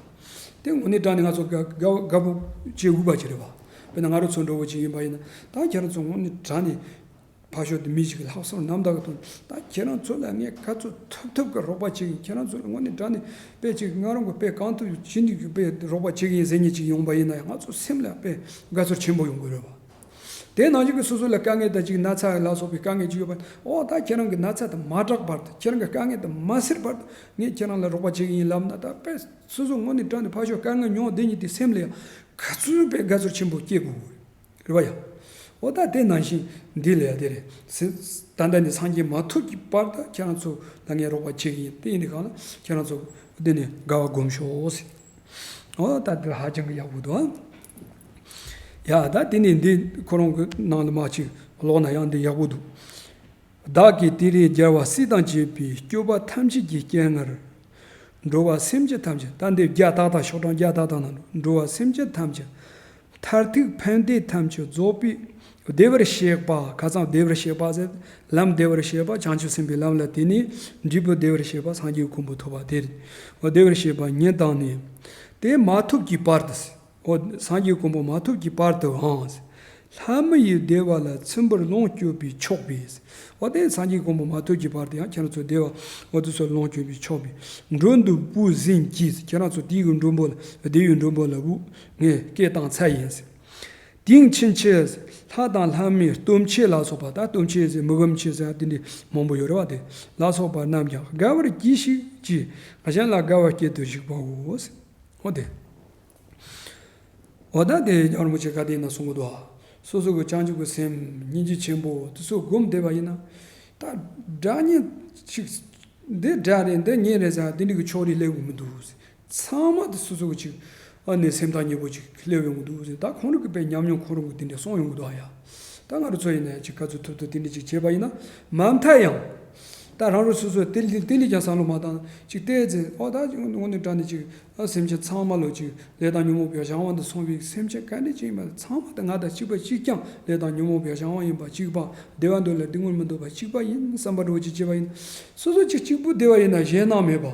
དེ་དངོས་གནས་དྲང་ནས་ང་ཚོ་དགའ་དགའ་དགའ་པོ་བྱེད་དགོས་པ་ཅིག་རེད་བ། དཔེར་ན་ང་རང་ཚོ་འདྲ་བོ་ཅིག་ཡིན་པ་ཡིན་ན་ད་ཁྱེད་རང་ཚོ་དངོས་གནས་དྲང་ནས། ཕར་ཞོག་དེ་མི་ཞིག་གི་ལྷག་བསམ་རྣམ་དག་གི་ཐོག་ནས་ད་ཁྱེད་རང་ཚོ་ལ་ངས་ག་ཚོད་ཐུབ་ཐུབ་ཀྱི་རོགས་པ་བྱེད་ཀྱི་ཡིན། ཁྱེད་རང་ཚོ་ལ་དངོས་གནས་དྲང་ནས་དཔེ་ཅིག་ང་རང་གི་དཔེ་གང་ཐུབ་ཅི་ནུས་ཀྱི་དཔེ་རོགས་པ་བྱེད་ཀྱི་ཡིན་ཟེར་མཁན་ཅིག་ཡོང་པ་ཡིན་ན་ཡང་ང་ཚོ་སེམས་ལ་དཔེ་དགའ་ཚོར་ཆེན་པོ་ཡོང་གི་རེད་བ། དེ་ནང་བཞིན་གྱི་སོ་སོ་ལ་དཀའ་ངལ་དང་ཅིག་ན་ཚ་ལ་སོགས་པའི་དཀའ་ངལ་ཅིག་ཡོད་པ་ཨོ་ད་ཁྱེད་རང་གི་ན་ཚ་དེ་མ་དྲག་བར་དུ་ཁྱེད་རང་གི་དཀའ་ངལ་དེ་མ་སེལ་བར་དུ་ངས་ཁྱེད་རང་ལ་རོགས་པ་བྱེད་ཀྱི་ཡིན་ལབ་ན་ད་དཔེ་སོ་སོ་དངོས་གནས་དྲང་ནས་ཕར་ཞོག་དཀའ་ངལ་མྱོང་བསྡད་མཁན་དེ་སེམས་ལ་ཡང་ག་ཚོད་དཔེ་དགའ་ཚོར་ཆེན་པོ་སྐྱེ་དགོས་གི་རེད། རེད་བ་ཡ། འོ་ད་དེ་ནང་བཞིན་འདི་ལས་དེ་རེད། ད་ལྟ་ནས་སངས་རྒྱས་མ་ཐོབ་ཀྱི་བར་དུ་ཁྱེད་རང་ཚོ་ལ་ངས་རོགས་པ་བྱེད་ཀྱི་ཡིན། དེ་ཡིན་དུས་གང་ལ་ཁྱེད་རང་ཚོ་འདི་ནས་དགའ་བ་སྒོམ་ཤོག་ཟེར། འོ་ད་དེ་ཧ་ཅང་གི་ཡག་པོ་འདུག་ཨ། ཡ་ད་དེ་ནས་འདི་ཁོ་རང་གི་ནང་དུ་མ་ཅིག་ཀློག་ན་ཡང་འདི་ཡག་པོ་འདུག་བདག་གིས་དེ་རིང་རྒྱལ་བ་སྲས་དང་བཅས་པའི་སྤྱོད་པ་ཐམས་ཅད་ཀྱི་སྤྱན་སྔར། འགྲོ་བ་སེམས་ཅན་ཐམས་ཅད་ད་འདི་བརྒྱ་ཏག་ཏག་ཤོག་གྲངས་བརྒྱ་ཏག་ཏག་ནང་འགྲོ་བ་སེམས་ཅན་ཐམས་ཅད་མཐར་ཐུག་ཕན་བདེ་ཐམས་ཅད་རྫོགས་པའི་བདེ་བར་གཤེགས་པ། ཁ་སང་བདེ་བར་གཤེགས་པ་ཟེར། ལམ་བདེ་བར་གཤེགས་པ་བྱང་ཆུབ་སེམས་དཔའི་ལམ་ལ་དེ་ནི་འབྲས་བུ་བདེ་བར་གཤེགས་པ་སངས་རྒྱས་ཀྱི་གོ་འཕང་ཐོབ་པ་དེ་རེད། བདེ་བར་གཤེགས་པ་ཉིད་དང་ནི། དེ་མ་ཐོབ་ཀྱི་བར་དུ། འོ་སངས་རྒྱས་གོ་འཕང་མ་ཐོབ་ཀྱི་བར་དུའང་། ལྷ་མི་ཡི་བདེ་བ་ལ་ཚིམ་པར་ལོངས་སྤྱོད་པས་ཆོག་པས། འོ་དེ་སངས་རྒྱས་གོ་འཕང་མ་ཐོབ་ཀྱི་བར་དུ་ཡང་ཁྱེད་རང་ཚོ་བདེ་བ་འོ་དེ་ཚོ་ལོངས་སྤྱོད་པས་ཆོག་པས། མགྲོན་དུ་བོས་ཟིན་གྱིས། ཁྱེད་རང་ཚོ་དེའི་གི་མགྲོན་པོ་ལ་བདེ་བའི་མགྲོན་པོ་ལ་བོས་ངས་སྐད་བཏང་ཚར་ཡིན། དེང་ཕྱིན་ཆད་ལྷ་དང་ལྷ་མིན་སྟོབས་ཆེ་ལ་སོགས་པ། ད་སྟོབས་ཆེ་ཟེར་མི་སྒོམ་ཆེ་ཟེར་དེ་འདྲ་མང་པོ་ཡོད་རེད་བ། དེ་ལ་སོགས་པ་རྣམས་ཀྱང་དགའ་བར་གྱིས་ཤིག་ཅེས་གཞན་ལ་དགའ་བ་སྐྱེད་དུ་གཞུག་པའོ། འོ་དེ། འོ་ད་དེ་རྒྱལ་བ་རིན་པོ་ཆེ་ག་དེ་ཡིན་ན་གསུང་གི་འདུག་ཨ། སོ་སོ་གི་བྱང་ཆུབ་ཀྱི་སེམས་སྙིང་རྗེ་ཆེན་པོ་དེ་ཚོ་སྒོམ་བསྡད་པ་ཡིན་ན། ད་དགྲ་གཉེན་ཅིག་འདི་དགྲ་རེད་འདི་གཉེན་རེད་ཟེར་དེ་འདྲ་གི་ཕྱོགས་རིས་སླེབས་དགོས་མི་འདུག་ཟེར། ཚང་མ་དེ་སོ་སོ་གི་ཅིག་ཨ་ནི་སེམས་ཐག་ཉེ་པོ་ཅིག་སླེབས་ཡོང་གི་འདུག་ཟེར། ད་ཁོང་རང་གི་དཔེ་ཉམས་མྱོང་ཁོང་རང་གི་དེ་འདྲ་སོང་ཡོང་གི་འདུག་ཨ་ཡ། ད་ང་རང་ཚོ་ཡིན་ན་ཡང་ཅིག་ག་ཚོད་ཐུབ་ཐུབ་དེ་འདྲ་ཅིག་བྱས་པ་ཡིན་ན་མ་མཐའ་ཡང་། ད་རང་རང་སོ་སོས་དེ་ལས་དེ་ལས་ཀྱང་བསམ་བློ་མ་བཏང་ཅིག་བལྟས་ཚེ་ཨོ་ད་དངོས་གནས་དྲང་གནས་ཅིག་ཨ་སེམས་ཅན་ཚང་མ་ལོ་ཅིག་ལས་དང་ཉོན་མོངས་པའི་གཞན་དབང་དུ་སོང་བའི་སེམས་ཅན་ག་འདྲ་ཅིག་ཡིན་པ་ཚང་མ་ད་ང་དང་གཅིག་པ་གཅིག་རྐྱང་། ལས་དང་ཉོན་མོངས་པའི་གཞན་དབང་ཡིན་པ་གཅིག་པ། བདེ་བ་འདོད་ལ་སྡུག་བསྔལ་མི་འདོད་པ་གཅིག་པ་ཡིན་བསམ་པ་འདྲ་བོ་ཅིག་བྱས་པ་ཡིན། སོ་སོ་ཅིག་གཅིག་པུ་བདེ་བ་ཡིན་ན་གཞན་སྣང་མེད་པ་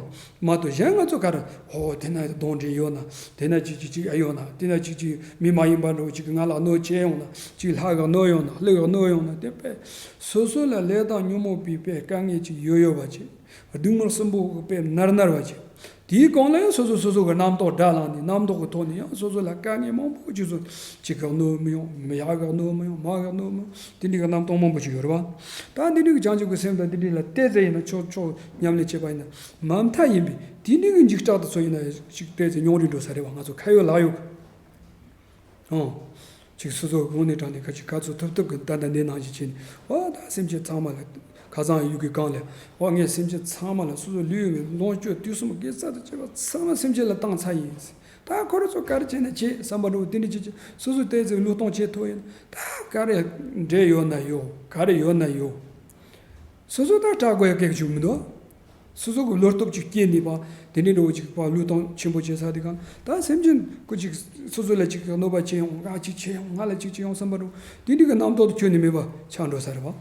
མ་གཏོགས་གཞན་ང་ཚོ་ག་རེ་ཧོ་དེ་ན་གདོན་འདྲེ་ཡོད་ན། དེ་ན་ཅིག་ཅིག་ཅིག་ཨ་ཡོད་ན། དེ་ན་ཅིག་ཅིག་མི་མ་ཡིན་པ་འདྲ་བོ་ཅིག་གིས་ང་ལ་གནོད་བྱས་ཡོང་ན། ཅིག་ལྷ་གིས་གནོད་ཡོང་ན་ཀླུ་གིས་གནོད་ཡོང་ན་དེ་དཔེ་སོ་སོ་ལ་ལས་དང་ཉོན་མོངས་པའི་དཔེ་དཀའ་ངལ་ཅིག་ཡོད་ཡོད་པ་ཅིག་སྡུག་བསྔལ་གསུམ་པོ་གི་དཔེ་མནར་མནར་བ་ཅིག་དེའི་གོང་ལ་ཡང་སོ་སོ་སོ་སོ་གི་རྣམ་རྟོག་དགྲ་ལངས་ནས་རྣམ་རྟོག་གི་ཐོག་ནས་ཡང་སོ་སོ་ལ་དཀའ་ངལ་མང་པོ་ཅིག་བཟོ། གཅིག་གིས་གནོད་མི་ཡོང་། མི་ཡག་གིས་གནོད་མི་ཡོང་། མ་གིས་གནོད་མི་ཡོང་། དེ་འདྲའི་གི་རྣམ་རྟོག་མང་པོ་ཅིག་ཡོད་རེད་བ། ད་འདི་འདྲའི་གི་བྱང་ཆུབ་ཀྱི་སེམས་དང་འདི་འདྲའི་ལ་བལྟས་ཚེ་ཡིན་ན་ཆོག་ཆོག་ཉམས་ལེན་བྱས་པ་ཡིན་ན་མ་མཐའ་ཡིན་པས་དེ་འདྲའི་གི་འཇིགས་སྐྲག་དེ་ཚོ་ཡིན་ན་ཅིག་བལྟས་ཚེ་སྙོམས་རིང་འགྲོ་ས་རེད་བ། ང་ཚོ་ཁ་ཡོད་ལག་ཡོད་གི་ཨོ། ཅིག་སོ་སོ་དངོས་གནས་དྲང་གནས་ཁ་ཅིག་ག་ཚོད་ཐུབ་ཐུབ་ཀྱི་ད་ལྟ་འདི་ནང་བཞིན་བྱས་ནས་ཨོ་ད་སེམས་ཅན་ཚང་མ་ལ་ཁ་སང་ཡུལ་གྱི་གང་ལས་ཨོ་ངས་སེམས་ཅན་ཚང་མ་ལ་སོ་སོ་ལུས་ཡོད་པའི་ལོངས་སྤྱོད་དུས་གསུམ་དགེ་རྩ་དང་བཅས་པ་ཚང་མ་སེམས་ཅན་ལ་བཏང་ཚར་ཡིན། ད་ཁོ་རང་ཚོ་ག་རེ་བྱས་ན་བྱེད་བསམ་པ་འདྲ་བོ་དེ་འདྲ་བྱེད་ཀྱི་སོ་སོ་བལྟས་ཚེ་བློས་གཏོང་བྱེད་ཐུབ་ཡིན། ད་ག་རེ་འབྲས་ཡོད་ན་ཡོད། ག་རེ་ཡོད་ན་ཡོད། སོ་སོ་ད་སྐྲག་དགོས་ཡ་སྐད་ཆ་མི་འདུག་སོ་སོ་གི་བློ་སྟོབས་ཅིག་སྐྱེས་ནས་པ། དེ་འདྲའི་འགྲོ་ཅིག་པ་བློས་གཏོང་ཆེན་པོ་བྱེད་ས་དེ་གང་ད་སེམས་ཅན་ཀུན་ཅིག་སོ་སོ་ལ་ཅིག་གནོད་པ་བྱེད་ཡོང་། ང་ཅིག་བྱེད་ཡོང་། ང་ལ་ཅིག་བྱེད་ཡོང་བསམ་པ་འགྲོ། དེ་འདྲའི་གི་རྣམ་རྟོག་དེ་ཁྱོན་ནས་མེད་པ་ཆགས་འགྲོ་ས་རེད་པ།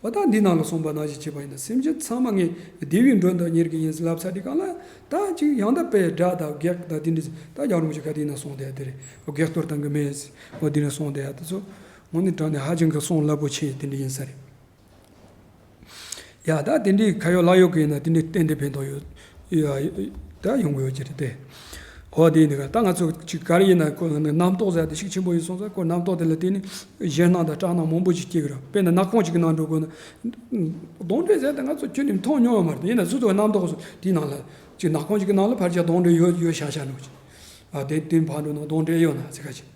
འོ་ད་འདི་ནང་ལ་གསུངས་པ་ནང་བཞིན་བྱས་པ་ཡིན་ན། སེམས་ཅན་ཚང་མ་ངས་བདེ་བའི་མགྲོན་དུ་གཉེར་གྱི་ཡིན་ཟེར་ལབ་ས་དེ་གང་ལ། ད་ཅིག་ཡང་ད་དཔེ་དགྲ་དང་བགེགས་དང་དེ་འདྲ་ད་རྒྱལ་བ་རིན་པོ་ཆེ་ག་དེ་ཡིན་ན་གསུངས་བསྡད་དེ་རེད། བགེགས་གཏོར་བཏང་གི་མེད་ཟེར། འོ་དེ་འདྲ་གསུངས་བསྡད་ཡ་དེ་ཚོ་དངོས་གནས་དྲང་གནས་ཧ་ཅང་གི་གསུང་རླབས་པོ་ཆེ་དེ་འདྲ་ཡིན་ས་རེད། ཡ་ད་དེ་འདྲའི་ཁ་ཡོད་ལག་ཡོད་གི་ཡིན་ན་དེ་འདྲའི་ཏན་ཏན་ཕན་ཐོགས་ཡོད། ཡ་ད་ཡོང་གི་ཡོད་ཀྱི་རེད་དེ། འོ་དེ་ཡིན་དུས་ད་ང་ཚོ་ཅིག་ག་རེ་ཡིན་ན་ཁོ་རྣམ་རྟོག་ཟེར་དེ་ཤུགས་ཆེན་པོ་ཡིན་སོང་ཙང་། ཁོ་རྣམ་རྟོག་དེ་ལ་བརྟེན་ནས་གཞན་སྣང་དང་སྐྲག་སྣང་མང་པོ་ཞིག་སྐྱེ་གི་རེད། དཔེར་ན་ནག་ཁུང་ཅིག་གི་ནང་འགྲོ་དགོས་ན། གདོན་འདྲེ་ཟེར་དེ་ང་ཚོ་ཁྱོན་ནས་མཐོང་མྱོང་ཡོད་མ་རེད། ཡིན་ན་སོ་སོའི་རྣམ་རྟོག་སོ་དེའི་ནང་ལ་ཅིག་ནག་ཁུང་ཅིག་གི་ནང་ལ་ཕལ་ཆེར་གདོན་འདྲེ་ཡོད་ཡོད་ཤག་ཤག་འགྲོ་ཅིག་ཨ་དེ་དེ་ཕར་འགྲོ་ན་གདོན་འདྲེ་ཡོད་ན་ཟེར་ག་ཅིག་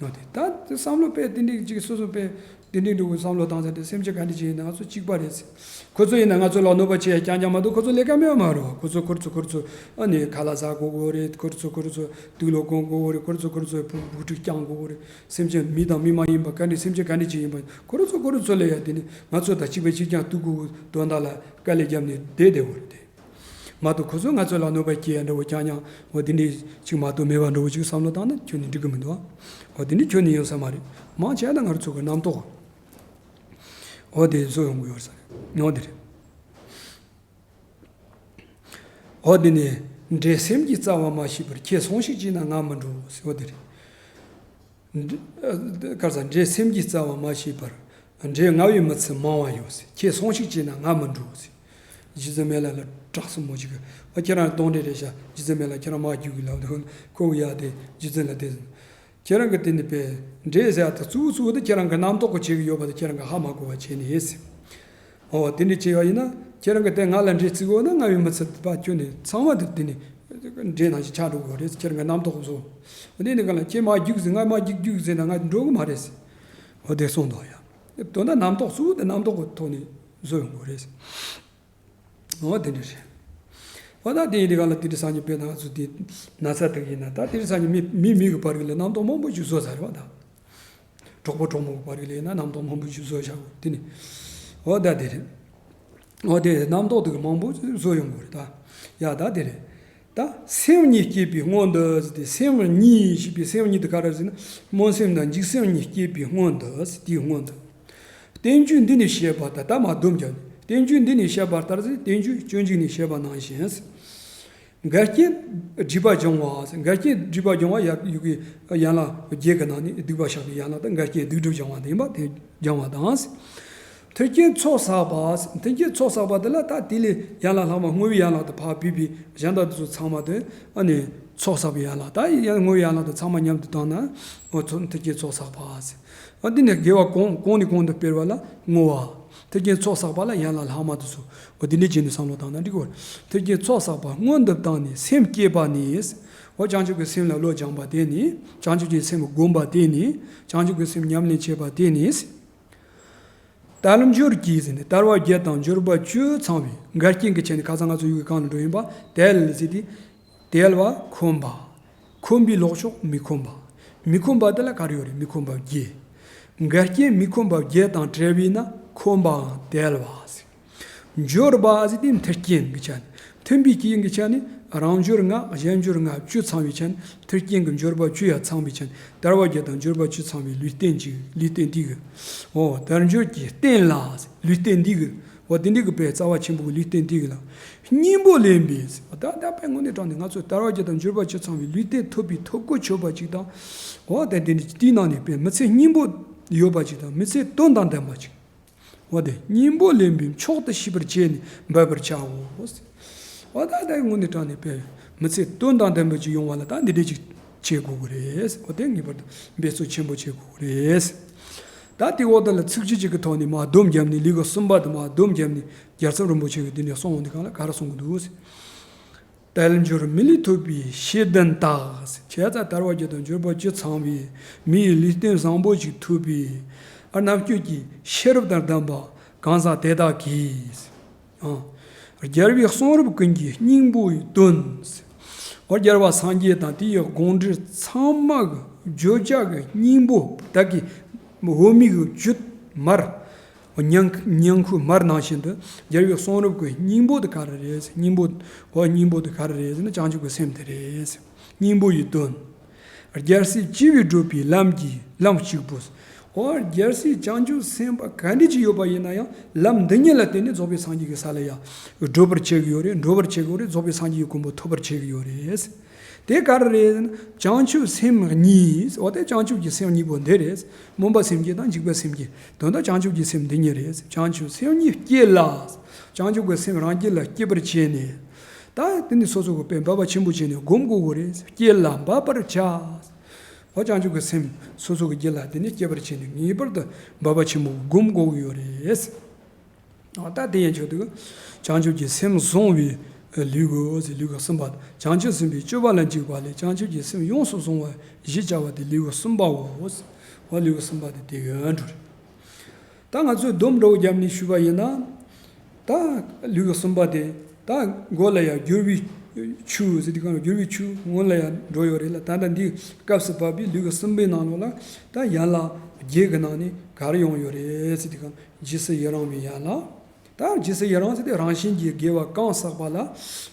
འོ་དེ་ད་དེ་བསམ་བློ་དཔེ་དེ་འདྲའི་ཅིག་སོ་སོ་དཔེ་དེ་འདྲའི་འགྲོ་གི་བསམ་བློ་བཏང་ཚར་ཏེ། སེམས་ཅན་ག་འདྲ་ཅིག་ཡིན་ན་ང་ཚོ་གཅིག་པ་རེད་ཟེར། ཁོ་ཚོ་ཡིན་ན་ང་ཚོ་ལ་གནོད་པ་བྱེད་ཡ་རྐྱང་རྐྱང་མ་གཏོགས་ཁོ་ཚོ་ལས་ཀ་མེད་པ་མ་རེད་བ། ཁོ་ཚོ་ཁོ་ཚོ་ཁོ་ཚོ་ཨ་ནི་ཁ་ལག་ཟ་དགོས་དགོས་རེད། ཁོ་ཚོ་ཁོ་ཚོ་དུག་ལོག་གོན་དགོས་དགོས་རེད། ཁོ་ཚོ་ཁོ་ཚོ་བུ་བུ་ཕྲུག་བསྐྱང་དགོས་དགོས་རེད། སེམས་ཅན་མི་དང་མི་མ་ཡིན་པ་ག་འདྲ་སེམས་ཅན་ག་འདྲ་ཅིག་ཡིན་པ་ཁོ་ཚོ་ཁོ་ཚོ་ལས་ཡ་དེ་ནི་ང་ཚོ་དང་གཅིག་པ་གཅིག་རྐྱང་གཏུག་དགོས་དོན་དག་ལ་དཀའ་ལས་བརྒྱབ་ནས་བསྡད་བསྡད་དགོས་རེད་དེ། མ་གཏོགས་ཁོ་ཚོས་ང་ཚོ་ལ་གནོད་པ་སྐྱེལ་ཡ་འདྲ་བོ་རྐྱང་རྐྱང་འོ་དེ་འདྲའི་ཅིག་མ་གཏོགས་མེད་པ་འདྲ་བོ་ཅིག་བསམ་བློ་བཏང་ན་ཁྱོན་ནས་འགྲིག་གི་མི་འདུག་འོ་དེ་འདྲའི་ཁྱོན་ནས་ཡོད་ས་མ་རེད། མང་ཆེ་བ་ད་ང་རང་ཚོ་གི་རྣམ་རྟོག་འོ་དེ་བཟོ་ཡོང་གི་ཡོད་ས་རེད། འོ་དེ་རེད། འོ་དེ་ནས་འདྲེ་སེམས་ཀྱི་རྩ་བ་མ་ཤེས་པར། ཁྱེད་སོང་ཞིག་བྱས་ན་ང་མི་འགྲོ་ཟེར། འོ་དེ་རེད། ག་རེ་ཟ། འདྲེ་སེམས་ཀྱི་རྩ་བ་མ་ཤེས་པར། འདྲེ་ང་བས་མི་ཚད་མང་བ་ཡོད་ཟེར། ཁྱེད་སོང་ཞིག་བྱས་ན་ང་མི་འགྲོ་ཟེར། རྗེ་བཙུན་མི་ལ་ལ་བྲག་སྲིན་མོ་ཞིག་གིས། ཨ་ཁྱེད་རང་གདོན་འདྲེ་རེད་ཤག་རྗེ་བཙུན་མི་ལ་ཁྱེད་རང་མར་རྒྱུགས་ལབ་དུས་ཁོ་གི་ཡ་དེ་རྗེ་བཙུན་ལ་དེ། ཁྱེད་རང་གི་དེ་ནི་པས་འདྲེ་ཟེར་ཡ་དེ་གཙོ་བོ་གཙོ་བོ་དེ་ཁྱེད་རང་གི་རྣམ་རྟོག་གིས་བྱེད་ཀྱི་ཡོད་པ་དེ་ཁྱེད་རང་གིས་ཧ་མ་གོ་བ་བྱས་ནས་ཟེར། འོ་དེ་འདྲ་བྱས་པ་ཡིན་ན་ཁྱེད་རང་གིས་དེ་ང་ལ་འདྲེ་བརྩི་གི་ཡོད་ན་ང་བས་མི་ཚད་པ་ཁྱོན་ནས་ཚང་མ་དེ་དེ་ནི་འདྲེ་ནང་བཞིན་ཆགས་འགྲོ་གི་རེད། ཁྱེད་རང་གི་རྣམ་རྟོག་བཟོ། འོ་དེ་ནི་གང་ལ་ཁྱེད་མར་རྒྱུགས་ཟེར། ང་མར་རྒྱུགས་རྒྱུགས་ཟེར་ན་ང་འགྲོ་གི་མ་རེད་ཟེར། འོ་དེ་གསུངས་འདུག་ཡ། དོན་དག་རྣམ་རྟོག་གཙོ་བོ་དེ་རྣམ་རྟོག་གི་ཐོག་ནས་བཟོ་ཡོང་གི་རེད། འོ་དེ་འདྲ་རེད། འོ་ད་དེ་ཡིན་དུས་གང་ལ་དེ་འདྲ་སང་ཉིན་དཔེར་ན་ང་ཚོ་དེ་ན་ཚ་དེ་ཡིན་ན་ད་དེ་འདྲ་སང་ཉིན་མི་མི་མི་གི་བར་གི་ལ་རྣམ་རྟོག་མང་པོ་ཞིག་བཟོ་ཚར་རེད་བ་ད། གྲོགས་པོ་གྲོགས་མོ་གི་བར་གི་ལ་ཡིན་ན་རྣམ་རྟོག་མང་པོ་ཞིག་བཟོ་བཞག་གོ་དེ་ནི། འོ་ད་དེ་རེད། འོ་དེ་རྣམ་རྟོག་དེ་གི་མང་པོ་བཟོ་ཡོང་གི་རེད་ད། ཡ་ད་དེ་རེད། ད་སེམས་ཉིད་སྐྱེས་པའི་སྔོན་དུ་ཟེར་ཏེ། སེམས་ཉིད་ཞེས་པའི་སེམས་ཉིད་དེ་ག་རེ་ཟེར་ན། སྨོན་སེམས་དང་འཇིགས་སེམས་གཉིས་སྐྱེས་པའི་སྔོན་དུ་ཟེར། དེའི་སྔོན་དུ། བསྟན་བཅོས་འདི་ནས་བཤད་པ་ལྟར། ད་མར་སྡོམ་རྒྱབ་ནས། བསྟན་བཅོས་འདི་ནས་བཤད་པ་ལྟར་ཟེར། བསྟན་བཅོས་སྤྱོད་འཇུག་ནས་བཤད་པ་ནང་བཞིན་ཟེར། འགལ་རྐྱེན་སྒྲིབ་པ་སྦྱང་བ་ཟེར། འགལ་རྐྱེན་སྒྲིབ་པ་སྦྱང་བ་ཡ་ཡུ་གུའི་ཡན་ལག་བརྒྱད་ཀྱི་ནང་ནས་སྡིག་པ་བཤགས་པའི་ཡན་ལག་དང་འགལ་རྐྱེན་སྡིག་སྒྲིབ་སྦྱང་བ་དེ་ཡིན་པ་དེ་སྦྱང་བ་དང་ཟེར། མཐུན་རྐྱེན་ཚོགས་བསགས་པ་ཟེར། མཐུན་རྐྱེན་ཚོགས་བསགས་པ་དེ་ལ་ད་དེ་ལས་ཡན་ལག་ལྷག་མ་བསྔོ་བའི་ཡན་ལག་དང་ཕར་བུད་པའི་གཞན་དག་དེ་ཚོ་ཚང་མ་དེ་ཨ་ནི་ཚོགས་བསགས་པའི་ཡན་ལག་ད་ཡང་བསྔོ་བའི་ཡན་ལག་དང་ཚང་མ་མཉམ་དུ་བཏང་ན་འོ་ཚོ་མཐུན་རྐྱེན་ཚོགས་བསགས་པ་ཟེར། ཨ་འདི་ནི་དགེ་བ་གོང་གོང་ནས་གོང་དུ་སྤེལ་བ་ལ་བསྔོ་བ། མཐུན་རྐྱེན་ཚོགས་བསགས་པ་ལ་ཡན་ལག་ལྷག་མ་དེ་ཚོ་འོ་འདི་འདྲའི་བྱས་ནས་བསམ་བློ་བཏང་ན་འགྲིག་གོ། མཐུན་རྐྱེན་ཚོགས་བསགས་པ་སྔོན་དུ་བཏང་ནས་སེམས་བསྐྱེད་པ་ནི། འོ་བྱང་ཆུབ་ཀྱི་སེམས་ལ་བློ་སྦྱངས་པ་དེ་ནི། བྱང་ཆུབ་ཀྱི་སེམས་བསྒོམས་པ་དེ་ནི། བྱང་ཆུབ་ཀྱི་སེམས་ཉམས་ལེན་བྱས་པ་དེ་ནི། དལ་འབྱོར་གྱི་ཟེར་ནས་དལ་བ་བརྒྱད་དང་འབྱོར་པ་བཅུ་ཚང་བའི་འགལ་རྐྱེན་གྱི་ཆ་ནས་ཁ་སང་ང་ཚོ་ཡུལ་གྱི་གང་ལ་འགྲོ་ཡིན་པ་དལ་ཟེར་ཏེ། དལ་བ་ཁོམ་པ། ཁོམ་པའི་ལོག་ཕྱོགས་མི་ཁོམ་པ། མི་ཁོམ་པ་དེ་ལ་ག་རེ་ཡོད་རེད། མི་ཁོམ་པ་བརྒྱད། འགལ་རྐྱེན་མི་ཁོམ་པ་བརྒྱད་དང་བྲལ་བས་ན་ཁོམ་པའང་དལ་བ་ཟེར། འབྱོར་པ་ཟེར་ཏེ་མཐུན་རྐྱེན་གྱི་ཆ་ནས། མཐུན་པའི་རྐྱེན་གྱི་ཆ་ནས་རང་འབྱོར་ལྔ་གཞན་འབྱོར་ལྔ་བཅུ་ཚང་བའི་ཆ་ནས་མཐུན་རྐྱེན་གྱི་འབྱོར་པ་བཅུ་ཡང་ཚང་བའི་ཆ་ནས་དལ་བ་བརྒྱད་དང་འབྱོར་པ་བཅུ་ཚང་བའི་ལུས་རྟེན་གྱི་ལུས་རྟེན་འདི་གི། འོ་དལ་འབྱོར་གྱི་རྟེན་ལ་ལུས་རྟེན་འདི་གི། འོ་དེ་འདི་གི་དཔེ་རྩ་བ་ཆེན་པོ་གི་ལུས་རྟེན་འདི་གི་ལ་སྙིང་པོ་ལེན་པས། འོ་ད་ད་དཔེ་དངོས་གནས་དྲང་གནས་ང་ཚོ་དལ་བ་བརྒྱད་དང་འབྱོར་པ་བཅུ་ཚང་བའི་ལུས་རྟེན་ཐོབ་པའི་ཐོབ་གོ་ཆོད་པ་ཅིག་དང་། འོ་ད་དེ་འདི་དེའི་ནང་ནས་དཔེ་མི་ཚེ་སྙིང་པོ་ཡོད་པ་ཅིག་དང་མི་ཚེ་དོན་དང་ལྡན་པ་ཅིག་འོ་དེ་སྙིང་པོ་ལེན་པའི་མཆོག་ཏུ་ཤེས་པར་བྱས་ནས་འབད་པར་བྱའོ། འོ་ད་ལྟ་དངོས་གནས་དྲང་གནས་པའི་མི་ཚེ་དོན་དང་ལྡན་པ་ཅིག་ཡོང་བ་ལ་ད་འདི་འདྲས་ཅིག་བྱེད་དགོས་ཀྱི་རེད། འོ་དེ་ངེས་པར་དུ་འབད་རྩོལ་ཆེན་པོ་བྱེད་དགོས་ཀྱི་རེད། ད་དེ་འོག་ད་ལ་ཚིགས་བཅད་གཅིག་གི་ཐོག་ནས་མར་སྡོམ་བརྒྱབ་ནས་ལུས་ཀྱི་གསུམ་པ་དུ་མར་སྡོམ་བརྒྱབ་ནས་རྒྱལ་ཚབ་རིན་པོ་ཆེ་གིས་འདི་ནས་གསུངས་འོང་དུས་གང་ལ་ག་རེ་གསུང་གི་འདུག་དལ་འབྱོར་མི་ལུས་ཐོབ་པའི་ཤེས་ལྡན་དག་བྱས་ཙང་དལ་བ་བརྒྱད་དང་འབྱོར་པ་བཅུ་ཚང་བའི་མི་ཡི་ལུས་རྟེན་བཟང་པོ་ཞིག་ཐོབ་པའི་རྣམ་དཔྱོད་ཀྱི་ཤེས་རབ་དང་ལྡན་པ་གང་ཟག་དེ་དག་གིས། རྒྱལ་བའི་གསུང་རབ་ཀུན་གྱི་སྙིང་པོའི་དོན། འོ་རྒྱལ་བ་སངས་རྒྱས་དང་དེ་ཡི་དགོངས་འགྲེལ་ཚང་མ་གི་བརྗོད་བྱ་གི་སྙིང་པོ་དག་གི་འོ་མའི་གི་བཅུད་མར། ཉང་ཉང་ཁུ་མར་ནང་བཞིན་དུ་རྒྱལ་བའི་གསུང་རབ་ཀྱི་སྙིང་པོ་དེ་ག་རེ་རེད། སྙིང་པོ། འོ་སྙིང་པོ་དེ་ག་རེ་རེད་ཟེར་ན། བྱང་ཆུབ་ཀྱི་སེམས་དེ་རེད། སྙིང་པོ་ཡི་དོན། རྒྱལ་སྲས་སྤྱི་བོས་བགྲོད་པའི་ལམ་གྱི་ལམ་གཅིག་པུ། འོ་རྒྱལ་སྲས་བྱང་ཆུབ་སེམས་དཔའ་ག་འདྲ་ཅིག་ཡོད་པ་ཡིན་ན་ཡང་ལམ་འདི་ཉིད་ལ་བརྟེན་ནས་རྫོགས་པའི་སངས་རྒྱས་ཀྱི་ས་ལ་ཡང་བགྲོད་པར་བྱེད་ཀྱི་ཡོད་རེད། འགྲོ་བར་བྱེད་ཀྱི་ཡོད་རེད། རྫོགས་པའི་སངས་རྒྱས་ཀྱི་གོ་འཕང་ཐོབ་པར་བྱེད་ཀྱི་ཡོད་རེད། དེ་ག་རེ་རེད། བྱང་ཆུབ་སེམས་གཉིས། འོ་དེ་བྱང་ཆུབ་ཀྱི་སེམས་གཉིས་པོ་འདི་རེད། སྨོན་པ་སེམས་བསྐྱེད་དང་འཇིགས་པ་སེམས་བསྐྱེད། དོན་དག་བྱང་ཆུབ་ཀྱི་སེམས་འདི་གཉིས་རེད། བྱང་ཆུབ་སེམས་གཉིས་བསྐྱེད་ལ། བྱང་ཆུབ་ཀྱི་སེམས་རང་རྒྱུད་ལ་བསྐྱེད་པར་བྱས་ནས། ད་དེ་ནི་སོ་སོ་གི་དཔེ་འབད་པ་ཆེན་པོ་བྱས་ནས་སྒོམ་དགོས་གི་རེད། བསྐྱེད་ལ་འབད་པར་བྱ། འོ་བྱང་ཆུབ་ཀྱི་སེམས་སོ་སོ་གི་རྒྱུད་ལ་དེ་ནི་བསྐྱེད་པར་བྱས་ནས་ངེས་པར་དུ་འབད་པ་ཆེན་པོ་སྒོམ་དགོས་ཀྱི་ཡོད་རེད། ད་དེ་ཡན་ཆོད་དུ་བྱང་ཆུབ་ཀྱི་སེམས་བཟུང་བའི་ལུས་ཀྱི་ཟེར། ལུས་ཀྱི་གསུམ་པ། བྱང་ཆུབ་སེམས་དཔའི་སྤྱོད་པ་ལ་འཇུག་པ་ལས་བྱང་ཆུབ་ཀྱི་སེམས་ཡོངས་སུ་བཟུང་བ་ཞེས་བྱ་བ་སྟེ་ལུས་ཀྱི་གསུམ་པའོ། འོ་ལུས་ཀྱི་གསུམ་པ་དེ་དེ་ཡོན་འགྲུར། ད་ང་ཚོས་སྡོམ་འདྲ་བོ་བརྒྱབ་ནས་ཞུས་པ་ཡིན་ན། ད་ལུས་ཀྱི་གསུམ་པ་དེ་ད་མགོ་ལ་ཡང་སྦྱོར་བའི་ཆུ་ཟེར་དུས་སྒང་ལ་སྦྱོར་བའི་ཆུ་སྔོན་ལ་ཡང་འགྲོ་ཡོད་རེད་ལ། ད་ལྟ་འདི་སྐབས་སུ་བབས་པའི་ལུས་ཀྱི་གསུམ་པའི་ནང་ལོགས་ལ་ད་ཡན་ལག་བརྒྱད་ཀྱི་ནང་ནས་ག་རེ་ཡོང་ཡོད་རེད་ཟེར་དུས་སྒང་། ཇི་སྲིད་ཡི་རང་བའི་ཡན་ལག། ད་ཇི་སྲིད་ཡི་རང་ཟེར་དེ་རང་བཞིན་གྱིས་དགེ་བ་གང་བསགས་པ་ལ་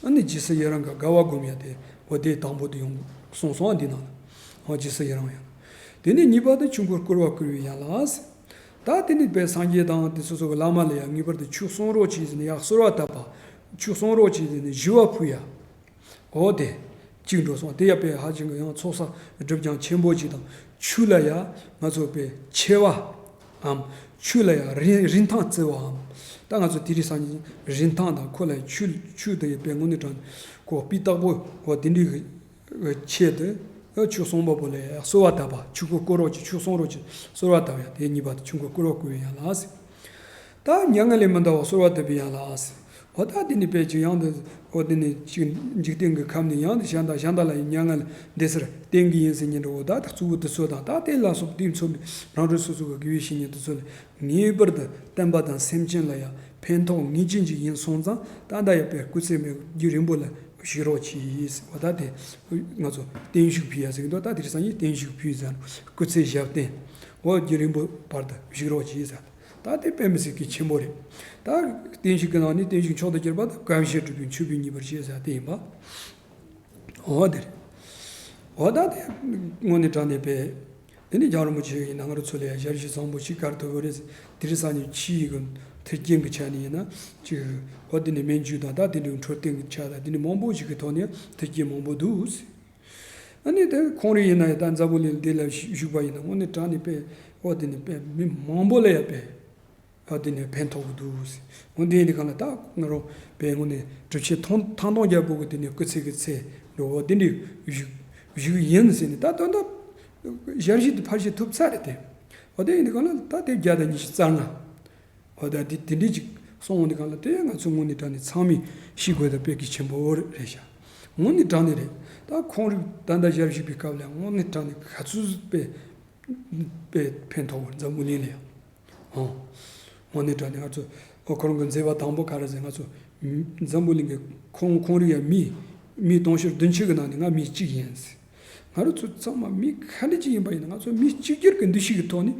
ཨ་ནི་ཇི་སྲིད་ཡི་རང་གི་དགའ་བ་སྒོམ་ཡ་དེ། འོ་དེ་དང་པོ་དེ་ཡོང་གསུངས་སོང་། འདི་ནང་ལ་འོ་ཇི་སྲིད་ཡི་རང་ཡང་། དེ་ནས་གཉིས་པ་དེ་ཆོས་འཁོར་བསྐོར་བ་བསྐོར་བའི་ཡན་ལག་ཟེར། ད་དེ་ནས་དཔེ་སངས་རྒྱས་དང་དེ་སོ་སོ་གི་བླ་མ་ལ་ཡང་ངེས་པར་དུ་ཆོས་གསུང་རོགས་གྱིས་ཟེར་ནས་ཡང་གསོལ་བ་བཏབ་པ། ཆོས་གསུང་རོགས་གྱིས་ཟེར་ནས་ཞུ་བ་ཕུལ་ཡ། འོ་དེ་གཅིག་འགྲོ་སོང་། དེ་ཡང་དཔེ་ཧ་ཅང་གི་ཡང་ཚོགས་བསགས་སྒྲིབ་སྦྱང་ཆེན་པོ་གཅིག་དང་། ཆོས་ལ་ཡང་ང་ཚོ་དཔེ་ཆེ་བའམ། ཆོས་ལ་ཡང་རིན་རིན་ཐང་བརྩི་བའམ། ད་ང་ཚོ་དེ་རིང་སང་ཉིན་རིན་ཐང་དང་ཁོ་ལ་ཡང་ཆོས་ཆོས་དེ་ཡི་དཔེ་དངོས་གནས་དྲང་ཁོ་སྤུས་དག་པོ་འོ་དེ་འདྲའི་གི་ཆེད་དུ་ཆོས་གསུང་བ་པོ་ལ་ཡང་གསོལ་བ་བཏབ་པ། ཆོས་འཁོར་བསྐོར་རོགས་ཀྱིས། ཆོས་གསུང་རོགས་ཀྱིས་གསོལ་བ་བཏབ་ཡ། དེ་གཉིས་པ་དེ་ཆོས་འཁོར་བསྐོར་བ་བསྐོར་བའི་ཡན་ལག་ཟེར། ད་མྱ་ངན་ལས་མི་འདའ་བར་གསོལ་བ་བཏབ་པའི་ཡན་ལག་ཟེར། འོ་ད་དེ་ནི་དཔེ་ཅིག་ཡང་དུ་འོ་དེ་ནི་ཅིག་འཇིག་རྟེན་གྱི་ཁམས་ནས་ཡང་དུ་གཞན་དག་གཞན་དག་ལ་ཡང་མྱ་ངན་འདས་སར་བསྟན་གྱི་ཡིན་ཟེར་མཁན་འདྲ་བོ། ད་ད་གཙོ་བོ་དེ་ཚོ་དང་ད་དེ་ལ་སོགས་དེ་མཚོན་པའི་རང་གྲོལ་སོ་སོ་གི་དགེ་བའི་བཤེས་གཉེན་དེ་ཚོ་ལ་ངེས་པར་དུ་བསྟན་པ་དང་སེམས་ཅན་ལ་ཡང་ཕན་ཐོགས་ངེས་ཅན་ཅིག་ཡིན་སོང་ཙང་། ད་ད་ཡང་དཔེ་སྐུ་ཚེ་མི་རྒྱུན་རིང་པོ་ལ་བཞུགས་རོགས་གྱིས། འོ་ད་དེ་ང་ཚོ་བརྟན་བཞུགས་ཕུལ་ཡ་ཟེར་གྱི་འདུག་ད་དེ་རིང་སང་ཉིན་བརྟན་བཞུགས་ཕུལ་ཟེར། སྐུ་ཚེ་ཞབས་བརྟན། འོ་རྒྱུན་རིང་པོ་བར་དུ་བཞུགས་རོགས་གྱིས་ཟེར། ད་དེ་དཔེ་མི་སྲིད་ཀྱི་ཆེན་པོ་རེད། ད་བརྟན་བཞུགས་ཀྱི་ནང་ནས་བརྟན་བཞུགས་མཆོག་ཏུ་གྱུར་པ་དང་། གང་ཞིག་གྲུབ་པའི་མཆོད་པས་མཉེས་པར་བྱེད་ཟེར་དེ་ཡིན་པ། འོ་དེ་རེད། འོ་ད་དེ་དངོས་གནས་དྲང་གནས་དཔེ། དེ་ནས་རྒྱལ་བ་རིན་པོ་ཆེ་ཡིན་ན་ང་རང་ཚོ་ལ་ཡང་ཞབས་ཕྱི་བཟང་པོ་ཞིག་ག་རེ་ཐོབ་ཡོད་རེད། དེ་རིང་སང་ཉིན་ཕྱིའི་གི་མཐུན་རྐྱེན་གྱི་ཆ་ནས་ཡིན་ན་ཅིག་འོ་དེ་ནས་སྨན་བཅོས་དང་། ད་དེ་འདྲའི་འཕྲོད་བསྟེན་གྱི་ཆ་དང་དེ་འདྲའི་མང་པོ་ཞིག་གི་ཐོག་ནས་མཐུན་རྐྱེན་མང་པོ་འདུག་ཨ་ནི་དེ་ཁོང་རང་ཡིན་ན་ཡང་ད་འཛམ་བུ་གླིང་འདི་ལ་བཞུགས་པ་ཡིན་ན་དངོས་གནས་དྲང་གནས་དཔེ་འོ་དེ་ནི་དཔེ་མི་མང་པོ་ལ་ཡང་དཔེ་འོ་དེ་ནི་ཕན་ཐོགས་ཀྱི་འདུག་འོ་དེ་ཡིན་དུས་སྒང་ལ་ད་ང་རང་དཔེ་དངོས་གནས་གྲུབ་ཆེན་ཐང་ཐང་སྟོང་རྒྱལ་པོ་གི་དེ་ནི་སྐུ་ཚེ་གི་ཚེ་འགྲོ་འོ་དེ་འདྲའི་བཞུགས་བཞུགས་ཡིན་ཟེར་ནས། ད་ད་ད་ཞལ་བཞེས་དེ་ཕལ་ཆེར་ཐུབ་ཚར་རེད་དེ། འོ་དེ་ཡིན་དུས་སྒང་ལ་ད་དེབ་བརྒྱ་དང་ཉི་ཤུ་རྩ་ལྔ། འོ་ད་དེ་དེ་འདྲའི་ཅིག་གསུངས་འོང་དུས་སྒང་ལ་དེ་ང་ཚོ་དངོས་གནས་དྲང་གནས་ཚང་མས་ཤེས་དགོས་ད་དཔེ་གལ་ཆེན་པོ་རེད་ཤག་དངོས་གནས་དྲང་གནས་རེད། ད་ཁོང་རང་ད་ལྟ་ཞལ་བཞེས་པའི་སྐབས་ལ་དངོས་གནས་དྲང་གནས་ག་ཚོད་དཔེ་དཔེ་ཕན་ཐོགས་པ་འཛམ་བུ་གླིང་ལ་ཡང་། ཨོ། དངོས་གནས་དྲང་གནས་ང་ཚོ་ཨོ་ཁོ་རང་གི་མཛད་པ་དང་པོ་ག་རེ་ཟེར། ང་ཚོ་འཛམ་བུ་གླིང་གི་ཁོང་ཁོང་རང་ཡང་མི་མི་དུང་ཕྱུར་བདུན་ཅུ་གི་ནང་ནས་ང་མི་གཅིག་ཡིན་ཟེར། ང་རང་ཚོ་ཚང་མ་མི་ག་འདྲ་ཅིག་ཡིན་པ་ཡིན་ན་ང་ཚོ་མི་གཅིག་གྱུར་གྱི་འདུ་ཤེས་ཀྱི་ཐོག་ནས་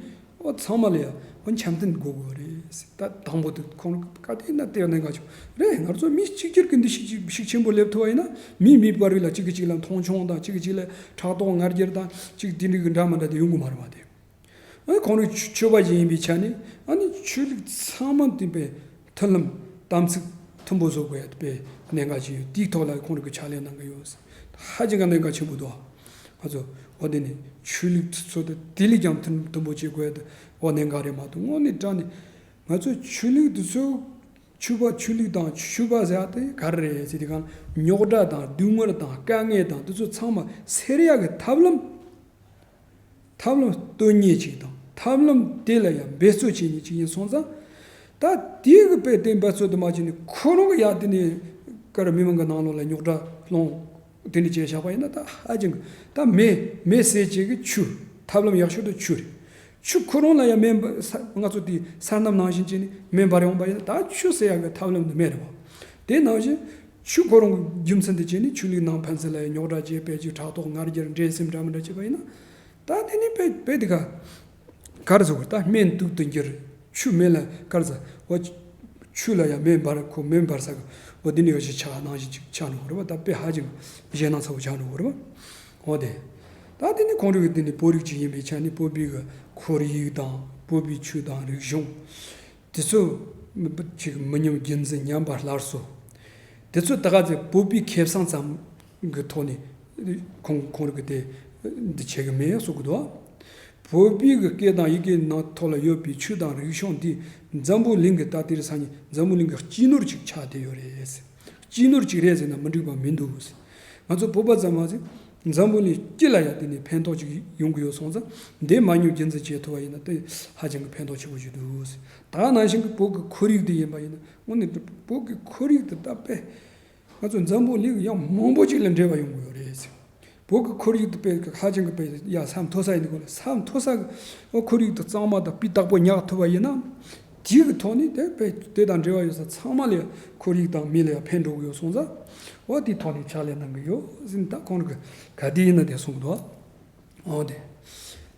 ཨོ་ཚང་མ་ལ་ཡང་ཨོ་འཆམ་མཐུན་དགོས་དགོས་རེད་ཟེར། ད་དང་པོ་དེ་ཁོང་རང་ག་དུས་ན་དེ་གནད་འགག་ཆེན་པོ་རེད། ང་ཚོ་མི་གཅིག་གྱུར་གྱི་འདུ་ཤེས་ཅིག་ཤུགས་ཆེན་པོ་སླེབས་ཐུབ་པ་ཡིན་ན། མི་མི་བར་ལ་གཅིག་གིས་གཅིག་ལ་མཐོང་ཆུང་དང་། གཅིག་གིས་གཅིག་ལ་ཕྲག་དོག་ང་རྒྱལ་དང་། གཅིག་དེ་འདྲའི་གི་འདྲ་མི་འདྲ་དེ་ཡོང་གི་མ་རེད་པ་དེ། ཨ་ནི་ཁོང་རང་ཆོས་ཆོས་པ་ཞིག་ཡིན་པའི་ཆ་ནས་ཨ་ནི་ཆོས་ལུགས་ཚང་མ་དེ་དཔེ་མཐུན་ལམ་དམ་ཚིག་མཐུན་པོ་བཟོ་དགོས་ཡ་དཔེ་གནད་འགག་ཆེན་ཡོད། དེའི་ཐོག་ལ་ཁོང་རང་གི་ཕྱག་ལས་གནང་གི་ཡོད། ཧ་ཅང་གི་གནད་འགག་ཆེན་པོ་འདུག་ང་ཚོ་འོ་དེ་ནི་ཆོས་ལུགས་ཚོ་དེ་དེ་ལས་ཀྱང་མཐུན་མཐུན་པོ་བྱེད་དགོས་ཡ་དེ་འོ་གནད་འགག་རེད་མ་གཏོགས། དངོས་གནས་དྲང་གནས་ང་ཚོ་ཆོས་ལུགས་དེ་ཚོ་ཆོས་པ་ཆོས་ལུགས་དང་ཆོས་པ་ཟེར་ཡ་དེ་ག་རེ་རེད་ཟེར་དུས་སྒང་རྙོག་དྲ་དང་སྡུག་བསྔལ་དང་དཀའ་ངལ་དང་དེ་ཚོ་ཚང་མ་སེལ་ཡ་གི་ཐབས་ལམ། ཐབས་ལམ་སྟོན་མཁན་ཅིག་དང་། ཐབས་ལམ་དེ་ལ་ཡང་འབད་རྩོལ་བྱེད་མཁན་ཅིག་ཡིན་སོང་ཙང་། ད་དེ་གི་དཔེ་དེ་འབད་རྩོལ་དུ་མ་བྱས་ནས་ཁོ་རང་གི་ཡ་དེ་ནས་ཀར་མི་མང་གི་ནང་ལོགས་ལ་རྙོག་དྲ་སློང་དེ་འདྲ་བྱས་བཞག་པ་ཡིན་ན། ད་ཧ་ཅང་གི་ད་མེ་མེ་བསད་བྱེད་ཀྱི་ཆུ། ཐབས་ལམ་ཡག་ཤོས་དེ་ཆུ་རེད། ཆུ་ཁོ་རང་ལ་ཡང་མེ་འབར་ས་ང་ཚོ་དེ་སོ་ནམ་ནང་བཞིན་བྱས་ནས་མེ་འབར་ཡོང་པ་ཡིན་ན། ད་ཆུ་ཟེར་ཡག་གི་ཐབས་ལམ་དེ་མེད་རེད་བ། དེ་ནང་བཞིན་ཆུ་ཁོ་རང་གི་རྒྱུ་མཚན་དེ་བྱས་ནས་ཆོས་ལུགས་ནང་ཕན་ཚུན་ལ་ཡང་རྙོག་དྲ་བྱས། དཔེ་ཅིག་ཕྲག་དོག་ང་རྒྱལ་འགྲན་སེམས་འདྲ་མི་འདྲ་བྱས་པ་ཡིན་ན། ད་དེ་ནི་དཔེ་དཔེ་དེ་ག་ག་རེ་ཟེར་དགོས། ད་སྨན་དུག་ཏུ་འགྱུར། ཆུ་མེ་ལ་དཀར་ཟ་འོ། ཆུ་ལ་ཡང་མེ་འབར་ཁོ་མེ་འབར་ས་གི་འོ་དེ་ནི་འོ་ཞིག་ཆགས་ནང་བཞིན་ཅིག་ཆགས་འགྲོ་གི་རེད་བ། ད་དཔེ་ཧ་ཅང་གཞན་སྣང་ཚ་བོ་ཆགས་འགྲོ་གི་རེད་བ། འོ་དེ། ད་དེ་ནི་ཁོང་རང་གི་དེ་ནི་བོད་རིགས་ཅིག་ཡིན་པའི་ཆ་ནས་བོད་པའི་གི་ཁོར་ཡུག་དང་བོད་པའི་ཆོས་དང་རིག་གཞུང་། དེ་ཚོ་ཅིག་མི་ཉམས་རྒྱུན་འཛིན་ཉམས་པ་སླར་གསོ། དེ་ཚོ་ད་ག་ཚོད་བོད་པའི་ཁེ་བཟང་ཙམ་གི་ཐོག་ནས་ཁོང་ཁོང་རང་གི་དེ་འདི་བྱེད་གི་མེད་གསུང་གི་འདུག་བོད་པའི་གི་སྐད་དང་ཡི་གེ་ནང་ཐོག་ལ་ཡོད་པའི་ཆོས་དང་རིག་གཞུང་འདི་འཛམ་བུ་གླིང་གི་ད་ལྟའི་སང་ཉིན་འཛམ་བུ་གླིང་གི་སྤྱི་ནོར་ཅིག་ཆགས་བསྡད་ཡོད་རེད། སྤྱི་ནོར་ཅིག་རེད་ཟེར་ན་མི་འགྲིག་པ་མི་འདུག་ང་ཚོ་བོད་པ་ཙམ་མ་ཟད་འཛམ་བུ་གླིང་སྤྱི་ལ་ཡང་དེ་ནས་ཕན་ཐོགས་ཅིག་ཡོང་གི་ཡོད་སོང་ཙང་འདི་མ་ཉམས་རྒྱུན་འཛིན་བྱེད་ཐུབ་པ་ཡིན་ན་དེ་ཧ་ཅང་གི་ཕན་ཐོགས་ཆེན་པོ་ཞིག་འདུག་ད་ནང་བཞིན་གྱི་བོད་ཀྱི་ཁོར་ཡུག་དེ་ཡིན་པ་ཡིན་ན་དངོས་གནས་བོད་ཀྱི་ཁོར་ཡུག་དེ་ད་དཔེ་ང་ཚོ་འཛམ་བུ་གླིང་ཡང་མང་པོ་ཅིག་ལ་འབྲེལ་བ་ཡོང་གི་ཡོད་རེད། བོད་ཀྱི་ཁོར་ཡུག་དེ་དཔེ་ཧ་ཅང་གི་དཔེ་ཡ་ས་མཐོ་ས་ཡིན་དགོས་ལ་ས་མཐོ་ས་གི་ཁོར་ཡུག་དེ་གཙང་མ་དང་སྤུས་དག་པོ་ཉག་ཐུབ་པ་ཡིན་ན། དེའི་གི་ཐོག་ནས་དེ་དཔེ་དེ་དང་འབྲེལ་བ་ཡོད་ས་ཚང་མ་ལ་ཁོར་ཡུག་དང་མི་ལ་ཡང་ཕན་འགྲོ་གི་ཡོད་སོང་ཙང་། འོ་དེའི་ཐོག་ནས་ཕྱག་ལས་གནང་གི་ཡོད་ཟིན་ད་ཁོང་གི་ག་དེ་ཡིན་ན་དེ་གསུང་གི་འདུག་འོ་དེ།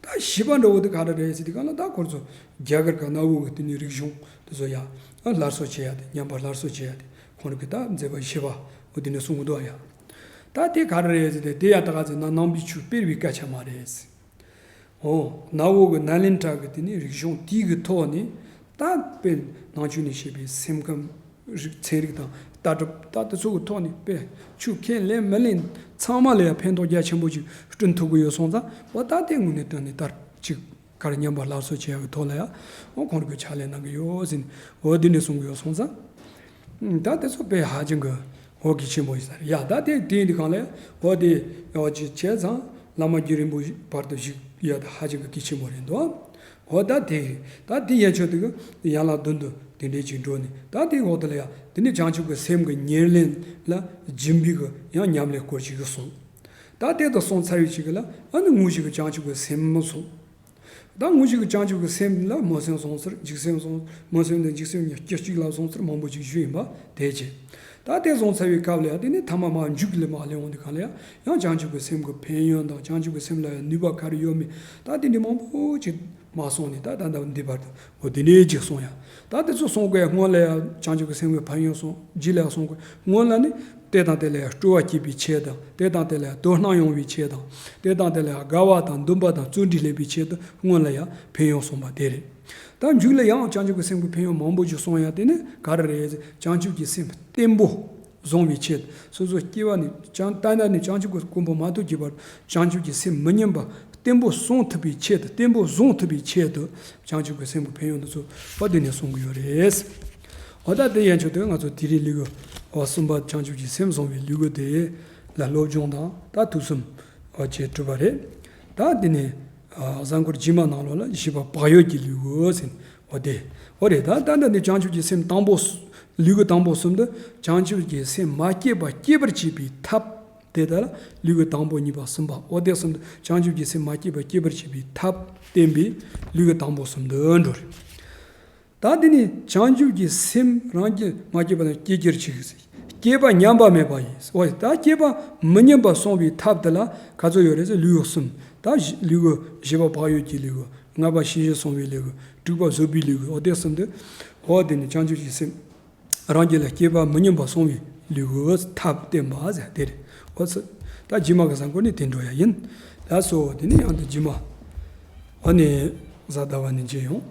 ད་བཞི་པ་འདྲ་བོ་དེ་ག་རེ་རེད་ཟེར་དུས་གང་ལ་ད་ཁོར་ཚོ་རྒྱ་གར་ག་ནག་འོག་གི་དེ་ནས་རིག་གཞུང་དེ་ཚོ་ཡང་སླར་གསོ་བྱེད་ཡ་དེ་ཉམས་པ་སླར་གསོ་བྱེད་ཡ་དེ་ཁོང་གི་ད་མཛད་པ་བཞི་པ་འོ་དེ་ནས་གསུང་གི་འདུག་ཡ། ད་དེ་ག་རེ་རེད་ཟེར་ཏེ་དེ་ཡང་ད་ག་ཚོད་ན་ནང་པའི་ཆོས་སྤེལ་བའི་སྐད་ཆ་མ་རེད། འོ། ནག་འོག་གི་ནཱ་ལེནྡྲ་གི་དེ་ནི་རིག་གཞུང་དེའི་གི་ཐོག་ནས་ད་དཔེ་ནང་ཆོས་ནས་བཤད་པའི་སེམས་ཁམས་རིག་ཚན་རིག་དང་ལྟ་གྲུབ་ད་དེ་ཚོ་གི་ཐོག་ནས་དཔེ་ཆོས་ཁས་ལེན་མི་ལེན་ཚང་མ་ལ་ཡང་ཕན་ཐོགས་རྒྱ་ཆེན་པོ་ཅིག་བསྐྲུན་ཐུབ་གི་ཡོད་སོང་ཙང་འོ་ད་དེ་དངོས་གནས་དྲང་གནས་ལྟར་ཅིག་གར་ཉམས་པ་སླར་གསོ་བྱེད་ཡག་གི་ཐོག་ལ་ཡང་འོ་ཁོང་རང་གི་ཕྱག་ལས་གནང་གི་ཡོད་ཟིན་འོ་འདི་ནས་གསུང་གི་ཡོད་སོང་ཙང་། ད་དེ་ཚོ་དཔེ་ཧ་ཅང་གི་འོ་གལ་ཆེན་པོ་ཡིན་ས་རེད་ཡ། ད་དེ་དེ་འདི་གང་ལས་འོ་དེ་འོ་ཅི་བྱས་ཙང་བླ་མ་རྒྱུན་རིང་པོ་བར་དུ་བཞུགས་ཡ་ད་ཧ་ཅང་གི་གལ་ཆེན་པོ་རེད་འདུག་འོ་ད་དེ་ད་དེ་ཡན་ཆོད་དེ་གི་ཡན་ལག་བདུན་དུ་དེ་འདྲས་ཅིག་འགྲོ་ནས་ད་དེ་འོག་དེ་ལ་ཡ་དེ་ནས་བྱང་ཆུབ་ཀྱི་སེམས་ཀྱི་ཉེར་ལེན་ལ་སྦྱིན་པའི་གི་ཡང་ཉམས་ལེན་སྐོར་ཅིག་གི་གསུངས། ད་དེ་དང་གསུངས་ཚར་བའི་ཅིག་གི་ལ་ཨ་ནི་དངོས་གཞི་གི་བྱང་ཆུབ་ཀྱི་སེམས་མ་གསུངས། ད་དངོས་གཞི་གི་བྱང་ཆུབ་ཀྱི་སེམས་ལ་སྨོན་སེམས་གསུངས་ཚུལ་འཇིགས་སེམས་གསུངས་སྨོན་སེམས་དང་འཇིགས་སེམས་གཉིས་སྐྱེ་གཅིག་ལ་གསུངས་ཚུལ་མང་པོ་ཅིག་ཞུས་ཡིན་པ་དེ་བྱས། ད་དེ་གསུངས་ཚར་བའི་སྐབས་ལ་ཡང་དེ་ནས་ཐ་མ་མ་མཇུག་ལ་མ་སླེབས་འོང་དུས་གང་ལ་ཡང་ཡང་བྱང་ཆུབ་ཀྱི་སེམས་ཀྱི་ཕན་ཡོན་དང་བྱང་ཆུབ་ཀྱི་སེམས་ལ་ཡང་ནུས་པ་ག་རེ་ཡོད་མེད་ད་དེ་འདྲ་མང་པོ་ཅིག་མ་གསུངས་ནས་ད་ད་ལྟ་འདི་བར་དུ་འོ་དེ་ནས་ཅིག་གསུངས་ཡང་ད་དེ་ཚོ་གསུང་དགོས་སྔོན་ལ་ཡང་བྱང་ཆུབ་ཀྱི་སེམས་ཀྱི་ཕན་ཡོན་གསུངས་རྗེས་ལ་ཡང་གསུང་དགོས་སྔོན་ལ་ནི། དེ་དང་དེ་ལ་ཡང་སྤྲོ་བ་སྐྱེད་པའི་ཆེད་དང་དེ་དང་དེ་ལ་ཡང་དོ་སྣང་ཡོང་བའི་ཆེད་དང་དེ་དང་དེ་ལ་ཡང་དགའ་བ་དང་འདུན་པ་དང་བརྩོན་འགྲུས་སླེབས་པའི་ཆེད་དུ་སྔོན་ལ་ཡང་ཕན་ཡོན་གསུངས་པ་དེ་རེད། ད་མཇུག་ལ་ཡང་བྱང་ཆུབ་ཀྱི་སེམས་ཀྱི་ཕན་ཡོན་མང་པོ་ཞིག་གསུངས་ཡང་དེ་ནི་ག་རེ་རེད་ཟེར་བྱང་ཆུབ་ཀྱི་སེམས་བརྟན་པོ་བཟུང་བའི་ཆེད་སོ་སོ་སྐྱེ་བ་ནས་བྱང་ལྟ་ན་ནས་བྱང་ཆུབ་ཀྱི་གོ་འཕང་མ་ཐོབ་ཀྱི་བར་བྱང་ཆུབ་ཀྱི་སེམས་མི་ཉམས་པ་བརྟན་པོ་བཟུང་ཐུབ་པའི་ཆེད་དུ་བརྟན་པོ་བཟུང་ཐུབ་པའི་ཆེད་དུ་བྱང་ཆུབ་ཀྱི་སེམས་ཀྱི་ཕན་ཡོན་འདི་ཚོ་བ་འདི་ནས་གསུང་གི་ཡོད་རེད། འོ་ད་དེ་ཡན་ཆོད་དུ་ང་ཚོ་དེ་རིང་ལུས་གོ་འོ་གསུམ་པ་བྱང་ཆུབ་ཀྱི་སེམས་བཟུང་བའི་ལུས་གོ་དེ་ལ་སློབ་སྦྱོང་དང་ད་ཐུགས་བསམ་འོ་བྱེད་གྲུབ་པ་རེད། ད་དེ་ནས་གཟའ་འཁོར་རྗེས་མ་ནང་ལོགས་ལ་བཞི་པ་བག་ཡོད་ཀྱི་ལུས་གོ་ཟེར་འོ་དེ་འོ་རེད། ད་ད་ད་ནི་བྱང་ཆུབ་ཀྱི་སེམས་དང་པོ་ལུས་གོ་དང་པོ་གསུམ་དུ་བྱང་ཆུབ་ཀྱི་སེམས་མ་སྐྱེས་པ་སྐྱེད་པར་བྱེད་པའི་ཐབས། དེ་ལྟར་ལུས་ཀྱི་དང་པོ་གཉིས་པ་གསུམ་པ་འོ་དེ་གསུམ་དུ་བྱང་ཆུབ་ཀྱི་སེམས་མ་སྐྱེས་པ་སྐྱེད་པར་བྱེད་པའི་ཐབས་བསྟན་པས་ལུས་ཀྱི་དང་པོ་གསུམ་དུ་འགྲོ་རེད། ད་དེ་ནི་བྱང་ཆུབ་ཀྱི་སེམས་རང་གིས་མ་སྐྱེས་པ་དང་སྐྱེ་གྱུར་ཅིག་སྐྱེས་པ་ཉམས་པ་མེད་པ་ཡིན། འོ་ད་སྐྱེས་པ་མི་ཉམས་པ་སྲུང་བའི་ཐབས་དེ་ལ་ག་ཚོད་ཡོད་རེད་ཟེར་ལུས་ཀྱི་གསུམ་ད་ལུས་ཀྱི་བཞི་པ་བག་ཡོད་ཀྱི་ལུས་ཀྱི་ལྔ་པ་ཤེས་བཞིན་སྲུང་བའི་ལུས་ཀྱི་དྲུག་པ་བཟོད་པའི་ལུས་ཀྱི་འོ་དེ་གསུམ་དུ་འོ་དེ་ནི་བྱང་ཆུབ་ཀྱི་སེམས། རང་རྒྱུད་ལ་སྐྱེས་པ་མི་ཉམས་པ་སྲུང་བའི་ལུས་ཀྱི་ཐབས་བསྟན་པ་ཟེར་དེ་རེད། འོ་ཙི། ད་རྗེས་མ་གི་གཟའ་འཁོར་ནི་དེ་འགྲོ་ཡ་ཡིན། ལགས་སོ་དེ་ནི་ཡང་དུ་རྗེས་མ། འོ་ནི། གཟའ་ཟླ་བ་ནི་མཇལ་ཡོང་།